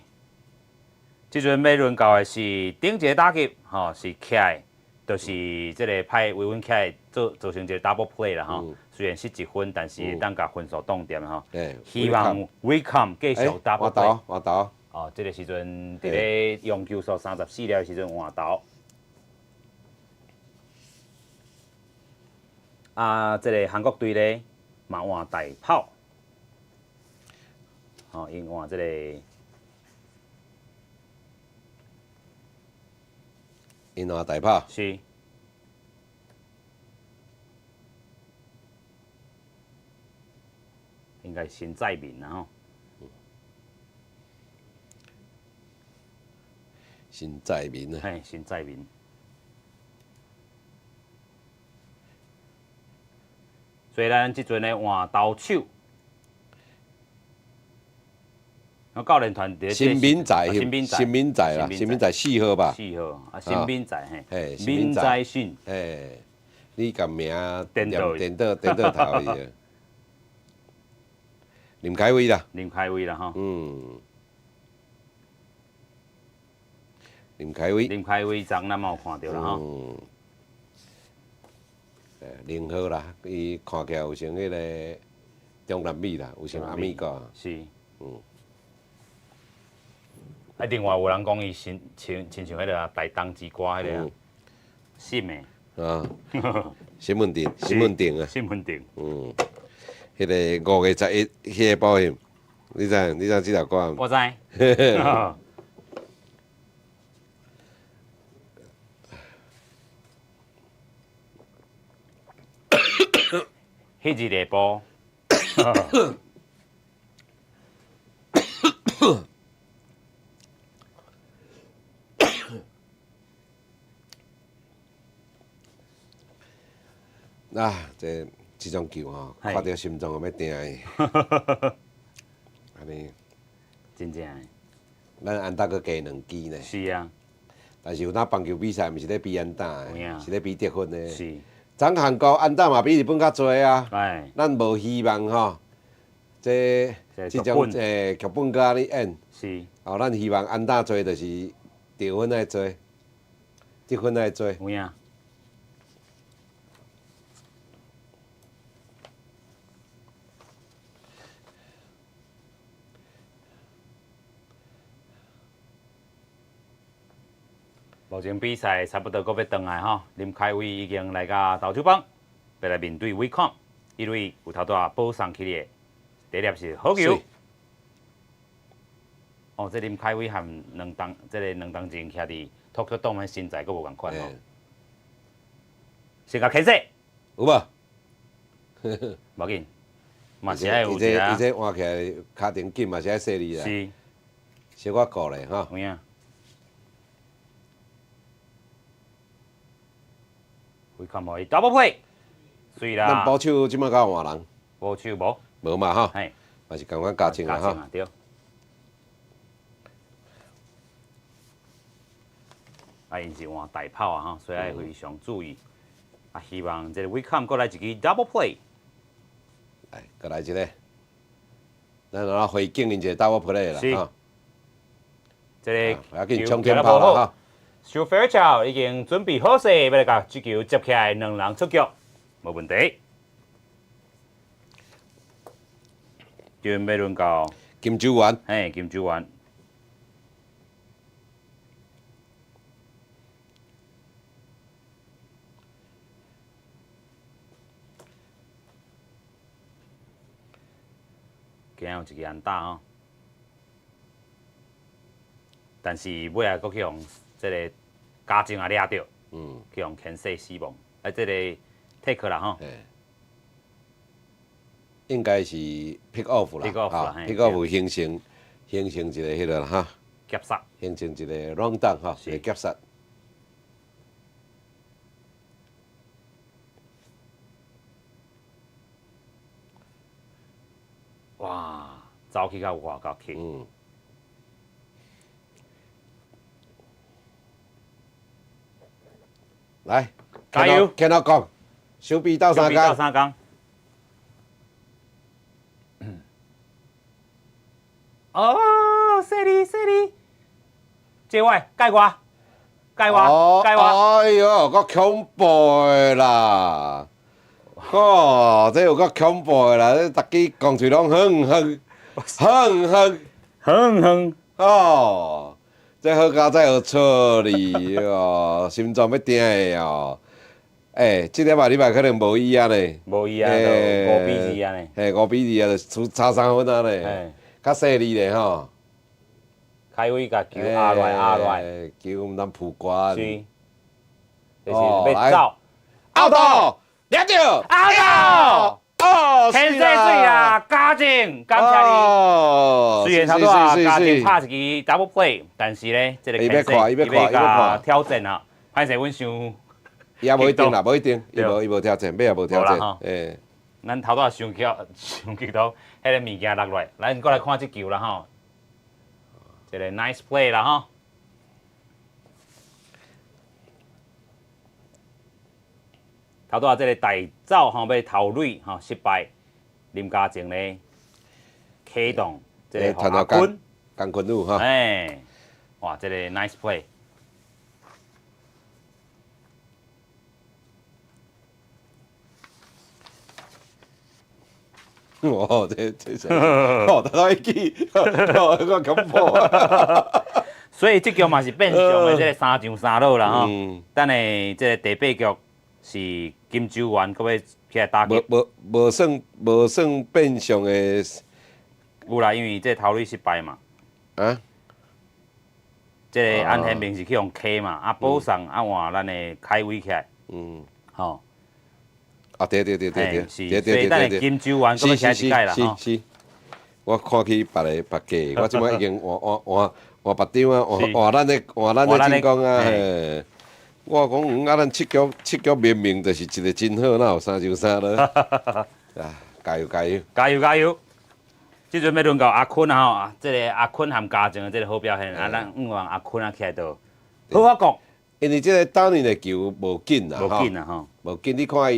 這陣欲輪到的是頂一个打擊，吼是起來，就是這个派維穩起來做造成一个 double play 啦吼。雖然失一分，但是會當共分數擋踮吼。希望 Wicom 繼續 double play。換投，哦，這个時陣佇咧用球數34粒的時陣換投。啊，這个韓國隊咧嘛換大炮，吼，𪜶換這个。𪜶換大炮。是。應該新在民啦吼。新在民啊。嘿，新在民。所以咱這陣咧換投手，教練團佇新民仔，新民仔，新民仔啦，新民仔4號吧？4號啊，新民仔嘿，民仔信，嘿，你共名顛倒顛倒顛倒頭去啊！林凱威啦，林凱威啦吼，林凱威，林凱威昨咱嘛有看著啦吼。0號啦，伊看起來有像彼个中南美啦，有像阿美國。是。啊，另外有人講伊親親親像彼个台東之歌彼个新的。啊，新聞店，新聞店啊。新聞店。彼个5月11，彼个保險，你知？你知這條歌？我知。彼日下晡，啊，這這種球吼，看著心臟欲定的，按呢，真正的。咱安打閣加兩支呢。是啊。但是有當棒球比賽，毋是咧比安打的，是咧比得分的。是。昨韓國安打嘛比日本較濟啊，咱無希望吼，這這種劇本閣按呢演。是。哦，咱希望安打濟，就是得分愛濟，得分愛濟。有影。目前比賽差不多閣欲轉來吼，林凱威已經來到投手板，欲來面對偉康，一壘有頭拄仔保送起的，第一粒是好球。哦，這林凱威和兩冬，這个兩冬前徛佇 Tokyo Dome 身材閣無仝款吼。先共牽制，有無？無要緊，嘛是愛有一個。伊這換起來跤程緊嘛是愛細膩啦。是。小可顧咧吼。有影。威康予伊 double play，水啦。咱捕手這擺敢有換人？捕手無。無嘛吼。嘿。嘛是共款加正啊吼。對。啊，𪜶是換大炮啊吼，所以愛非常注意。啊，希望這個威康閣來一支 double play。來，閣來一个。咱來回敬𪜶一個 double play 啦。是。這個要緊衝天炮啦吼。小 Fairchild 已經準備好勢，欲來共這球接起來，兩人出局，無問題。準備輪到金州丸，嘿，金州丸。今有一支安打哦，但是尾仔閣去予這个加正也掠著，去予牽制死亡，啊，這个 tag 啦吼。應該是 pick off 啦，pick off 啦，pick off 形成一个彼个啦哈，夾殺，形成一个 run down 吼，一个夾殺。哇，走去到外口去。來，加油！見我講，守備鬥相共。鬥相共。哦，犀利犀利，這位蓋我，蓋我，蓋我。哎喲，閣恐怖的啦！哦，這有夠恐怖的啦！這逐支講喙攏哼哼哼哼哼哼。哦，這好佳哉有錯哩哦，心臟欲定的哦。欸，這粒嘛你嘛可能無伊啊呢？無伊啊，就5比2啊呢。嘿，5比2啊，就輸差3分啊呢。較細膩咧吼。開偉共球壓落來壓落來。球毋通撲關。是。就是欲走。 out，掠著。 out。哦，天水水啊，嘉靖，感謝你。雖然頭拄仔嘉靖拍一支 double play，但是咧，這個伊欲看，伊欲看，伊欲看挑戰啊。歹勢，阮想。伊也無一定啦，無一定，伊無挑戰，尾也無挑戰。欸。咱頭拄仔傷急，傷激動，彼个物件落來，咱閣來看這球啦吼。一个 nice play 啦吼。頭拄仔這个大走吼，欲投壘吼失敗，林家正咧啟動這个阿坤，江坤宇哈。哎，哇，這个 nice play。哦，這哦，頭拄一記，哦，閣恐怖。所以這局嘛是變相的這个三上三落啦吼。等下這个第八局是金州丸閣欲起來打擊。無算變相的。有啦，因為這投壘失敗嘛。啊？這个安賢明是去予 K 嘛，啊保送啊換咱的凱威起來。吼。啊對對對對對，是，所以等下金州丸閣欲起來一擺啦吼。是，我看去別个別家，我這擺已經換換換換別張啊，換換咱的換咱的進攻啊。嘿，我講啊，咱七局七局明明就是一个真好，哪有三上三落？啊，加油加油！加油加油！這陣欲輪到阿坤啊吼，這个阿坤和嘉靖的這个好表現，啊，咱向望阿坤啊起來就好好講。因為這个當年的球無緊啦，無緊啦吼，無緊。你看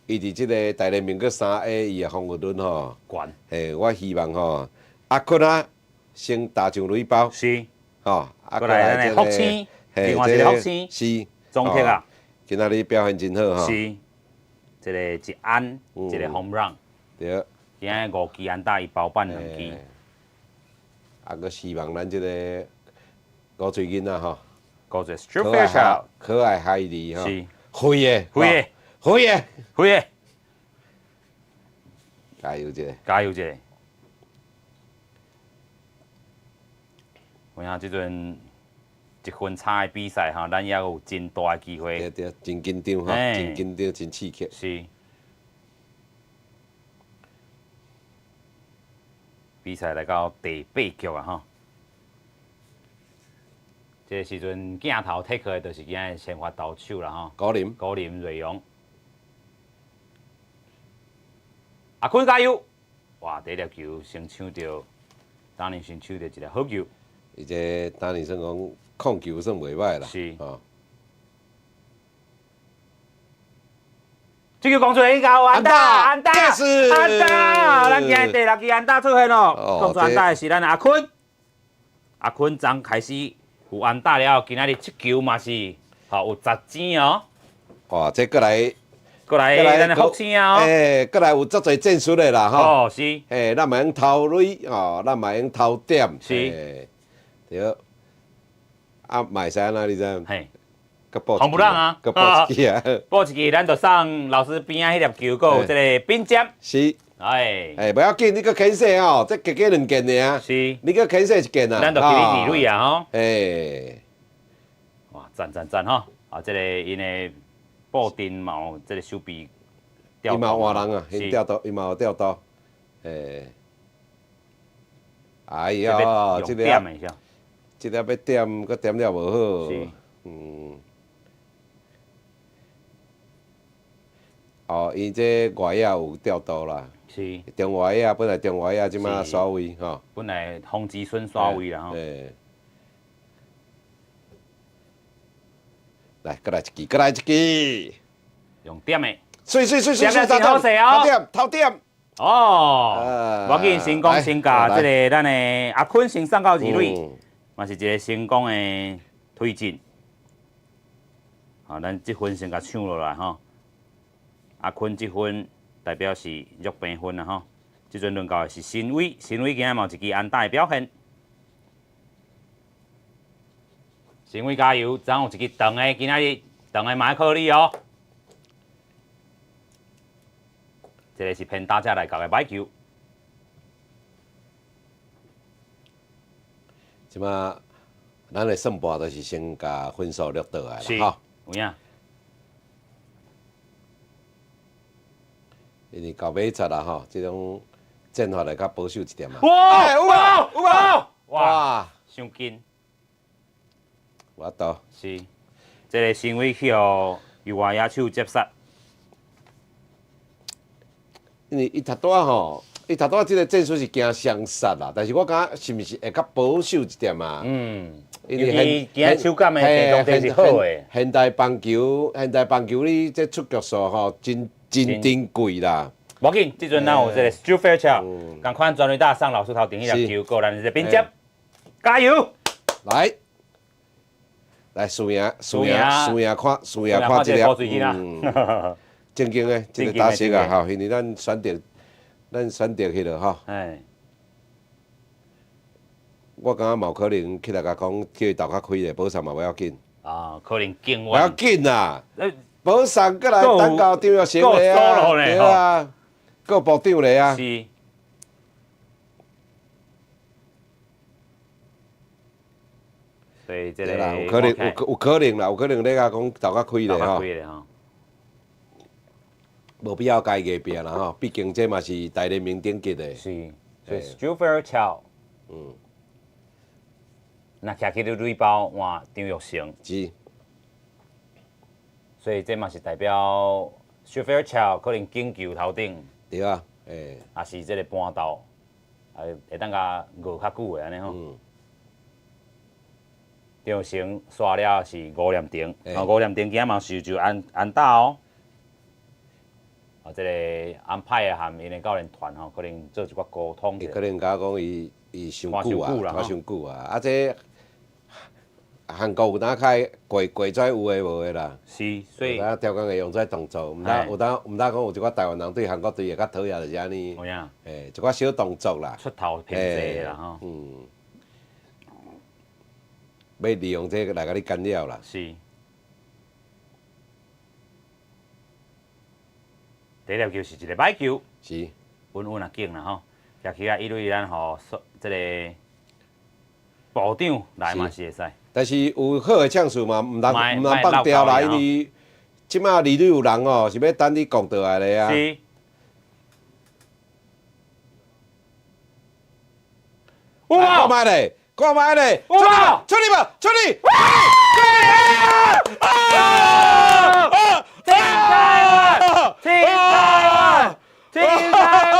伊佇這个大聯盟閣3A，伊的防禦率吼，懸。嘿，我希望吼，阿坤啊，先打上壘包。吼，啊，閣來咱的福星，另外一个福星，總體啊。今仔日表現真好吼。是，這个一安，一个 home run。對。今仔五支安打，伊包辦兩支。啊，閣希望咱這个古錘囡仔吼，古錘可愛可愛孩兒吼，飛的，飛的，飛的，飛的，加油一下，加油一下。有影這陣一分差的比賽吼，咱猶有真大的機會。對對，真緊張吼，真緊張，真刺激。是。比賽來到第八局啊吼。這個時陣鏡頭 take 的就是今日先發投手啦吼。高林，高林瑞陽。阿坤加油！哇，第一粒球先搶著，當年先搶著一個好球。伊這當年算講控球算袂䆀啦。是。哦。這球講出來，應安打，安打，安打！咱今日第六支安打出現咯。講出安打的是咱阿坤。阿坤昨開始有安打了後，今仔日這球嘛是，吼有10支哦。哇，這閣來，閣來咱的福星哦。欸，閣來有足濟戰術的啦，吼。哦，是。欸，咱嘛用偷壘，吼，咱嘛用偷點。是。對。啊，嘛會使按怎你知？嘿。紅不讓啊！閣報一支啊！報一支，咱就送老師邊仔彼粒球，閣有這個冰針。是。哎。欸，無要緊，你閣牽制哦，這加加兩件爾。是。你閣牽制一件啊。咱就給你二壘啊吼。欸。哇，讚讚讚吼！啊，這個𪜶的布陣嘛有這個守備調。伊嘛換人啊，𪜶調度，伊嘛有調度。欸。哎呀，這個。這個欲點，閣點了無好。是。嗯。哦，伊這外野有調度啦。是。中外野本來中外野這馬刷位吼。本來洪吉孫刷位啦吼。欸。來，閣來一支，閣來一支。用點的。媠媠媠媠媠，真好勢哦。頭點頭點。哦。無要緊，成功先共這個咱的阿坤先送到二壘，嘛是一個成功的推進。好，咱這分先共搶落來吼。阿坤這分代表是弱平分啊吼，這陣輪到的是新偉，新偉今仔嘛有一支安打的表現。新偉加油，昨有一支長的，今仔日長的嘛愛靠你哦。這個是偏打者來投的歹球。這馬咱的算盤就是先共分數錄倒來啦，吼。有影。因為到尾節啦吼，這種戰法會較保守一點啊。哇！有無？有無？哇！傷緊。無度。是，這個新偉去予右外野手接殺。因為伊頭拄仔吼，伊頭拄仔這個戰術是驚雙殺啦，但是我感覺是毋是會較保守一點啊？嗯。因為今日手感的地動是好的。現代棒球，現代棒球你這出局數吼，真真珍貴啦。無要緊，這陣咱有這個 Stu Fairchild，仝款全壘打送老師頭頂彼粒球，過咱這個冰針，加油！來，來輸贏，輸贏，輸贏看，輸贏看這粒，嗯，正經的，這個打席啊，吼，因為咱選擇，咱選擇彼個吼。我感覺嘛有可能起來共講，叫伊投較開咧，保送嘛無要緊。啊，可能敬無要緊啦。保送閣來等到張育成咧啊，對啊，閣有部長咧啊。是。所以這個有可能有有可能啦，有可能咧共講投較開咧吼。無必要共伊硬拚啦吼，畢竟這嘛是大聯盟頂級的。是，所以 Stu Fairchild，若徛起咧壘包換張育成。是。所以這嘛是代表 Stu Fairchild 可能緊球頭頂。對啊，欸。也是這個盤鬥，啊會當共熬較久的按呢吼。張育成煞了是吳念庭，哦，吳念庭今仔嘛受就安安打哦。啊，這個安排的和𪜶的教練團吼，可能做一寡溝通。伊可能共我講，伊伊傷久啊，拖傷久啊，啊這韓國有當較過過跩有的無的啦。是，所以。有當刁工會用這動作，毋但有當毋但講有一寡台灣人對韓國隊會較討厭就是按呢。有影。欸，一寡小動作啦。出頭偏濟啦吼。嗯。欲利用這個來共你干擾啦。是。第一粒球是一个歹球。是。穩穩啊緊啦吼，舉起來一壘咱予這個部長來嘛是會使。但是有好的將士嘛，毋通毋通放掉啦，因為這馬二壘有人哦，是欲等你摃倒來咧啊。是。哇！看覓咧，看覓咧，有無出去無？出去！啊！天台灣，天台灣，天台灣，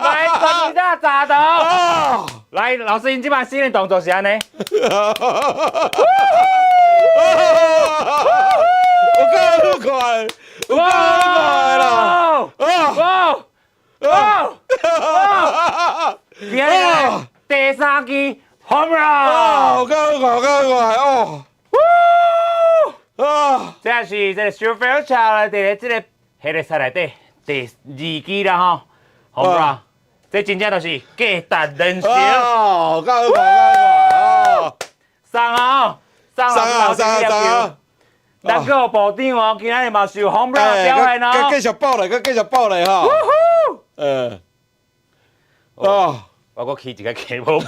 來全壘打炸到！啊！來，老師，𪜶這擺新的動作是按呢？有夠好看，有夠好看啦！哇！哇！哇！今日第三支 home 啊！ run，有夠好看，有夠好看哦！啊！這是這個 Super Child 佇這個系列賽內底第二支啦吼，home run，這真正就是價值連城。啊！有夠好看，有夠好看哦！送啊！送送啊！送啊！送啊！咱閣有部長哦，今仔日嘛是有 home run 表現哦。繼續報來，閣繼續報來吼。嗯。哦。我閣起一個雞毛皮。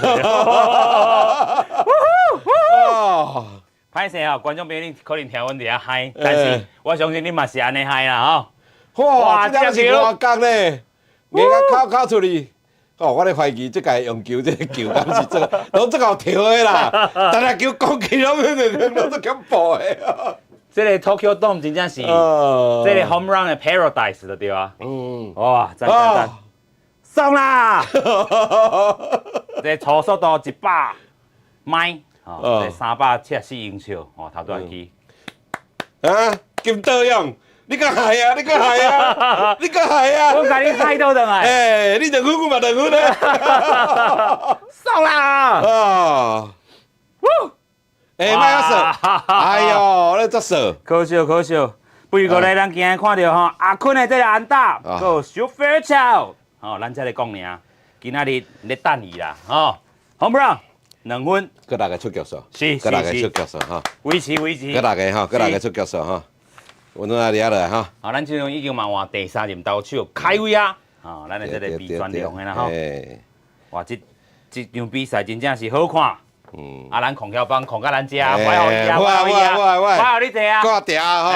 哦。歹勢哦，觀眾朋友，你可能聽阮佇遐嗨，但是我相信你嘛是按呢嗨啦吼。哇！這是外角咧，硬甲敲敲出去。哦，我咧懷疑這屆用球，這個球敢是這個，攏足𠢕跳的啦。但係球講起攏攏足恐怖的。這個 Tokyo Dome 真正是，這個 home run 的 paradise 就對啊。哇！讚讚讚！送啦！這初速度100邁，哦，這374英尺，哦，頭拄仔去。啊，金德勇，你閣害啊？你閣害啊？你閣害啊？我共你害倒轉來。欸，你兩分，我嘛兩分咧。送啦！啊！欸，莫遐掃！哎喲，你足掃。可惜可惜。不過咧，咱今日看著吼，阿坤的這個安打，閣有 Super 球，吼，咱才咧講爾。今仔日咧等伊啦，吼，home run 2分。閣六個出局數。是。閣六個出局數吼。維持維持。閣六個吼，閣六個出局數吼。阮哪裡來吼？好，咱這陣已經嘛換第三任投手開位啊！吼，咱的這個比全量的啦吼。哇，這這場比賽真正是好看。啊，咱控球幫控到咱遮，我予你啊，我予你啊，我予你坐啊。掛掉吼。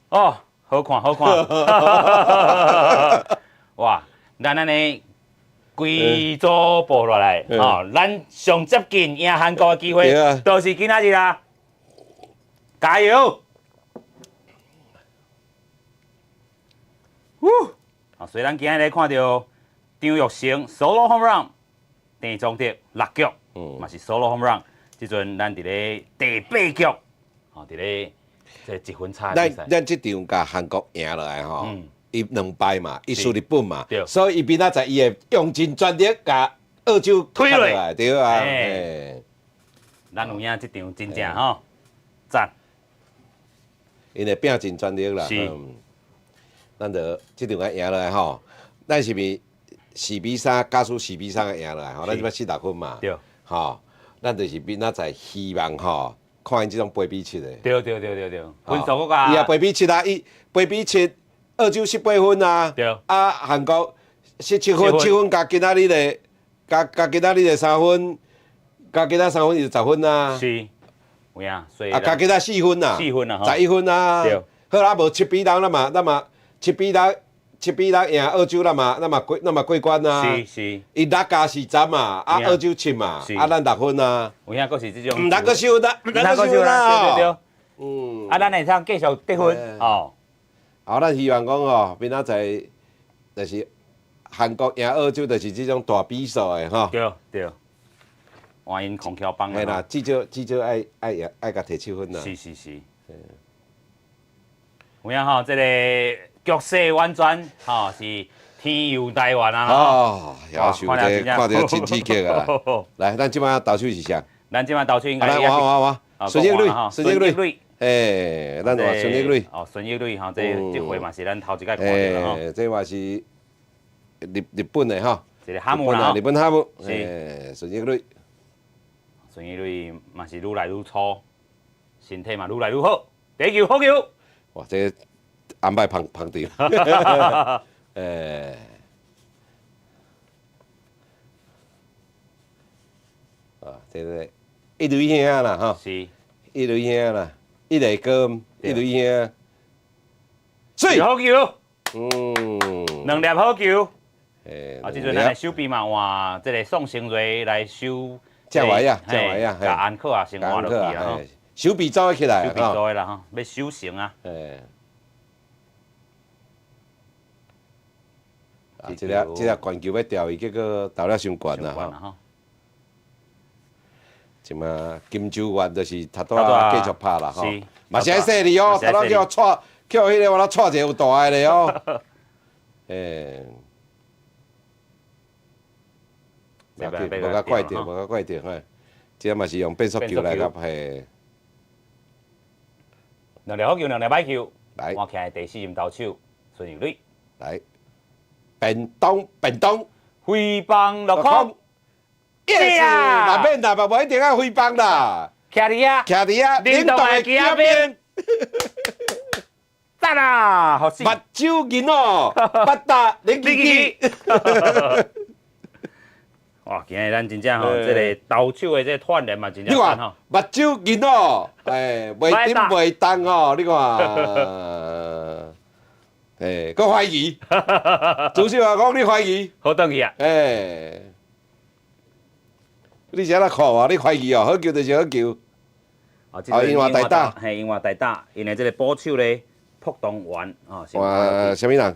哦，好看好看。哇，咱按呢規組步落來，吼，咱上接近贏韓國的機會，就是今仔日啦。加油！嗚，啊，所以咱今仔日看著張育成 solo home run，鄭宗哲六局，嘛是 solo home run。這陣咱佇咧第八局，吼，佇咧這一分差。咱這場共韓國贏落來吼，伊兩敗嘛，伊輸日本嘛，所以伊明仔載伊會用盡全力共澳洲推落來，對啊。咱有影這場真正吼，讚。𪜶會拼盡全力啦。是。咱就這場共贏落來吼，咱是毋4比3，假使4比3贏落來吼，咱這擺46分嘛。對。吼，咱就是明仔載希望吼，看𪜶這種8比7的。對對對對對，分數閣較。伊也八比七啊，伊八比七，澳洲失八分啊。對。啊，韓國失七分，七分加今仔日的，加今仔日的三分，加今仔三分就10分啊。是。有影，所以。啊，加今仔四分啊。四分啊，11分啊。對。好啊，無7比6，咱嘛7比6，7比6贏澳洲，咱嘛過關啊。是是。伊六加是十嘛，啊澳洲七嘛，啊咱六分啊。有影，閣是這種。毋通閣收啦，毋通閣收啦。對對對。啊，咱會通繼續得分哦。好，咱希望講吼，明仔載就是韓國贏澳洲，就是這種大比數的吼。對對。換𪜶控球幫。嘿啦，至少至少愛愛贏愛共提七分啦。是是是。有影吼，這個局勢完全吼是天佑台灣啊！哦，夭壽這看著真刺激啊！來，咱這擺投手是誰？咱這擺投手應該。來，換換換，孫益蕊，孫益蕊，欸，咱換孫益蕊。哦，孫益蕊吼，這這回嘛是咱頭一擺看著吼。這嘛是日本的吼。一個哈姆啦。日本哈姆。是。孫益蕊。孫益蕊嘛是愈來愈粗，身體嘛愈來愈好，第一球好球。哇，這安排捧捧著。欸，啊，這個一壘兄啦，吼，是，一壘兄啦，一壘哥，一壘兄，水好球，兩粒好球，啊，這陣咱的守備嘛換這個宋成瑞來守。正位啊，正位啊，共安可啊先換落去啊，吼。守備走起來，守備走啦吼，欲守成啊。啊，這粒懸球欲掉伊，結果投了傷懸啦吼。這馬金州元就是頭拄仔繼續拍啦吼，嘛是愛細膩哦，頭拄叫掣，叫彼個我來掣一個有大的咧哦。無共怪著，無共怪著，嘿，這嘛是用變速球來共嘿。兩粒好球，兩粒歹球。來，換起來第四任投手孫玉磊。來，便當便當，揮棒落空。 Yes，若免啦，嘛無一定愛揮棒啦。徛佇遐，徛佇遐，靈動的機仔兵。讚啊！好目睭銀哦，八達零幾幾。哇！今日咱真正吼，這个投手的這個鍛鍊嘛，真正你看，目睭銀哦，哎，袂沉袂動哦，你看，哎，閣懷疑，主席話講你懷疑，好轉去啊！哎，你是按怎看我？你懷疑哦？好球就是好球。哦，哦，英華大打，嘿，英華大打，𪜶的這個捕手咧，朴東元，哦，哇，啥物人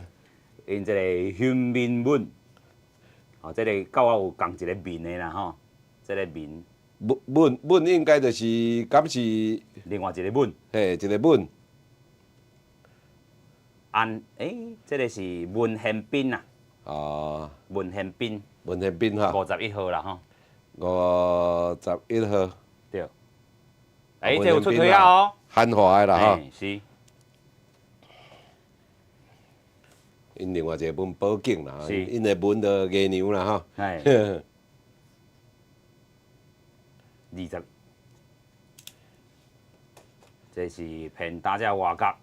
？𪜶這個熊面文。哦，這個佮我有仝一个面的啦吼，這个面。文文文應該就是敢是另外一个文。嘿，一個文。安，欸，這个是文憲斌啊。哦。文憲斌。文憲斌哈。51號啦吼。51號。對。欸，這有出槌啊哦。韓華的啦吼。是。𪜶另外一个文寶景啦，𪜶的文就月娘啦吼。20，這是騙打者外角，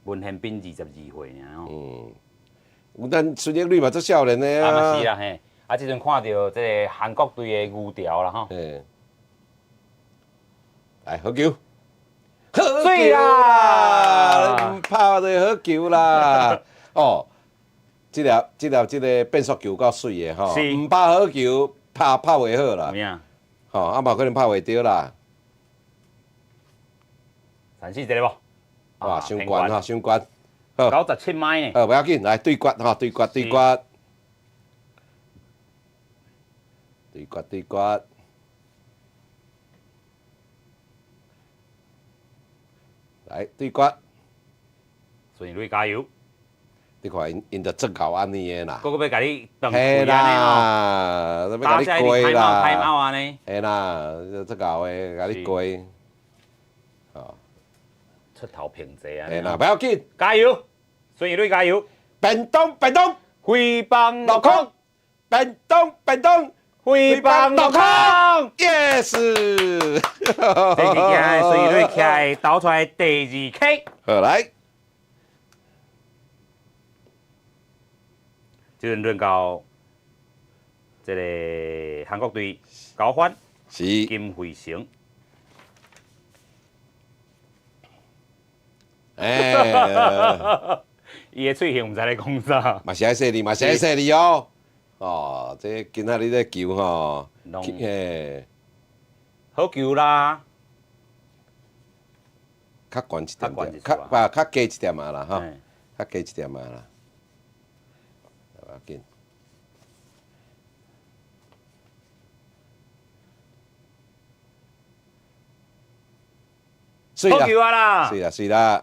文憲斌22歲爾吼。嗯，咱孫玉磊嘛足少年的啊。啊嘛是啦嘿，啊這陣看著這个韓國隊的牛條啦吼。來好球。好球啦！毋拍就好球啦。哦，這粒這个變速球夠媠的吼，毋拍好球，拍拍袂好啦。吼，啊嘛可能拍袂著啦。三四一个無？哇，傷懸吼，傷懸。97邁呢。好，無要緊，來對決吼，對決對決。對決對決。來對決，孫玉磊加油！你看𪜶𪜶就足𠢕按呢的啦，閣閣欲共你斷嘿啦，欲共你過啦，開貓按呢？嘿啦，足𠢕的，共你過，哦，出頭平坐啊！嘿啦，不要緊，加油！孫玉磊加油！便當便當，揮棒落空，便當便當。揮棒落空，yes。這是今日孫玉磊起來投出來第二 K。好來，這陣輪到這個韓國隊高歡，是金惠成。哎，伊的喙型毋知咧講啥。嘛是愛細膩，嘛是愛細膩哦。哦，這今仔日這球吼，嘿，好球啦，較懸一點點，較較低一點仔啦，吼，較低一點仔啦，無要緊。好球啊啦！媠啦，媠啦！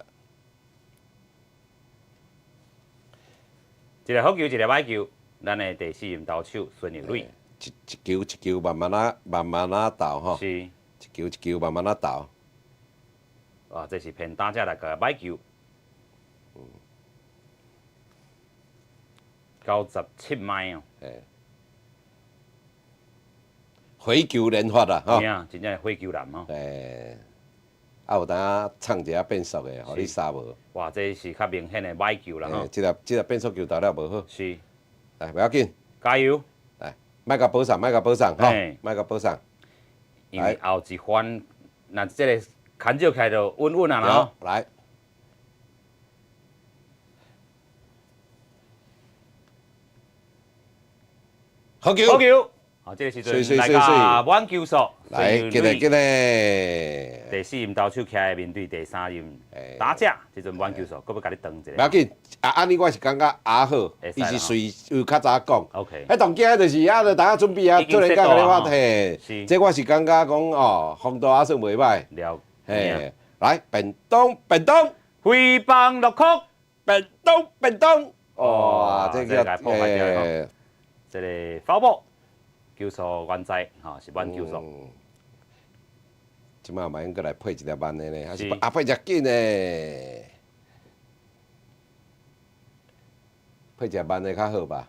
一个好球，一个歹球。咱的第四任投手孫玉磊，一一球一球慢慢仔慢慢仔投吼，是，一球一球慢慢仔投。哇，這是偏打者來個歹球。97邁哦。火球連發啦，吼。真正是火球男哦。啊有當創一下變速的，予你殺無。哇，這是較明顯的歹球啦吼。這粒變速球投了無好。是。來，不要緊，加油！來，莫共保送，莫共保送，吼，莫共保送。因為後一番，若這个牽手起來就穩穩啊啦。來，好球，好球！好，這個時陣來到滿球數，來，進來進來。第四任投手起來面對第三任打者，這陣滿球數，閣欲共你斷一下。無要緊，啊，按呢我是感覺也好，伊是隨有較早講。 彼當驚就是啊，就大家準備啊，突然間共你發嘿，這我是感覺講哦，風度還算袂䆀。了。嘿，來，便當便當，揮棒落空，便當便當，哇，這個破壞掉，這個 foul ball。球數原在吼是滿球數。這擺嘛應該來配一粒慢的呢，還是啊配只緊的？配一慢的較好吧？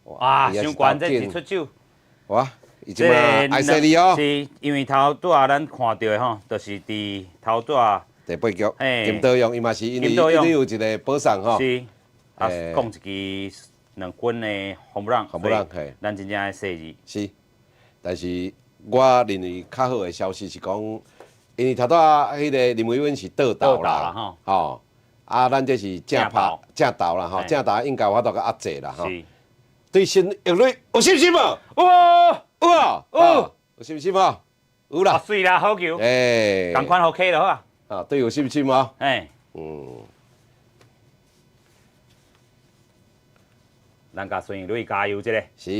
哇，傷懸這一出手。哇，伊這擺愛犀利哦。是，因為頭拄仔咱看著的吼，就是佇頭拄仔第八局金道勇伊嘛是因為因為有一個保送吼。是。啊，講一支2分的 home run， home run，嘿，咱真正愛細膩。是，但是我認為較好的消息是講，因為頭拄仔彼個林維溫是倒投啦，吼，啊，咱這是正拍正投啦，吼，正投應該有法度閣壓制啦，吼。對孫逸磊有信心無？有，有啊，有，有信心無？有啦。媠啦，好球。欸，仝款好 K 就好啊。啊，對，有信心無？欸。咱共孫逸磊加油一下。是。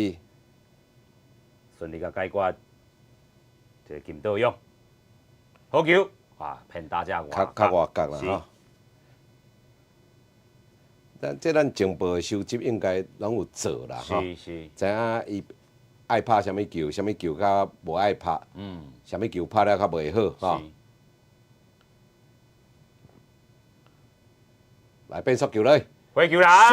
順利共解決。這個金道勇，好球！哇，騙大家較較外角啦吼。咱這咱情報的收集應該攏有做啦吼。是是。知影伊愛拍啥物球，啥物球較無愛拍。啥物球拍了較袂好吼。來變速球來。回球啦！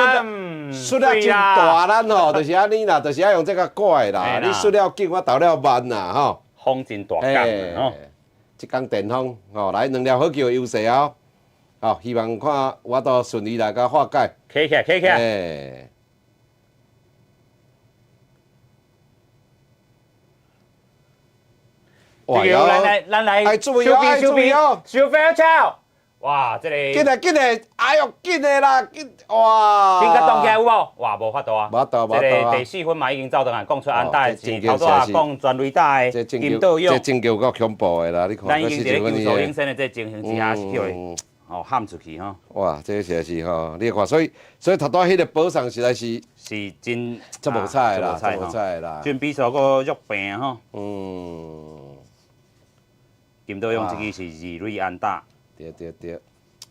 出了真大咱吼，就是按呢啦，就是愛用這個快啦。你出了緊，我投了慢啦，吼。風真大工吼。這工電風吼，來兩粒好球的優勢哦。好，希望看我都順利來共化解。起起來，起起來。哇！咱來，咱來，愛注意哦，愛注意哦，收飛球。哇，這個緊來緊來，哎喲，緊的啦，緊哇！緊甲擋起來有無？哇，無法度啊！無法度，無法度。這個第四分嘛已經走轉來，講出安打的是頭拄仔講全壘打的金道勇。這進球夠恐怖的啦！你看，咱已經佇咧球數領先的這情形之下，是叫伊吼喊出去吼。哇，這實在是吼，你看，所以所以頭拄仔彼個保送實在是是真足無彩啦，足無彩啦。陣比數閣弱平吼。金道勇這支是二壘安打。對對對。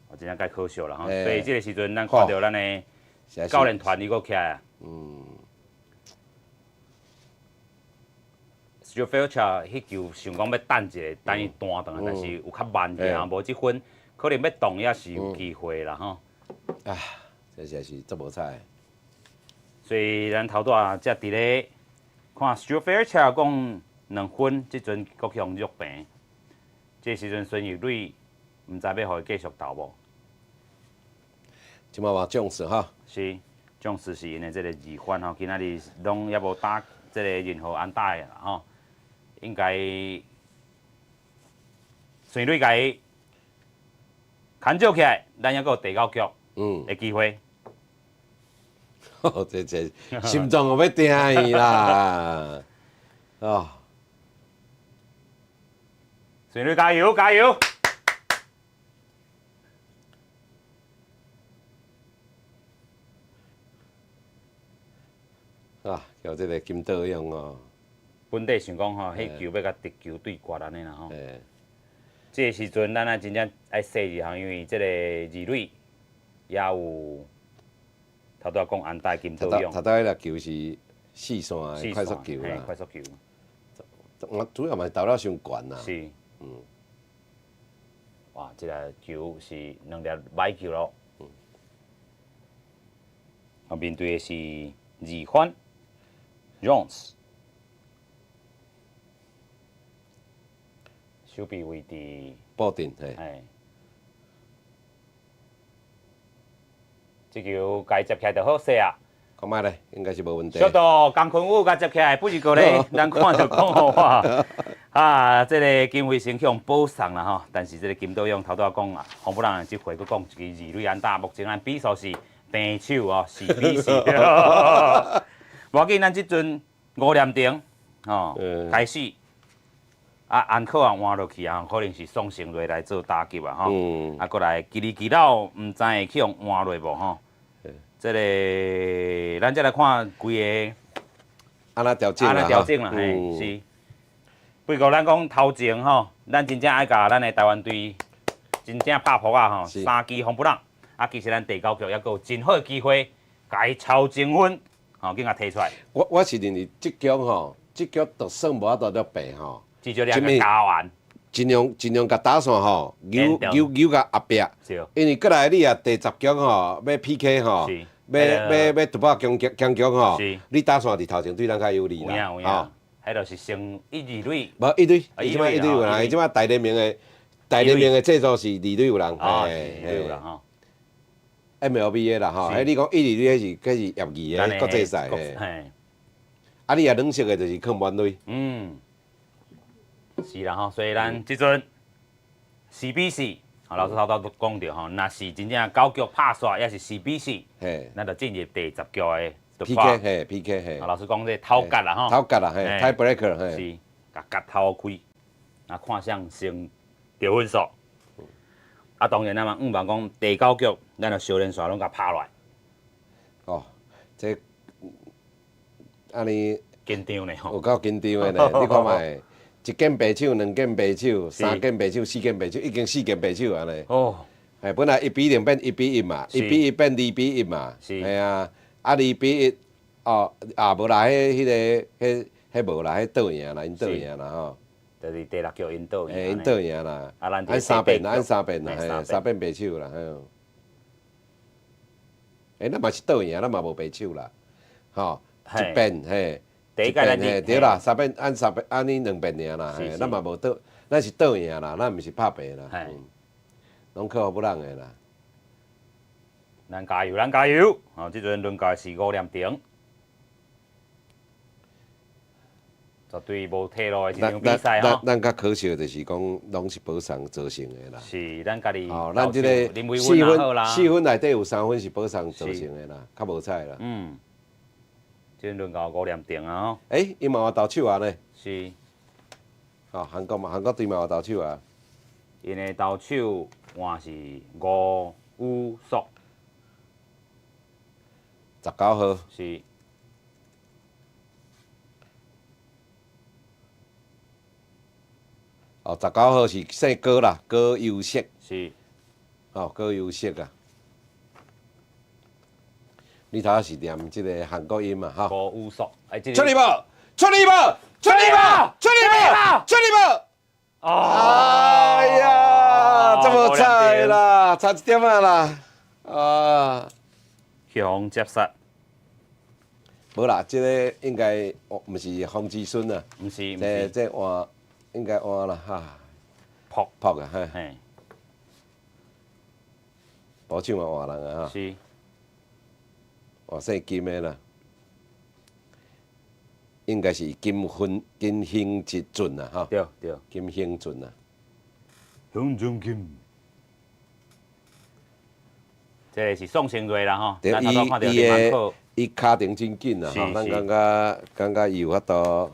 我真正介可惜啦吼，所以這個時陣咱看著咱的教練團伊閣起來啊。史菲爾彼球想講欲等一下，等伊彈轉來，但是有較慢點，無這分可能欲動也是有機會啦吼。啊，這實在是足無彩。所以咱頭拄仔才佇咧看史菲爾講2分，這陣閣向弱平，這時陣孫逸磊毋知欲予伊繼續投無？這擺嘛將士哈，是將士是𪜶的這個二番吼，今仔日攏猶無打這個任何安打的啦吼，應該孫磊共伊牽招起來，咱猶閣有第九局的機會。這這心臟有欲定去啦，哦，孫磊加油加油！啊，叫這個金道勇哦。本底想講吼，彼球欲共直球對決按呢啦吼。這個時陣，咱愛真正愛細膩項，因為這個二壘也有頭拄仔講安打金道勇。頭拄仔彼粒球是四線的快速球啦。快速球。我主要嘛是投了傷懸啦。是。哇，這個球是兩粒歹球咯。啊，面對的是二番 Jones，守備位置。布陣嘿。嘿。這球共伊接起來就好勢啊。看覓咧，應該是無問題。小杜江坤武共接起來，不是過咧，咱看著講好哇。啊，這個金輝成去予保送啦吼，但是這個金道勇頭拄仔講啊，洪不人這回閣講一支二壘安打，目前咱比數是平手哦，4比4。無要緊，咱這陣吳念庭吼開始，啊安可啊換落去啊，可能是宋成瑞來做打擊啊吼。啊，閣來吉里吉老，毋知會去予換落無吼？這个，咱再來看規个按怎調整按怎調整啦，嘿，是。不過咱講頭前吼，咱真正愛共咱的台灣隊真正拍噗仔吼，三支紅不讓。啊，其實咱第九局猶閣有真好的機會，共伊超前分，吼，緊共提出來。我是認為這局吼，這局就算無法度得敗吼，至少兩个加完，盡量共打線吼，扭扭扭共後壁，因為過來你啊第十局吼欲 PK 吼，欲突破僵局僵局吼，你打線佇頭前對咱較有利啦。有影有影，彼就是先一二壘。無一壘，伊這擺一壘有人，伊這擺大聯盟的制作是二壘有人，哦，二壘有人吼。 MLB 的啦吼，彼你講一二壘彼是業餘的國際賽，啊，你若軟式的就是囥滿壘。嗯，是啦吼，所以咱這陣4比4，老師頭拄講著吼，若是真正九局拍煞，抑是四比四，咱就進入第十局的 PK 嘿，PK 嘿。老師講這頭角啦吼，頭角啦嘿，tie breaker 嘿。是，共角頭開，啊看誰先得分數。啊，當然啊嘛，向望講第九局，咱就相連線攏共拍落來。哦，這按呢緊張呢吼，有夠緊張的呢。你看覓，一件白手，兩件白手，三件白手，四件白手，已經四件白手按呢。哦。哎，本來1比0變1比1嘛，1比1變2比1嘛。是。嘿啊，啊2比1，哦，啊無啦，彼彼个，彼彼無啦，彼倒贏啦，𪜶倒贏啦吼。就是第六局𪜶倒贏。嘿，𪜶倒贏啦。啊，咱按三遍，按三遍啦，嘿，三遍白手啦，嘿。欸，咱嘛是倒贏，咱嘛無白手啦，吼，一遍嘿，一遍嘿，對啦，三遍按三遍，按呢兩遍爾啦，嘿，咱嘛無倒，咱是倒贏啦，咱毋是拍平啦，攏靠不人的啦。咱加油，咱加油！吼，這陣輪到是吳念庭。絕對無退路的一場比賽吼。咱較可惜的就是講，攏是保送造成的啦。是，咱家己。哦，咱這個四分，4分內底有3分是保送造成的啦，較無彩啦。嗯。這陣輪到吳念庭啊吼。欸，伊嘛有投手啊呢。是。哦，韓國嘛，韓國隊嘛有投手啊。𪜶的投手換是吳宇碩。19號。是。哦，19號是姓高啦，高優色。是。哦，高優色啊。你頭仔是念這个韓國音嘛？吼。高優碩。出去無？出去無？出去無？出去無？出去無？哎呀，這麼彩啦，差一點仔啦，啊！強接殺。無啦，這个應該毋是方志順啊。毋是，毋是。這換應該換啦，哈。撲撲啊，嘿。捕手嘛換人啊，哈。是。換姓金的啦，應該是金分金興哲俊啊，哈。對對。金興俊啊。興俊金。這个是宋成瑞啦，吼。對，伊伊的伊跤程真緊啊，吼，咱感覺伊有法度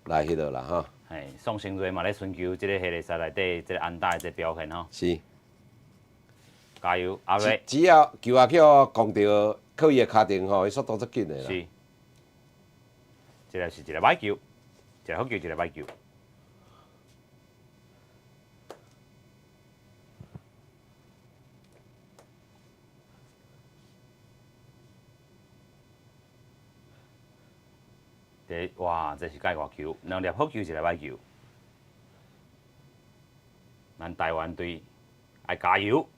來彼落啦，吼。嘿，宋成瑞嘛咧尋求這个系列賽內底這个安打的這个表現吼。是。加油，阿瑞！只要球仔去予攻著，靠伊的跤程吼，伊速度足緊的啦。是。這个是一个歹球，一个好球，一个歹球。這哇，這是界外球，兩粒好球，一个歹球。咱台灣隊愛加油，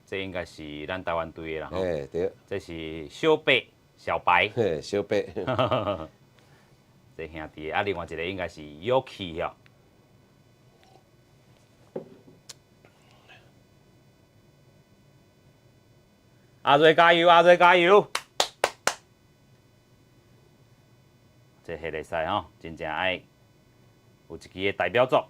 這應該是咱台灣隊的啦。嘿，對。這是小白，小白。嘿，小白。這兄弟，啊，另外一個應該是 Yuki 哦。阿瑞加油，阿瑞加油！這系列賽吼，真正愛有一支的代表作。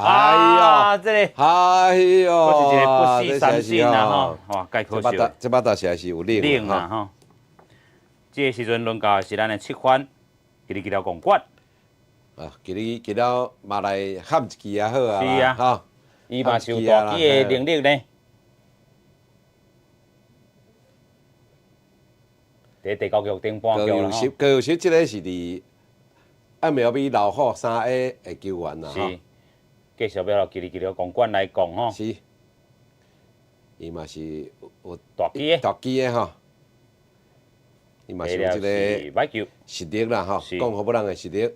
哎呦，這個，哎呦，閣是一個不死三振啊吼，哇，蓋可惜。這巴達實在是有冷冷啊吼。這個時陣輪到的是咱的七番，吉利吉了公館。啊，吉利吉了嘛來喊一支也好啊。是啊，吼，伊嘛是有大支的能力呢。佇第九局頂半局啦。高友實，這個是佇 MLB 老虎3A 的球員啦。是，繼續欲予吉利吉了公館來講吼。是，伊嘛是有大支的。大支的吼。伊嘛是有這個實力啦吼，講予人的實力。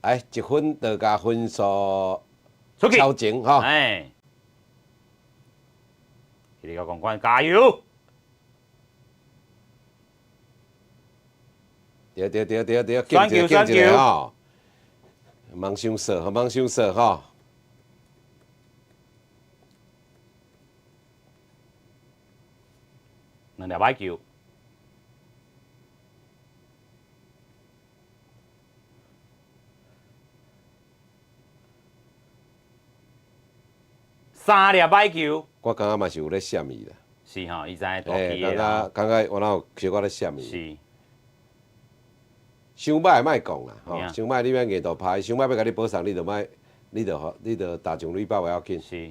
哎，一分就共分數超前吼。哎，吉利公館加油！對對對對對，敬一個敬一個吼，毋通傷索，毋通傷索吼。兩粒歹球，三粒歹球。我感覺嘛是有咧閃伊啦。是吼，伊知影大支的啦。感覺我哪有小可咧閃伊。是。傷歹莫講啦，吼，傷歹你免硬度拍，傷歹欲共你保送，你就莫，你就你就打上壘包袂要緊。是。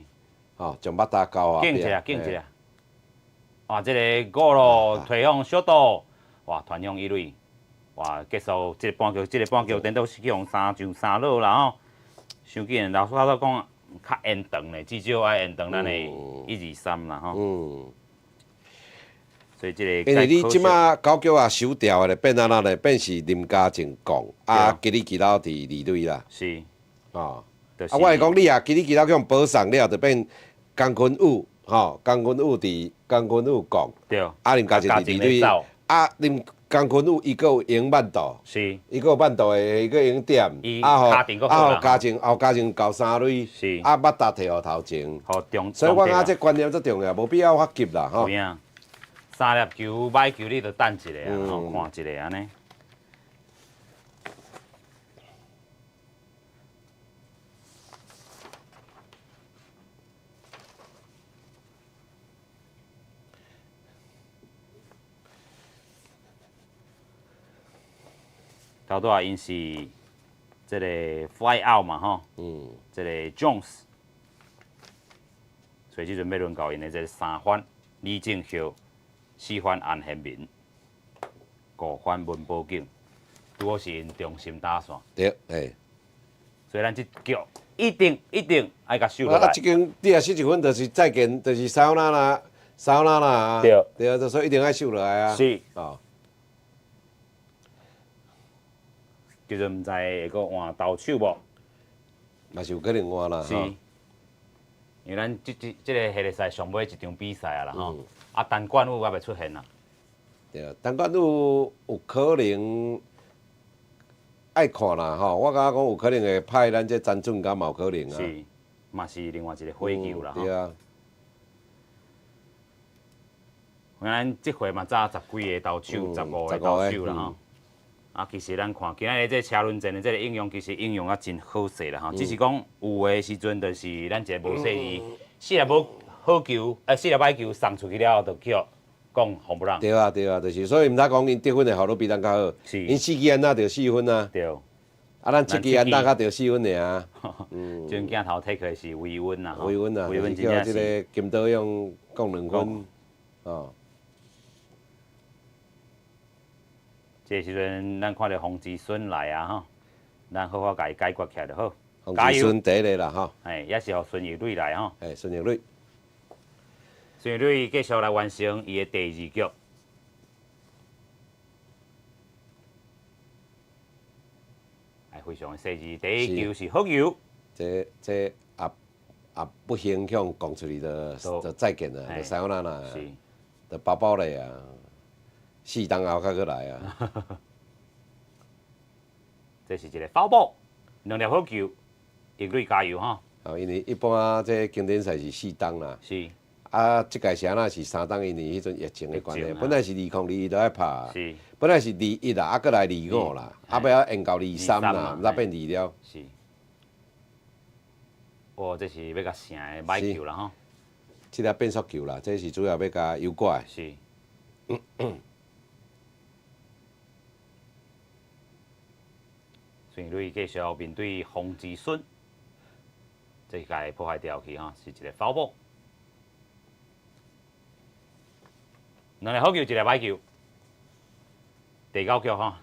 吼，將腹打交啊。敬一下，敬一下。哇，這個五路推向小島，哇，傳向一壘，哇，結束這個半局，這個半局顛倒是去予三上三落啦吼。傷緊，老師頭講較延長咧，至少愛延長咱的一二三啦吼。所以這個，因為你這馬九局啊收掉的咧，變按怎咧？變是林家正降，啊，吉里吉撈佇二壘啦。是。哦。啊，我會講你啊，吉里吉撈去予保送了，就變江坤宇，吼，江坤宇佇江坤宇降。對。啊，林家正佇二壘。啊，林江坤宇伊閣有用慢度。是。伊閣有慢度的，伊閣用點。啊，予啊，予家正，後家正到三壘。是。啊，腹打提予頭前。予中。所以我感覺這觀念足重要，無必要遐急啦，吼。有影。三粒球歹球，你就等一下啊，吼，看一下按呢。頭拄仔𪜶是這個 fly out 嘛，吼，這個 Jones，所以這陣欲輪到𪜶的這個三番李正孝。四番安賢民，五番文寶景，拄好是𪜶中心打線。對，嘿。所以咱這局一定一定愛共守落來。啊，這間你若失一分，就是再見，就是さよなら，さよなら啊。對。對啊，所以一定愛守落來啊。是。哦。叫做毋知會閣換投手無？嘛是有可能換啦。是。因為咱這個系列賽上尾一場比賽啊啦吼，啊，陳冠宇猶未出現啊。對啊，陳冠宇有可能愛看啦吼，我感覺講有可能會派咱這陳俊剛嘛有可能啊。是，嘛是另外一個火球啦。對啊。咱這回嘛早十幾个投手，15個投手啦吼。啊，其實咱看今仔日這車輪戰的這個應用，其實應用啊真好勢啦吼。只是講有的時陣就是咱一個無細意，四粒無好球，四粒歹球送出去了後，就去講紅不讓。對啊對啊，就是所以毋通講𪜶得分的效率比咱較好。是。𪜶四支安打著四分啊。對。啊，咱七支安打才著四分爾。嗯。陣鏡頭提起是維穩啦。維穩啊，維穩叫這個金德勇降兩分，哦。這個時陣，咱看著洪志孫來啊吼，咱好好共伊解決起來就好。洪志孫第一個啦吼。嘿，也是予孫奕磊來吼。嘿，孫奕磊。孫奕磊繼續來完成伊的第二局。哎，非常的細緻，第一球是好球。這也也不幸向講出去就就再見啦，就さよなら。是。就包包咧啊。四冬後較閣來啊！這是一個 foul ball，兩粒好球，奕磊加油吼！哦，因為一般這經典賽是四冬啦。是。啊，這屆是按怎是三冬？因為彼陣疫情的關係，本來是2021都愛拍。是。本來是21啦，啊，閣來25啦，啊，尾仔延到23啦，毋知變二了。是。哦，這是欲共成的䆀球啦吼。這粒變速球啦，這是主要欲共油過。是。孫睿繼續面對洪志順，這個破壞掉去吼，是一個 foul ball。兩个好球，一个䆀球。第九局吼，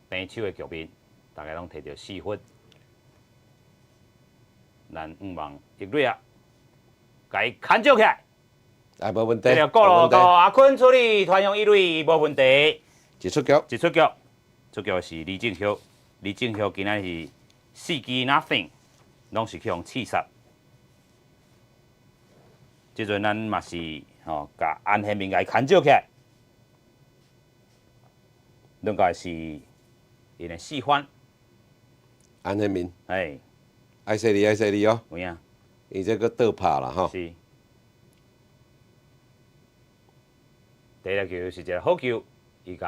平手的局面，大家攏摕著4分。咱向望一壘啊，共伊牽招起來。哎，無問題。這個過路到阿坤處理，傳向一壘，無問題。一出局。一出局，出局是李正孝。李正孝今仔是四支 nothing，攏是去予刺殺。這陣咱嘛是吼，共安賢民共伊牽招起來，兩個是𪜶的四番。安賢民。哎。愛細膩，愛細膩哦。有影。伊這個倒拍啦，吼。是。第一粒球是一個好球，伊共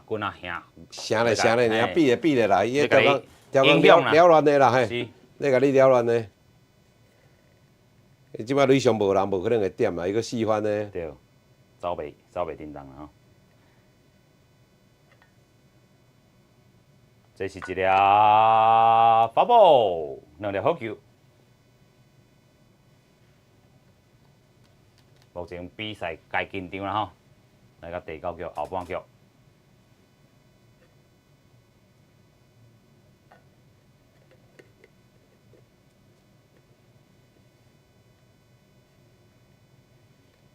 棍仔聲。聲咧聲咧，爾比咧比咧啦，伊個調講影響擾亂的啦，嘿。是。咧共你擾亂的。伊這擺壘上無人，無可能會點啦，伊閣四番呢。對，走袂叮當啦吼。這是一粒 foul ball，兩粒好球。目前比賽該緊張啦吼，來到第九局後半局。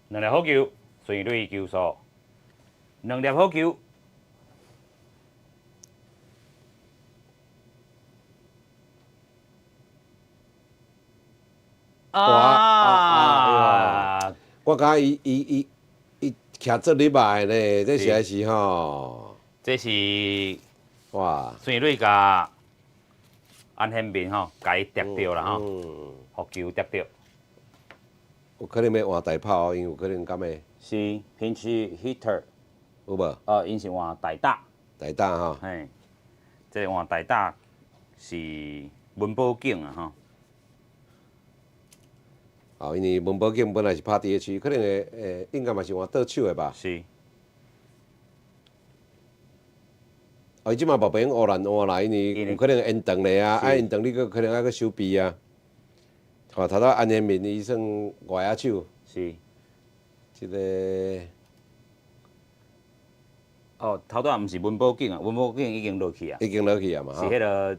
兩粒好球，隨壘球數，兩粒好球。啊！我感覺伊徛做禮拜呢，這實在是吼。這是哇！孫睿共安賢民吼，共伊疊著啦吼，予球疊著。有可能欲換大炮，因為有可能敢會。是 pinch hitter。有無？𪜶是換大打。大打吼。嘿，這個換大打是文寶景啊吼。哦，因為文寶景本來是拍 DH，可能會會應該嘛是換倒手的吧？是。哦，伊這馬嘛袂用烏蘭換啦，因為有可能延長咧啊，啊延長你閣可能愛閣收備啊。吼，頭拄安賢民伊算外野手。是。這個。哦，頭拄仔毋是文寶景啊，文寶景已經落去啊。已經落去啊嘛。是彼個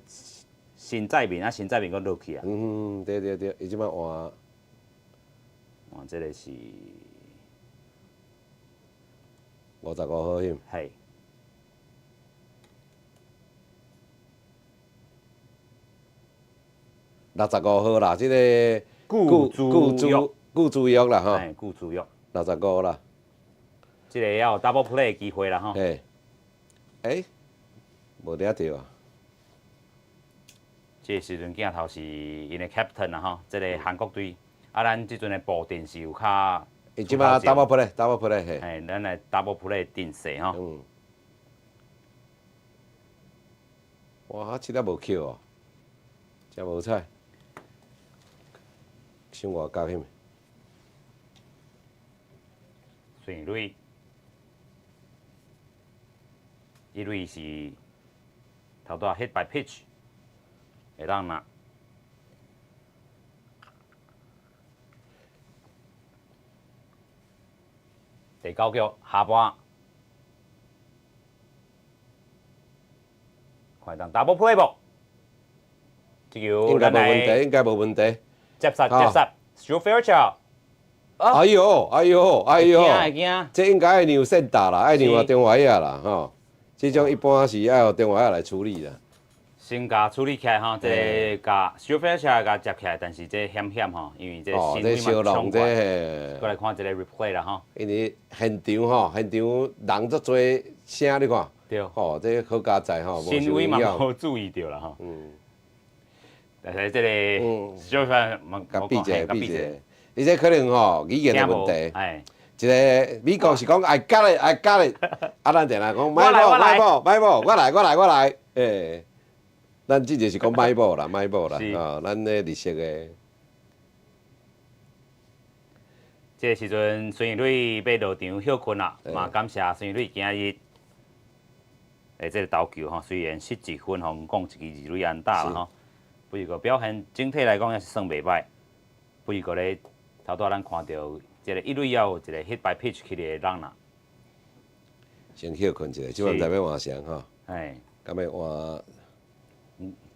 新在民啊，新在民閣落去啊。嗯，對對對，伊這馬換。換這個是55號縖。係。65號啦，這個顧顧玉，顧珠玉啦吼。嘿，顧珠玉。65啦。這個要有 double play 的機會啦吼。嘿。欸，無掠著啊。這個時陣鏡頭是𪜶的 captain 啦吼，這個韓國隊。啊，咱這陣的布陣是有較。伊這擺 double play，double play 嘿。嘿，咱來 double play 陣勢吼。嗯。哇，這粒無扣哦，真無彩。傷外角縖。順塁，一塁是頭拄仔 hit by pitch，會當拿。第九局下半，看當 double play 無？這球應該無問題，應該無問題。接殺接殺，小 Fairchild。哎喲，哎喲，哎喲！會驚。這應該愛讓先打啦，愛讓中外野啦，吼。這種一般是愛予中外野來處理啦。先共處理起來吼，這個共小 Fairchild 共接起來，但是這險險吼，因為這身位嘛衝過來。過來看這個 replay 啦吼。因為現場吼，現場人足濟聲，你看。對。吼，這好佳哉吼，身位嘛無注意著啦吼。但是這個小 Fairchild 嘛，共比者比者，伊這可能吼語言的問題。一個美國是講 I got it, I got it，啊，咱定定講my ball my ball my ball，我來我來我來，欸，咱這就是講 my ball 啦，my ball 啦，哦，咱咧綠色的。這個時陣，孫怡蕊欲落場歇睏啦，嘛感謝孫怡蕊今日的這個投球吼，雖然失一分，予講一支二壘安打啦吼，不過表現整體來講也是算袂䆀。不過咧，頭拄仔咱看著這個一壘也有一個 hit by pitch 去的人啦。先歇睏一下，這擺毋知欲換誰吼？嘿，敢欲換？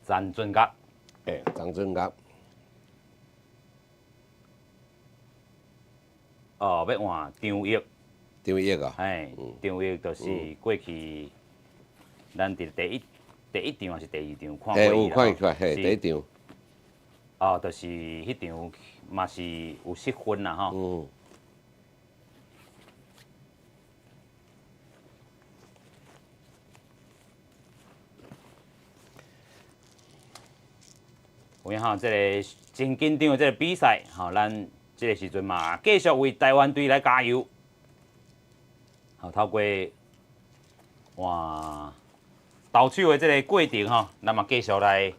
張俊岳。欸，張俊岳。哦，欲換張玉。張玉啊。嘿，張玉就是過去，咱佇第一場還是第二場看過伊。有看過，嘿，第一場。哦，就是彼場嘛是有失分啦，吼。有影吼，這个真緊張的這个比賽，吼，咱這个時陣嘛，繼續為台灣隊來加油。好，透過換投手的這个過程吼，咱嘛繼續來，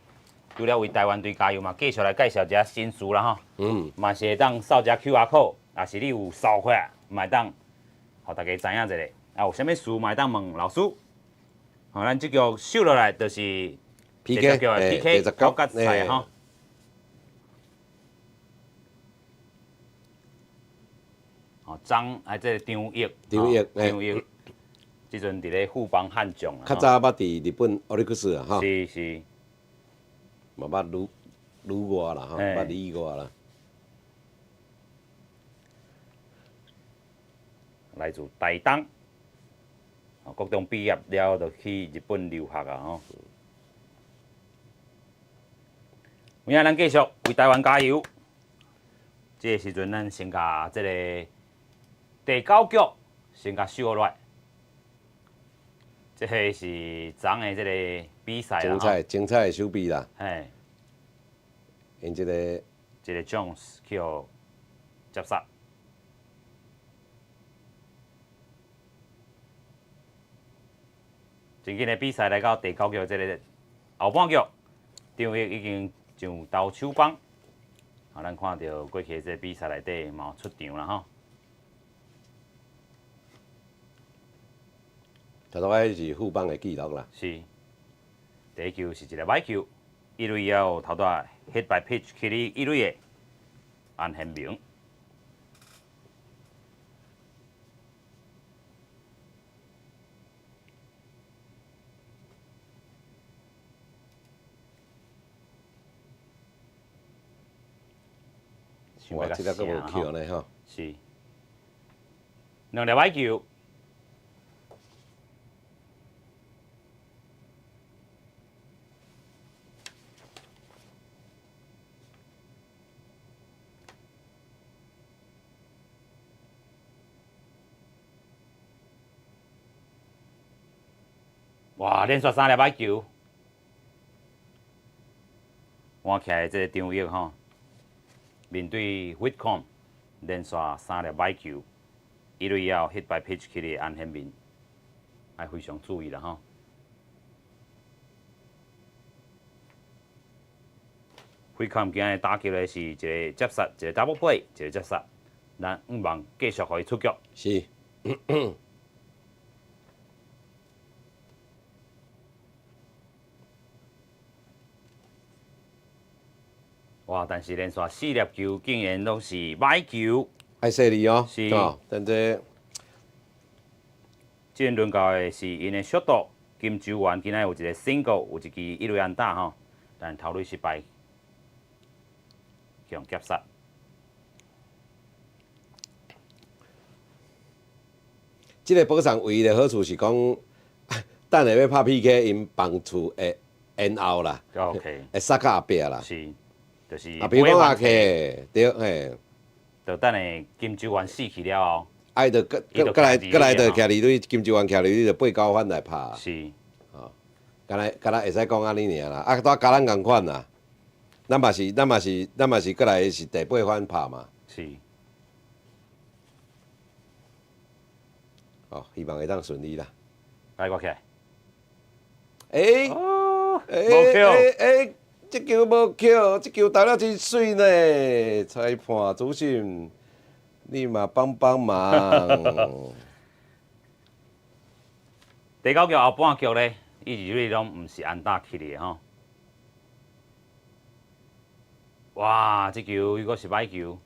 除了為台灣隊加油嘛，繼續來介紹一下新詞啦吼。嘛是會當掃一下 QR code，若是你有掃過來，嘛會當，予大家知影一下。啊，有啥物事嘛會當問老師。好，咱這局收落來就是 PK， PK 國決賽吼。哦，張啊，這个張玉，張玉，張玉，這陣佇咧富邦悍將啊。較早捌佇日本奧利克斯啊，吼。是是。嘛捌旅旅外啦，吼，捌旅外啦。來自台東，哦，國中畢業了就去日本留學啊，吼。有影，咱繼續為台灣加油。這個時陣，咱先共這个第九局先共收落來。這个是昨昏的這个比賽啦。精彩精彩的守備啦。嘿。𪜶這个這个 Jones 去予接殺。真緊的比賽來到第九局，這个後半局，張玉已經上投手板。啊，咱看著過去這个比賽內底嘛有出場啦吼。頭拄仔是富邦的紀錄啦。是，第一球是一个歹球，一壘也有頭拄仔 hit by pitch 去哩一壘的安賢明。哇，這个閣無球呢吼。是，兩粒歹球。哇！連續三粒歹球，換起來這個張玉吼，面對 Whitcomb 連續三粒歹球，一壘也有 hit by pitch 去的安賢民，愛非常注意啦吼。Whitcomb 今日打球的是一個接殺，一個 double play，一個接殺，咱向望繼續予伊出局。是。哇！但是連續四粒球竟然攏是歹球，愛細膩哦。是。但這這輪到的是𪜶的速度，金州元今仔有一個 single，有一支一壘安打吼，但投壘失敗，予夾殺。這个保送唯一的好處是講，等下欲拍 PK，𪜶棒次會延後啦，會塞較後壁啦。是。就是啊，比如講阿克，對，嘿，就等下金州元死去了後，啊，伊就閣閣來閣來就徛二壘，金州元徛二壘就八九番來拍。是，哦，敢若敢若會使講按呢爾啦，啊，拄佮咱仝款啦，咱嘛是閣來是第八番拍嘛。是。哦，希望會當順利啦。來，我起來。欸，無扣，欸。這球無扣，這球投了真媠呢！裁判主審，你嘛幫幫忙。第九局後半局咧，伊二壘攏毋是安打起的吼。哇！這球如果是歹球，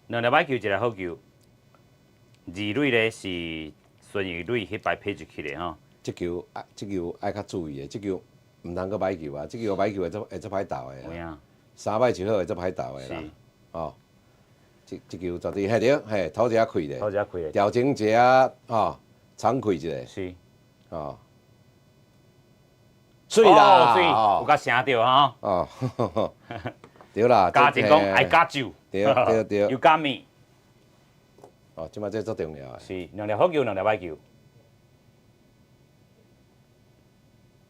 兩粒歹球，一粒好球。二壘咧是孫玉磊彼擺撇入去的吼。這球愛，這球愛較注意的，這球毋通閣歹球啊！這球歹球會足會足歹投的。有影。三擺就好會足歹投的啦。哦，這球絕對嘿對，嘿，頭一下開咧。頭一下開咧。調整一下，吼，敞開一下。是。哦。媠啦，媠，有較聲著吼。哦，對啦。加一講愛加酒。對對對。又加麵。哦，這擺這足重要的。是，兩粒好球，兩粒歹球。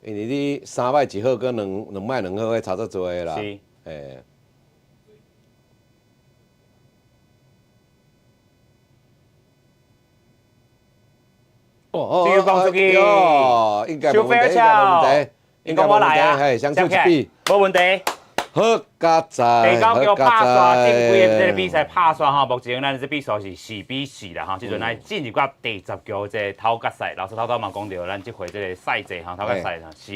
因為你三擺一好，閣兩兩擺兩好，彼差足濟的啦。是。嘿。哦，這個講出去，應該無問題，應該無問題，應該無問題，嘿，雙手一比，無問題。好佳哉，第九局拍煞，正規的這個比賽拍煞吼，目前咱這比數是4比4啦吼。這陣來進入到第十局這個頭決賽，老師頭拄嘛講著，咱這回這個賽制吼，頭決賽是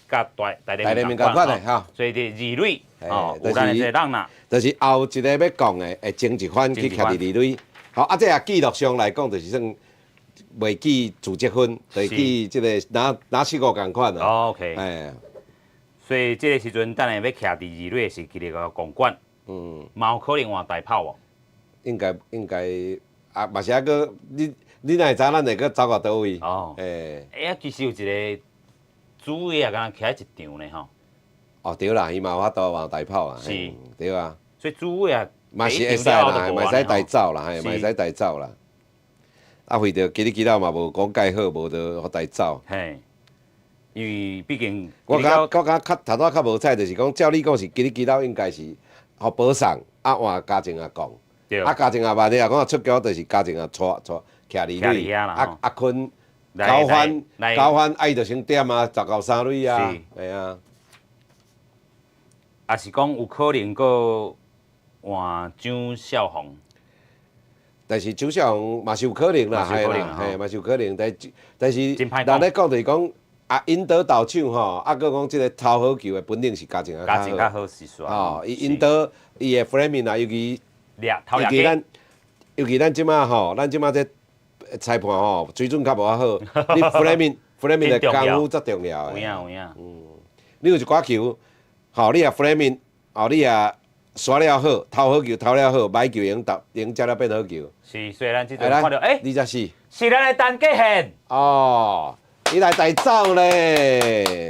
佮大聯盟仝款的吼，所以佇二壘吼，有咱的這個人啦，就是後一個欲講的，會爭一番去徛佇二壘。好，啊，這也記錄上來講，就是算袂記自責分，就是記這個拿拿四個仝款啦。 OK。哎。所以這個時陣，等下欲徛佇二壘是吉力個公館，嘛有可能換大炮無？應該應該啊，嘛是抑閣你你若會知，咱會閣走到佗位？哦，欸，欸，其實有一個主野啊，敢若徛佇一場呢吼。哦，對啦，伊嘛有法度換大炮啊，是，對啊。所以主野嘛是會使啦，嘛會使帶走啦，嘿，嘛會使帶走啦。啊，為著吉力吉撈嘛無講蓋好，無就予帶走。嘿。因為畢竟，我感覺較頭拄較無彩，就是講照理講是吉力吉撈應該是予保送，啊換嘉靖仔講，啊嘉靖仔萬一若講出局，就是嘉靖仔帶帶徛二壘，啊阿坤九番九番，啊伊就先點啊，十到三壘啊，係啊。啊是講有可能閣換張少紅。但是張少紅嘛是有可能啦，係啦，嘿嘛是有可能，但但是人咧講就是講。啊，引導投手吼，啊，閣講這個投好球的本領是嘉靖仔較好。是吼，伊引導伊的 framing 啊，尤其尤其咱，尤其咱這馬吼，咱這馬這裁判吼，水準較無遐好。你 framing framing 的功夫足重要的。有影有影。嗯，你有一寡球，吼，你若 framing，哦，你若刷了好，投好球投了好，歹球會用投，會用接了變好球。是，所以咱這陣看著，欸， 24。是咱的陳傑憲。哦。伊來帶走咧，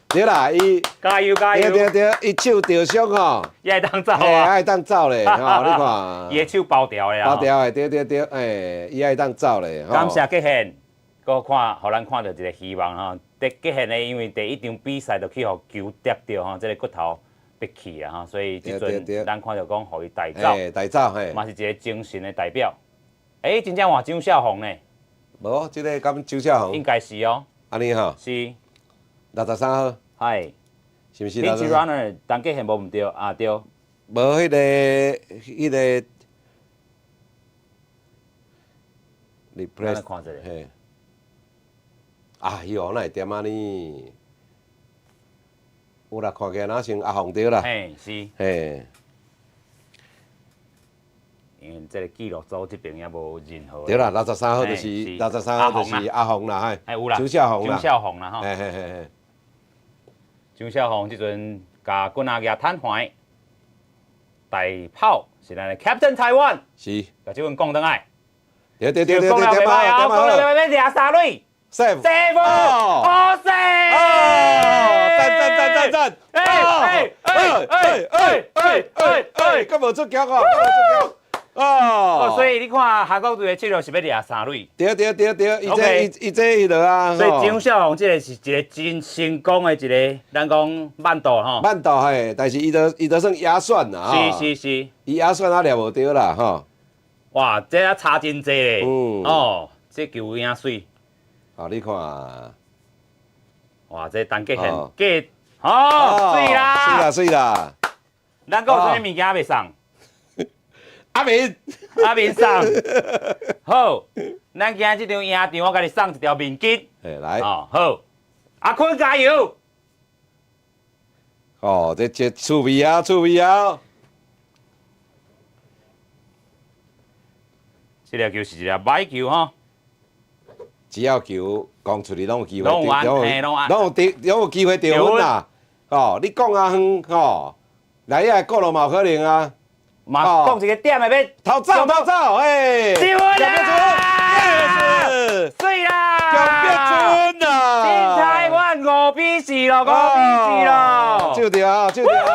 對啦，伊加油加油！對對對，伊手著傷吼，伊會當走啊，會當走咧，吼，你看，伊的手包掉的啊，包掉的，對對對，欸，伊會當走咧。感謝傑憲，閣看，予咱看著一個希望吼。第傑憲呢，因為第一場比賽就去予球跌著吼，這個骨頭拔去啊吼，所以這陣咱看著講，予伊帶走，帶走嘿，嘛是一個精神的代表。欸，真正換張少紅呢？無，這個敢張少紅？應該是哦。按呢吼，是63號，係，是毋是？ Pinch runner，陳傑憲無毋對啊對。無彼個彼個，你咱來看一下。嘿。啊，彼個哪會點啊呢？有啦，看起來若像阿鳳對啦。嘿，是。嘿。因為這個記錄組這邊也無任何。對啦，六十三號就是六十三號就是阿鳳啦，嘿。哎有啦。張少紅啦。張少紅啦，吼。嘿嘿嘿嘿。張少紅這陣共棍仔舉攤橫，大炮是咱的 Captain 台灣。是。共這份講轉來。對對對對對，點啊點啊。講了袂歹，掠三壘。 Safe。 Safe。好勢。哦，讚讚讚讚讚。哎哎哎哎哎哎哎哎，閣無出局哦，閣無出局。哦，所以你看韓國隊的策略是欲掠三壘。對對對對，伊這伊伊這伊落啊。所以張少紅這個是一個真成功的一個，咱講慢投吼。慢投嘿，但是伊都伊都算野選啦。是是是。伊野選啊掠無著啦吼。哇，這啊差真濟咧。嗯。哦，這球有影媠。哦，你看。哇，這陳傑憲過，哦，媠啦。媠啦媠啦。咱閣有啥物物件袂送？阿明，阿明送。好，咱今仔這場贏場，我共你送一條面巾。哎，來。哦，好，阿坤加油！哦，這趣味啊，趣味啊！這粒球是一粒歹球吼。只要球講出去，攏有機會，攏有攏有得，攏有機會得分啦。哦，你講啊遠吼，來遐過路嘛有可能啊。嘛講一個點的欲偷走偷走，哎，得分啦！媠啦！強迫春啊！新台灣5比4咯，5比4咯。就對啊，就對啊。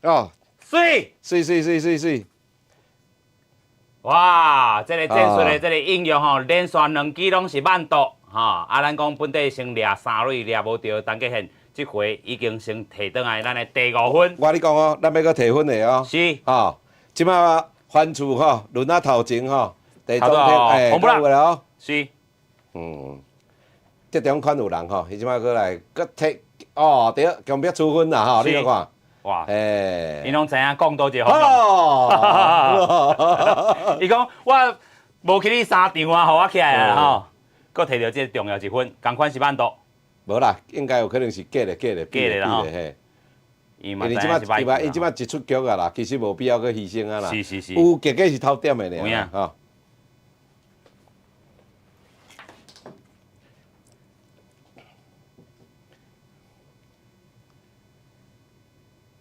哦，媠，媠媠媠媠媠。哇，這個戰術的這個應用吼，連續兩支攏是慢投吼。啊，咱講本地先掠三壘掠無著，陳傑憲這回已經先提轉來咱的第五分。我你講哦，咱欲閣提分的哦。是。吼，這擺翻厝吼，輪仔頭前吼，第中天哎，紅不啦？是。嗯，這中款有人吼，伊這擺閣來閣提，哦，對，強迫出分啦吼，你看。哇！欸，𪜶攏知影講佗一個方向。伊講我無去你三場啊，予我起來啊吼，閣提著這個重要一分，仝款是慢投。無啦，應該有可能是假的，假的，假的啦吼。因為這擺，伊這擺一出局啊啦，其實無必要閣犧牲啊啦。是是是。有結果是偷點的爾吼。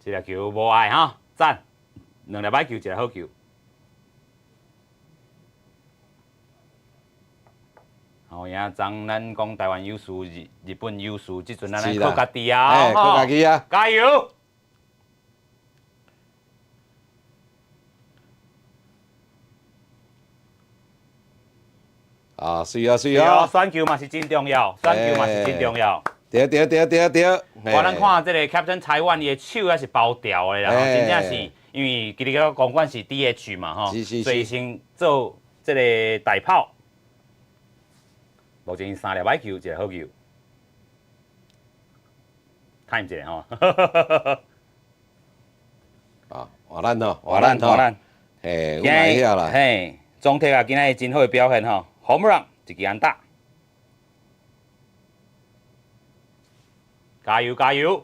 這粒球無愛哈，讚！兩粒歹球，一粒好球。好影，昨咱講台灣優勢，日日本優勢，這陣咱來靠家己啊！靠家己啊！加油！啊，是啊，是啊！選球嘛是真重要，選球嘛是真重要。對對對對對。我咱看這個 Captain 台灣，伊的手猶是包牢的啦，真正是因為其實個公館是 DH 嘛，吼，所以先做這個大炮。目前三粒歹球，一個好球。time 一下吼。啊，換咱吼，換咱吼，嘿，有來遐啦。嘿，總體啊，今仔日真好的表現吼，home run 一支安打。加油加油！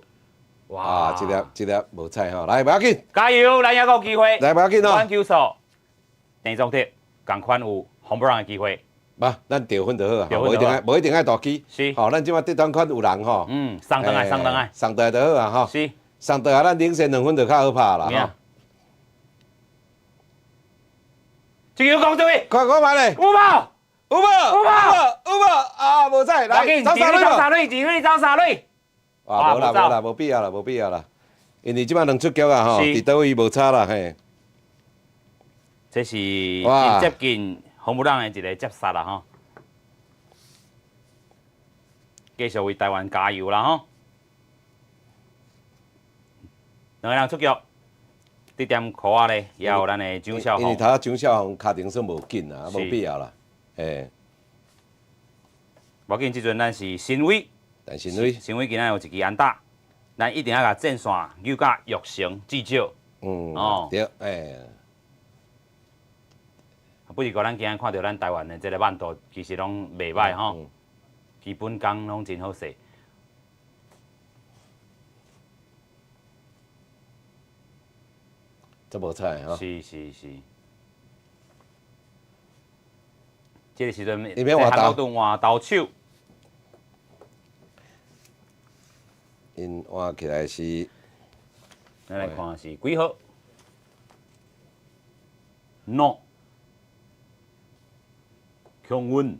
哇，啊，這粒這粒無彩吼，來，無要緊。加油，咱猶閣有機會。來，無要緊哦。反球數，鄭宗哲，仝款有 home run 的機會。無，咱得分就好啊，無一定愛，無一定愛大支。是。吼，咱這擺得分款有人吼。嗯，送轉來，送轉來。送轉來就好啊，吼。是。送轉來，咱領先兩分就較好拍啦，吼。這球講對。看看覓咧。有無？有無？有無？有無？啊，無彩，來，走三壘，三壘，二壘走三壘。啊，無啦無啦，無必要啦，無必要啦，因為這擺兩出局啊，吼，佇佗位無差啦，嘿。這是真接近紅不讓的一個接殺啦，吼。繼續為台灣加油啦，吼！兩個人出局，這點箍仔咧，也有咱的蔣少因為頭蔣少宏跤程算無緊啊，無必要啦，嘿。無緊，這陣咱是新威。陳新偉，新偉今仔有一支安打，咱一定愛共戰線扭甲約成至少。嗯，哦，對，欸。不是講咱今仔看著咱台灣的這個慢投，其實攏袂䆀吼，基本功攏真好勢。這無彩吼。是是是。這個時陣，這個換投手。𪜶換起來是，咱來看是幾號？No，強穩。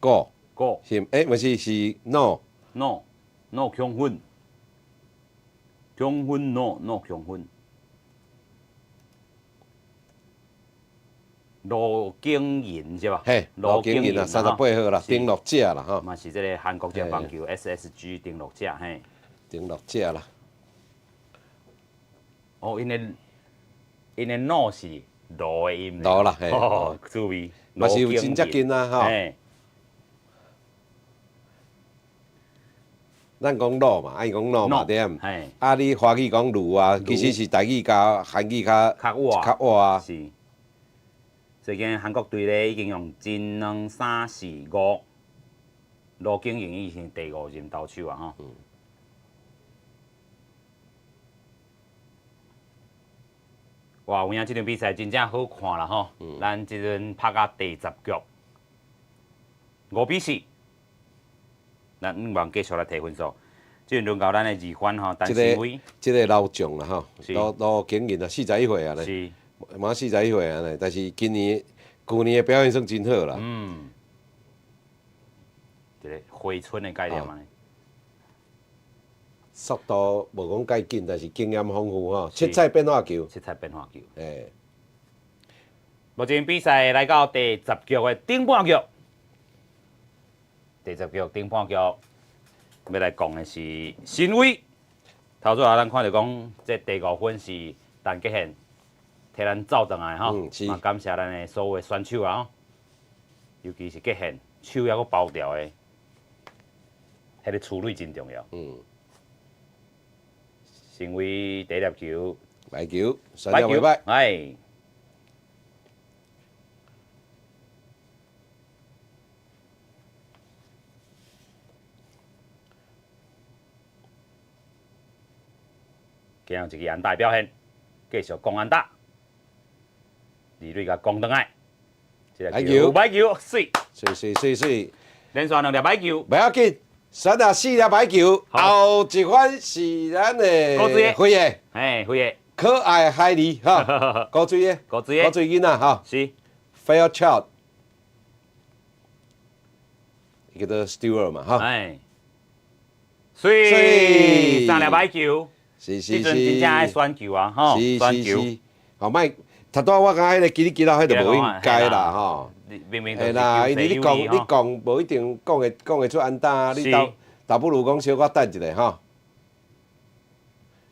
個個是欸，毋是是 No No No 強穩，強穩 No No 強穩。盧景仁是吧？嘿，盧景仁啊，38號啦，登陸者啦，吼。嘛是這個韓國這棒球 SSG 登陸者，嘿。登陸者啦。哦，𪜶的𪜶的腦是羅的音。羅啦，嘿。哦，注意。嘛是有真接近啊，吼。咱講魯嘛，啊伊講魯嘛對。啊，你華語講魯啊，其實是台語佮韓語較較倚較倚啊。是。最近韓國隊咧已經用一、兩、三、四、五，盧景榮已經第五任投手啊吼。哇，有影這場比賽真正好看啦吼！咱這陣拍到第十局，5比4，咱毋妨繼續來提分數。這陣輪到咱的二番吼，陳新偉。這個老將啦吼，老老經驗啊，41歲啊咧，嘛41歲啊咧，但是今年、舊年的表現算真好啦。這個回春的概念嘛。速度無講介緊，但是經驗豐富吼，七彩變化球。七彩變化球。欸。目前比賽來到第十局的頂半局，第十局頂半局，欲來講的是新威。頭拄仔咱看著講，這第五分是陳杰憲替咱走轉來吼，嘛感謝咱的所有的選手啊，尤其是杰憲手猶閣包掉的，彼個處理真重要。成為第一粒球，白球，選得袂歹。哎，今有一支安打表現，繼續攻安打，二壘共攻轉來，這個球，歹球，媠，媠媠媠媠，連續兩粒歹球，袂要緊。選啊四粒歹球，後一番是咱的輝的，嘿，輝的，可愛孩兒哈，古錐的，古錐的，古錐囡仔哈，是，Fair Child，伊叫做 Stewart 嘛哈，哎，媠，三粒歹球，是是是，這陣真正愛選球啊，吼，選球，好，莫，頭拄我感覺彼個嘰哩嘰啦，彼就無應該啦，吼。明明會啦，因為你講你講無一定講會講會出安打，你倒倒不如講小可等一下吼，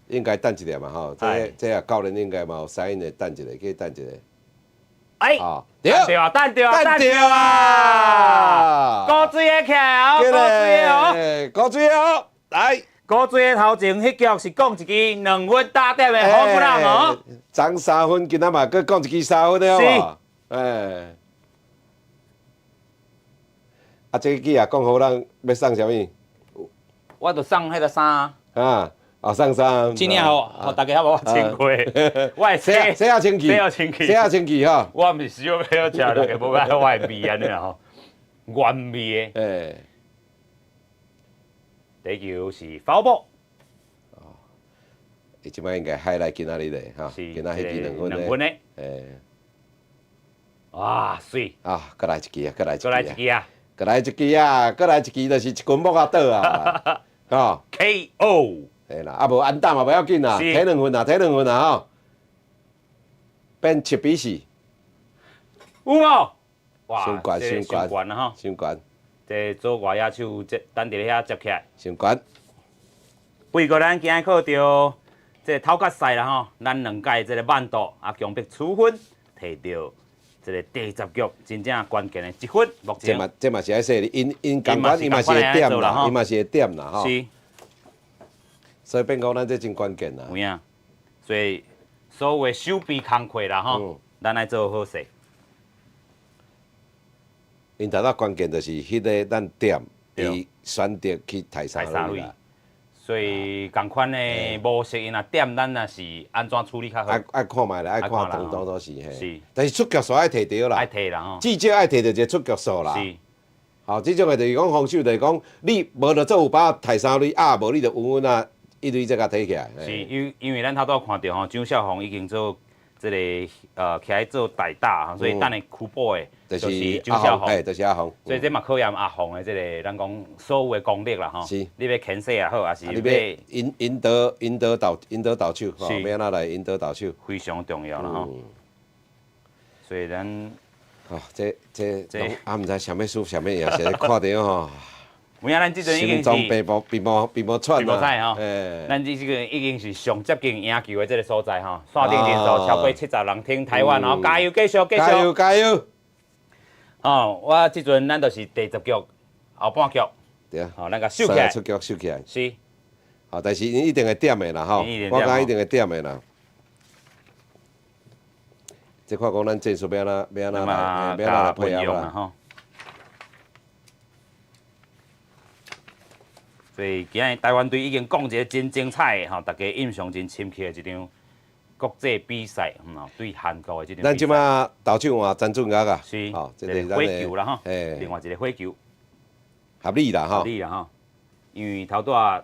應該等一下嘛吼，這這啊教練應該嘛有指引的等一下，去等一下。哎，對啊，等著啊，等著啊！古錐的起來哦，古錐的哦，古錐的哦，來。古錐的頭前彼局是講一支兩分打點的好不人哦。爭三分，今仔嘛閣講一支三分的好無？哎。啊，這個支啊，講好人欲送啥物？我就送彼个衫。啊，哦，送衫。今年吼，予大家較無穿過。我會洗洗下清氣，洗下清氣，洗下清氣吼。我毋是小欲食，大家無愛我的味按呢吼，原味的。欸。第一球是 foul ball。哦，伊這擺應該海來今仔日咧，吼，今仔彼支兩分兩分的。欸。哇，媠！啊，閣來一支啊，閣來一支閣來一支啊！閣來一支啊，閣來一支就是一群木仔倒啊，吼。 K.O. 嘿啦，啊無安打嘛無要緊啦，提兩分啊，提兩分啊吼，變7比4。有無？哇，傷懸，傷懸啊吼！傷懸。這左外野手這等佇咧遐接起來。傷懸。不過咱今日靠著這個頭殼賽啦吼，咱兩屆這個慢度啊，強迫處分，提著這個第十局真正關鍵的一分。目前這嘛這嘛是愛說，𪜶𪜶仝款，伊嘛是會點啦，伊嘛是會點啦吼。是。所以變講咱這真關鍵啦。有影，所以所有的守備工課啦吼，咱愛做好勢。𪜶頭仔關鍵就是彼個咱點，伊選擇去刣三壘啦。所以仝款的模式，𪜶若點，咱若是按怎處理較好？愛愛看覓啦，愛看當當都是嘿。是。但是出局數愛提著啦。愛提啦吼。至少愛提著一個出局數啦。是。吼，這種的就是講防守，就是講你無就做有把握刣三壘，啊無你就穩穩啊一壘再共提起來。是，因為咱頭拄看著吼，蔣少宏已經做這個徛咧做代打，所以等下區補的就是蔣少宏，就是阿宏。所以這嘛考驗阿宏的這個，咱講所有的功力啦吼。是。你欲牽制也好，抑是欲引引導引導投引導投手，吼，欲按怎來引導投手，非常重要啦吼。所以咱，吼，這這啊，毋知啥物輸啥物贏，實在看著吼。有影咱這陣已心臟經是並無並無並無喘並無喘吼，咱這個已經是上接近贏球的這個所在吼，線頂人數超過70人，挺台灣吼，加油繼續繼續，加油加油！哦，我這陣咱就是第十局後半局，對啊，吼，咱共收起來，出局收起來，是，好，但是𪜶一定會點的啦吼，我感覺一定會點的啦。這看講咱戰術欲按怎欲按怎來，欲按怎來配合啦。所以今日台灣隊已經講一個真精彩的吼，大家印象真深刻的一場國際比賽，吼，對韓國的這場。咱這馬投手換曾俊岳啊，是，這個火球啦吼，另外一個火球，合理啦吼，合理啦吼，因為頭拄仔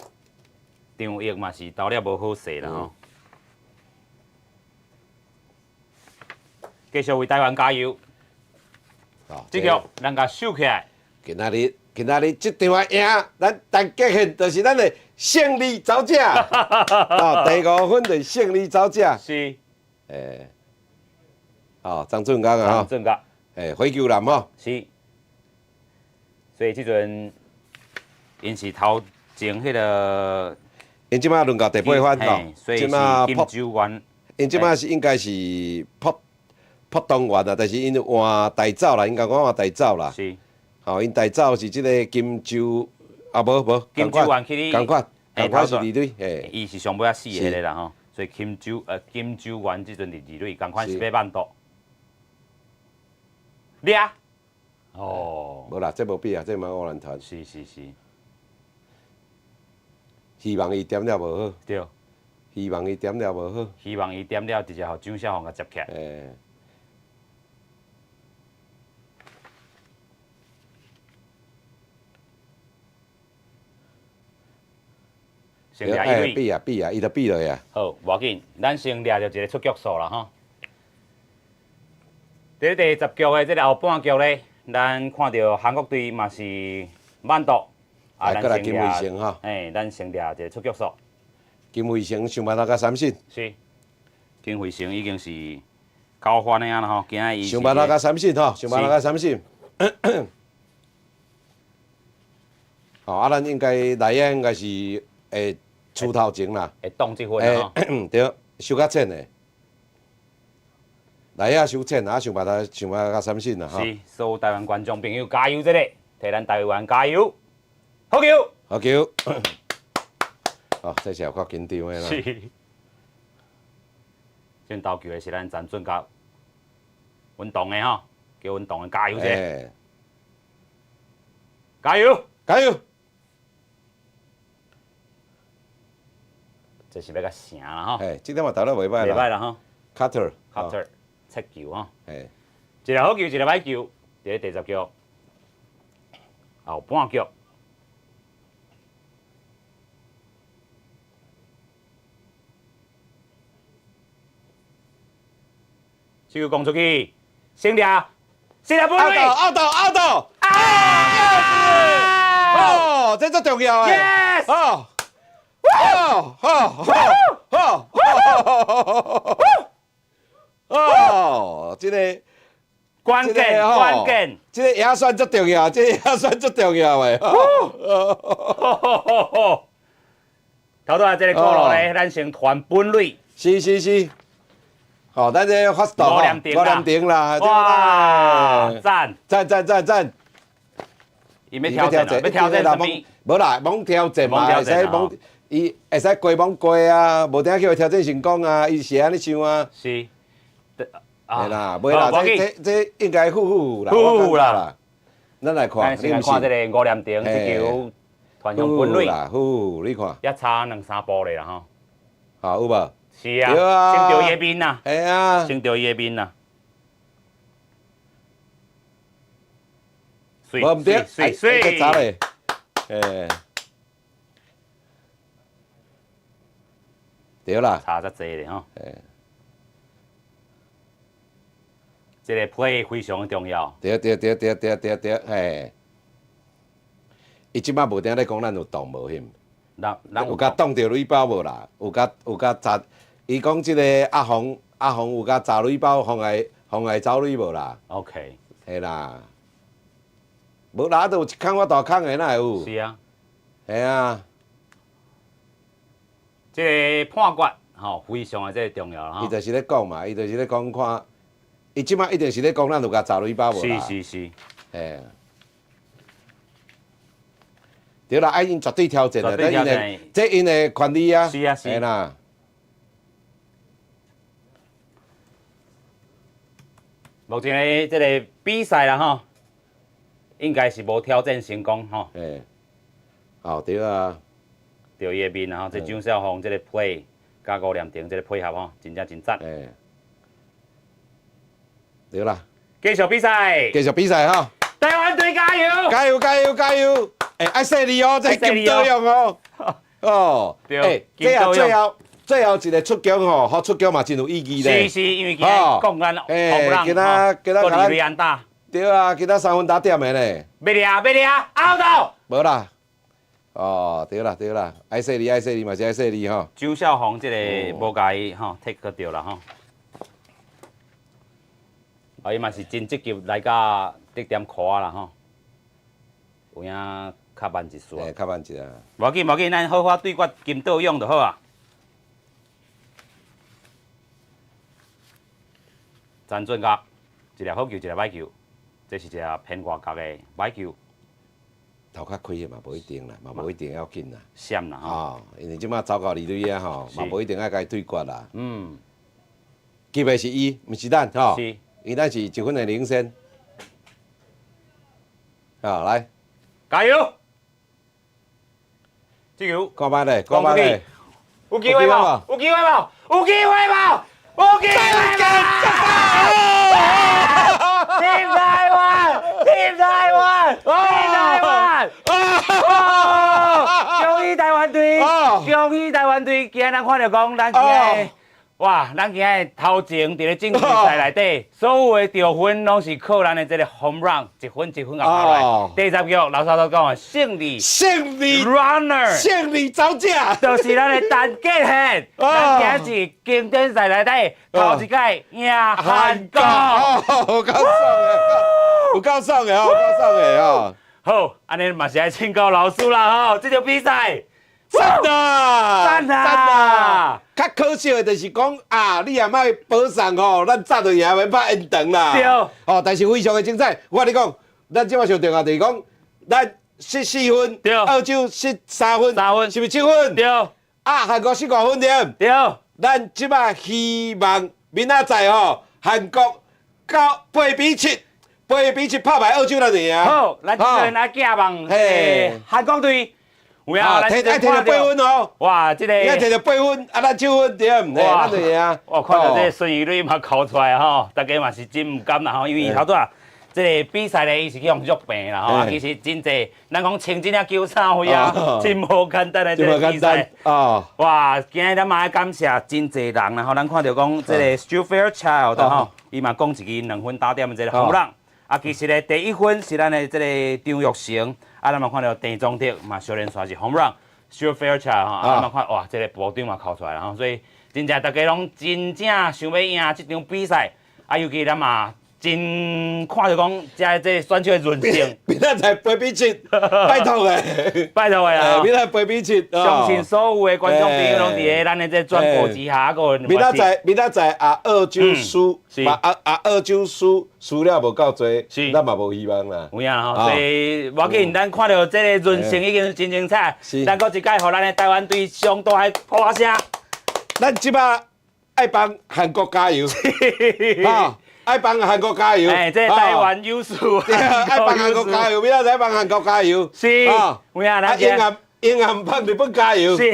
張毅嘛是投了無好勢啦吼，繼續為台灣加油，這局咱共收起來。今仔日。今仔日這場贏，咱陳杰憲就是咱的勝利走者。哦，第五分就是勝利走者。是。欸，哦，張俊剛啊，張俊剛。欸，火球男吼。是。所以這陣，𪜶是頭前彼個。𪜶這馬輪到第八番吼，所以是金州元。𪜶這馬是應該是朴朴東元啊，但是𪜶換代走啦，應該講換代走啦。是。吼，𪜶代走是這個金州，啊無無，金州元去仝款，仝款是二壘，嘿，伊是上尾仔死的彼個啦吼，所以金州元這陣佇二壘，仝款是欲慢投。掠，哦，無啦，這無比啊，這嘛偶然傳。是是是。希望伊點了無好。對。希望伊點了無好。希望伊點了直接予張少宏共接起來。欸。先掠一塁。比啊比啊，伊就比落啊。好，無要緊，咱先掠著一個出局數啦吼。佇第十局的這個後半局咧，咱看著韓國隊嘛是慢投，啊，咱先掠，嘿，咱先掠一個出局數。金惠成想辦法共三振。是，金惠成已經是九番的啊啦吼，今仔伊。想辦法共三振吼，想辦法共三振。吼，啊，咱應該內野應該是會出頭前啦，會擋這分吼。對，收較淺的，內野收淺啊，想辦法想辦法共三振啦吼。是，所有台灣觀眾朋友加油，這個，替咱台灣加油，好球，好球。哦，這是有較緊張的啦。是。先投球的是咱陳俊甲阮同的吼，叫阮同的加油者，加油，加油！這是欲共成啦吼。嘿，這點嘛投得袂歹啦。袂歹啦吼。 Cutter， Cutter，切球吼。嘿。一個好球，一個歹球，佇咧第十局後半局。這球攻出去，先掠，先掠本壘。 out out out！啊！哦，這足重要的。 Yes！哦。哦哦哦哦哦！這個關鍵關鍵，這個也算足重要，這個也算足重要的。頭拄仔這個鼓落咧，咱先傳本壘。是是是。好，咱這發動五點鐘啦。哇！讚讚讚讚讚！伊欲挑戰，欲挑戰啥物？無啦，罔挑戰嘛，會使罔。伊會使過罔過啊，無定叫伊挑戰成功啊，伊是按呢想啊。是，會啦，袂啦，這這這應該負負啦，負啦。咱來看，先來看這個吳念庭這球傳向本壘啦，負，你看，也差兩三步咧啦吼。好，有無？是啊，先著伊的面啦，係啊，先著伊的面啦。無毋對，媠媠，查咧，欸。對啦，差遮濟咧吼。這個 play 非常重要。對對對對對對對，嘿。伊這擺無定咧講咱有擋無縖？咱有共擋著壘包無啦？有共有共砸？伊講這個阿紅阿紅有共砸壘包，妨礙妨礙走壘無啦？OK。嘿啦，無啦，都有一空我大空的，哪會有？是啊。係啊。這個判決吼，非常的這個重要啦。伊就是咧講嘛，伊就是咧講看，伊這擺一定是咧講咱有共十壘包無啦？是是是。嘿。對啦，愛𪜶絕對挑戰的，這𪜶的，這𪜶的權利啊。是啊是。嘿啦。目前的這個比賽啦吼，應該是無挑戰成功吼。嘿。哦，對啊。對伊的面啊吼，這張少峰這個 play 佮吳念庭這個配合吼，真正真讚。嘿。對啦。繼續比賽。繼續比賽吼。台灣隊加油！加油加油加油！欸，愛細膩哦，這金刀勇哦。哦。對。欸，這後最後最後一個出局吼，好出局嘛真有意義咧。是是，因為今仔講咱欸，今仔今仔閣二壘安打。對啊，今仔三分打點的咧。欲掠欲掠，out。無啦。哦，對啦對啦，愛細膩愛細膩嘛是愛細膩吼。周少紅這個無共伊吼 take 著啦吼。啊，伊嘛是真積極來到得點箍仔啦吼，有影較慢一絲。欸，較慢一啊。無要緊無要緊，咱好好對決金道勇就好啊。陳俊岳，一粒好球，一粒歹球，這是一粒偏外角的歹球。頭較開的嘛，無一定啦，嘛無一定要緊啦。閃啦吼。哦，因為這擺走到二壘啊吼，嘛無一定愛共伊對決啦。機會是伊，毋是咱吼。是。因為咱是一分的領先。好，來。加油！這球。看覓咧，看覓咧。有機會無？有機會無？有機會無？有機會無？Team 台灣！Team 台灣！Team 台灣！恭喜台灣隊！恭喜台灣隊！今仔咱看著講，咱今仔哇，咱今仔頭前佇咧正規賽內底，所有的得分攏是靠咱的這個 home run，一分一分共拍來。第十局老師所講的勝利，勝利 runner，勝利走者，就是咱的陳傑憲。咱今仔是經典賽內底頭一屆贏韓國。有夠爽的，有夠爽的哦，有夠爽的哦。好，按呢嘛是愛請教老師啦吼，這場比賽。讚啊！讚啊！較可惜的就是講啊，你也莫保送吼，咱早就贏，免拍延長啦。對。哦，但是非常的精彩。我共你講，咱這擺上重要就是講，咱失四分，澳洲失三分，三分，是毋是七分？對。啊，韓國失五分對。對。咱這擺希望明仔載吼，韓國到8比7，8比7拍敗澳洲咱就贏。好，咱這陣來寄望韓國隊。有影，咱愛摕著八分哦！哇，這個愛摕著八分，啊，咱七分對毋？哇，咱就贏。我看著這個孫怡蕊嘛哭出來吼，大家嘛是真毋甘啦吼，因為伊頭拄仔這個比賽咧，伊是去予約病啦吼，啊，其實真濟，咱講穿這領球衫位啊，真無簡單的這個比賽。哦。哇，今日咱嘛愛感謝真濟人啦吼，咱看著講這個 Stu Fairchild 吼，伊嘛講一支兩分打點的這個 home run。啊，其實咧，第一分是咱的這個張育成，啊，咱嘛看著鄭宗哲嘛相連紲是 home run，Stuart Fairchild 吼，啊，咱嘛看哇，這個部長嘛哭出來啦吼，所以真正大家攏真正想欲贏這場比賽，啊，尤其咱嘛真看著講，遮這選手的韌性，明仔載8比7，拜託的，拜託的啊！明仔8比7，相信所有的觀眾朋友攏佇咧咱的這轉播之下，閣明仔載啊，澳洲輸，嘛啊啊澳洲輸，輸了無夠濟，咱嘛無希望啦。有影吼，所以無要緊，咱看著這個韌性已經真精彩。咱閣一擺，予咱的台灣隊上大的鼓聲。咱這擺愛幫韓國加油，哈！愛幫韓國加油！哎，這台灣優勢，愛幫韓國加油，明仔載幫韓國加油。是，有影咱英漢幫日本加油。是，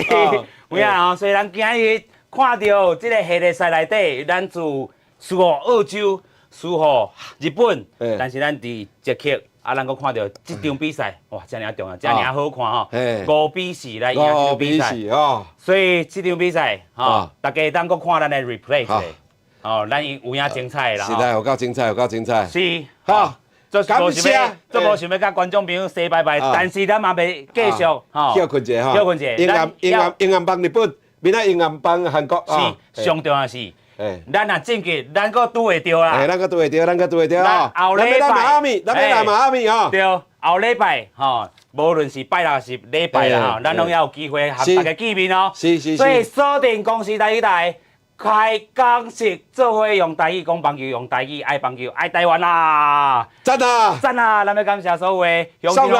有影吼，所以咱今日看著這個系列賽內底，咱自輸予澳洲，輸予日本，但是咱佇捷克，啊，咱閣看著這場比賽，哇，遮爾重要，遮爾好看吼，5比4來贏這場比賽。所以這場比賽，吼，大家當閣看咱的 replay 者。哦，咱有影精彩啦！是的，有夠精彩，有夠精彩。是，好，感謝。這無想欲佮觀眾朋友 say 拜拜，但是咱嘛欲繼續，吼。歇睏者吼。歇睏者。英暗英暗英暗幫日本，明仔英暗幫韓國。是，上重要是，咱若晉級，咱閣拄會著啦。咱閣拄會著，咱閣拄會著。後禮拜，咱欲來邁阿密，咱欲來邁阿密吼。對，後禮拜吼，無論是拜六是禮拜啦吼，咱攏猶有機會和大家見面哦。是是。所以鎖定公視台語台，開講式做伙用台語講棒球，用台語愛棒球，愛台灣啦！讚啊！讚啊！咱欲感謝所有的鄉親朋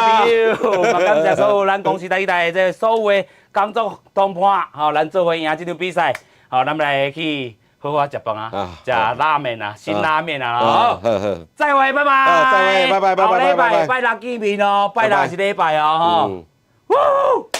友，嘛感謝所有咱公視台語台的這個所有的工作同伴，吼，咱做伙贏這場比賽，好，咱來去好好食飯啊，食拉麵啊，辛拉麵啊，好，再會，拜拜。再會，拜拜，拜拜，拜拜，拜六見面哦，拜六是禮拜哦，吼。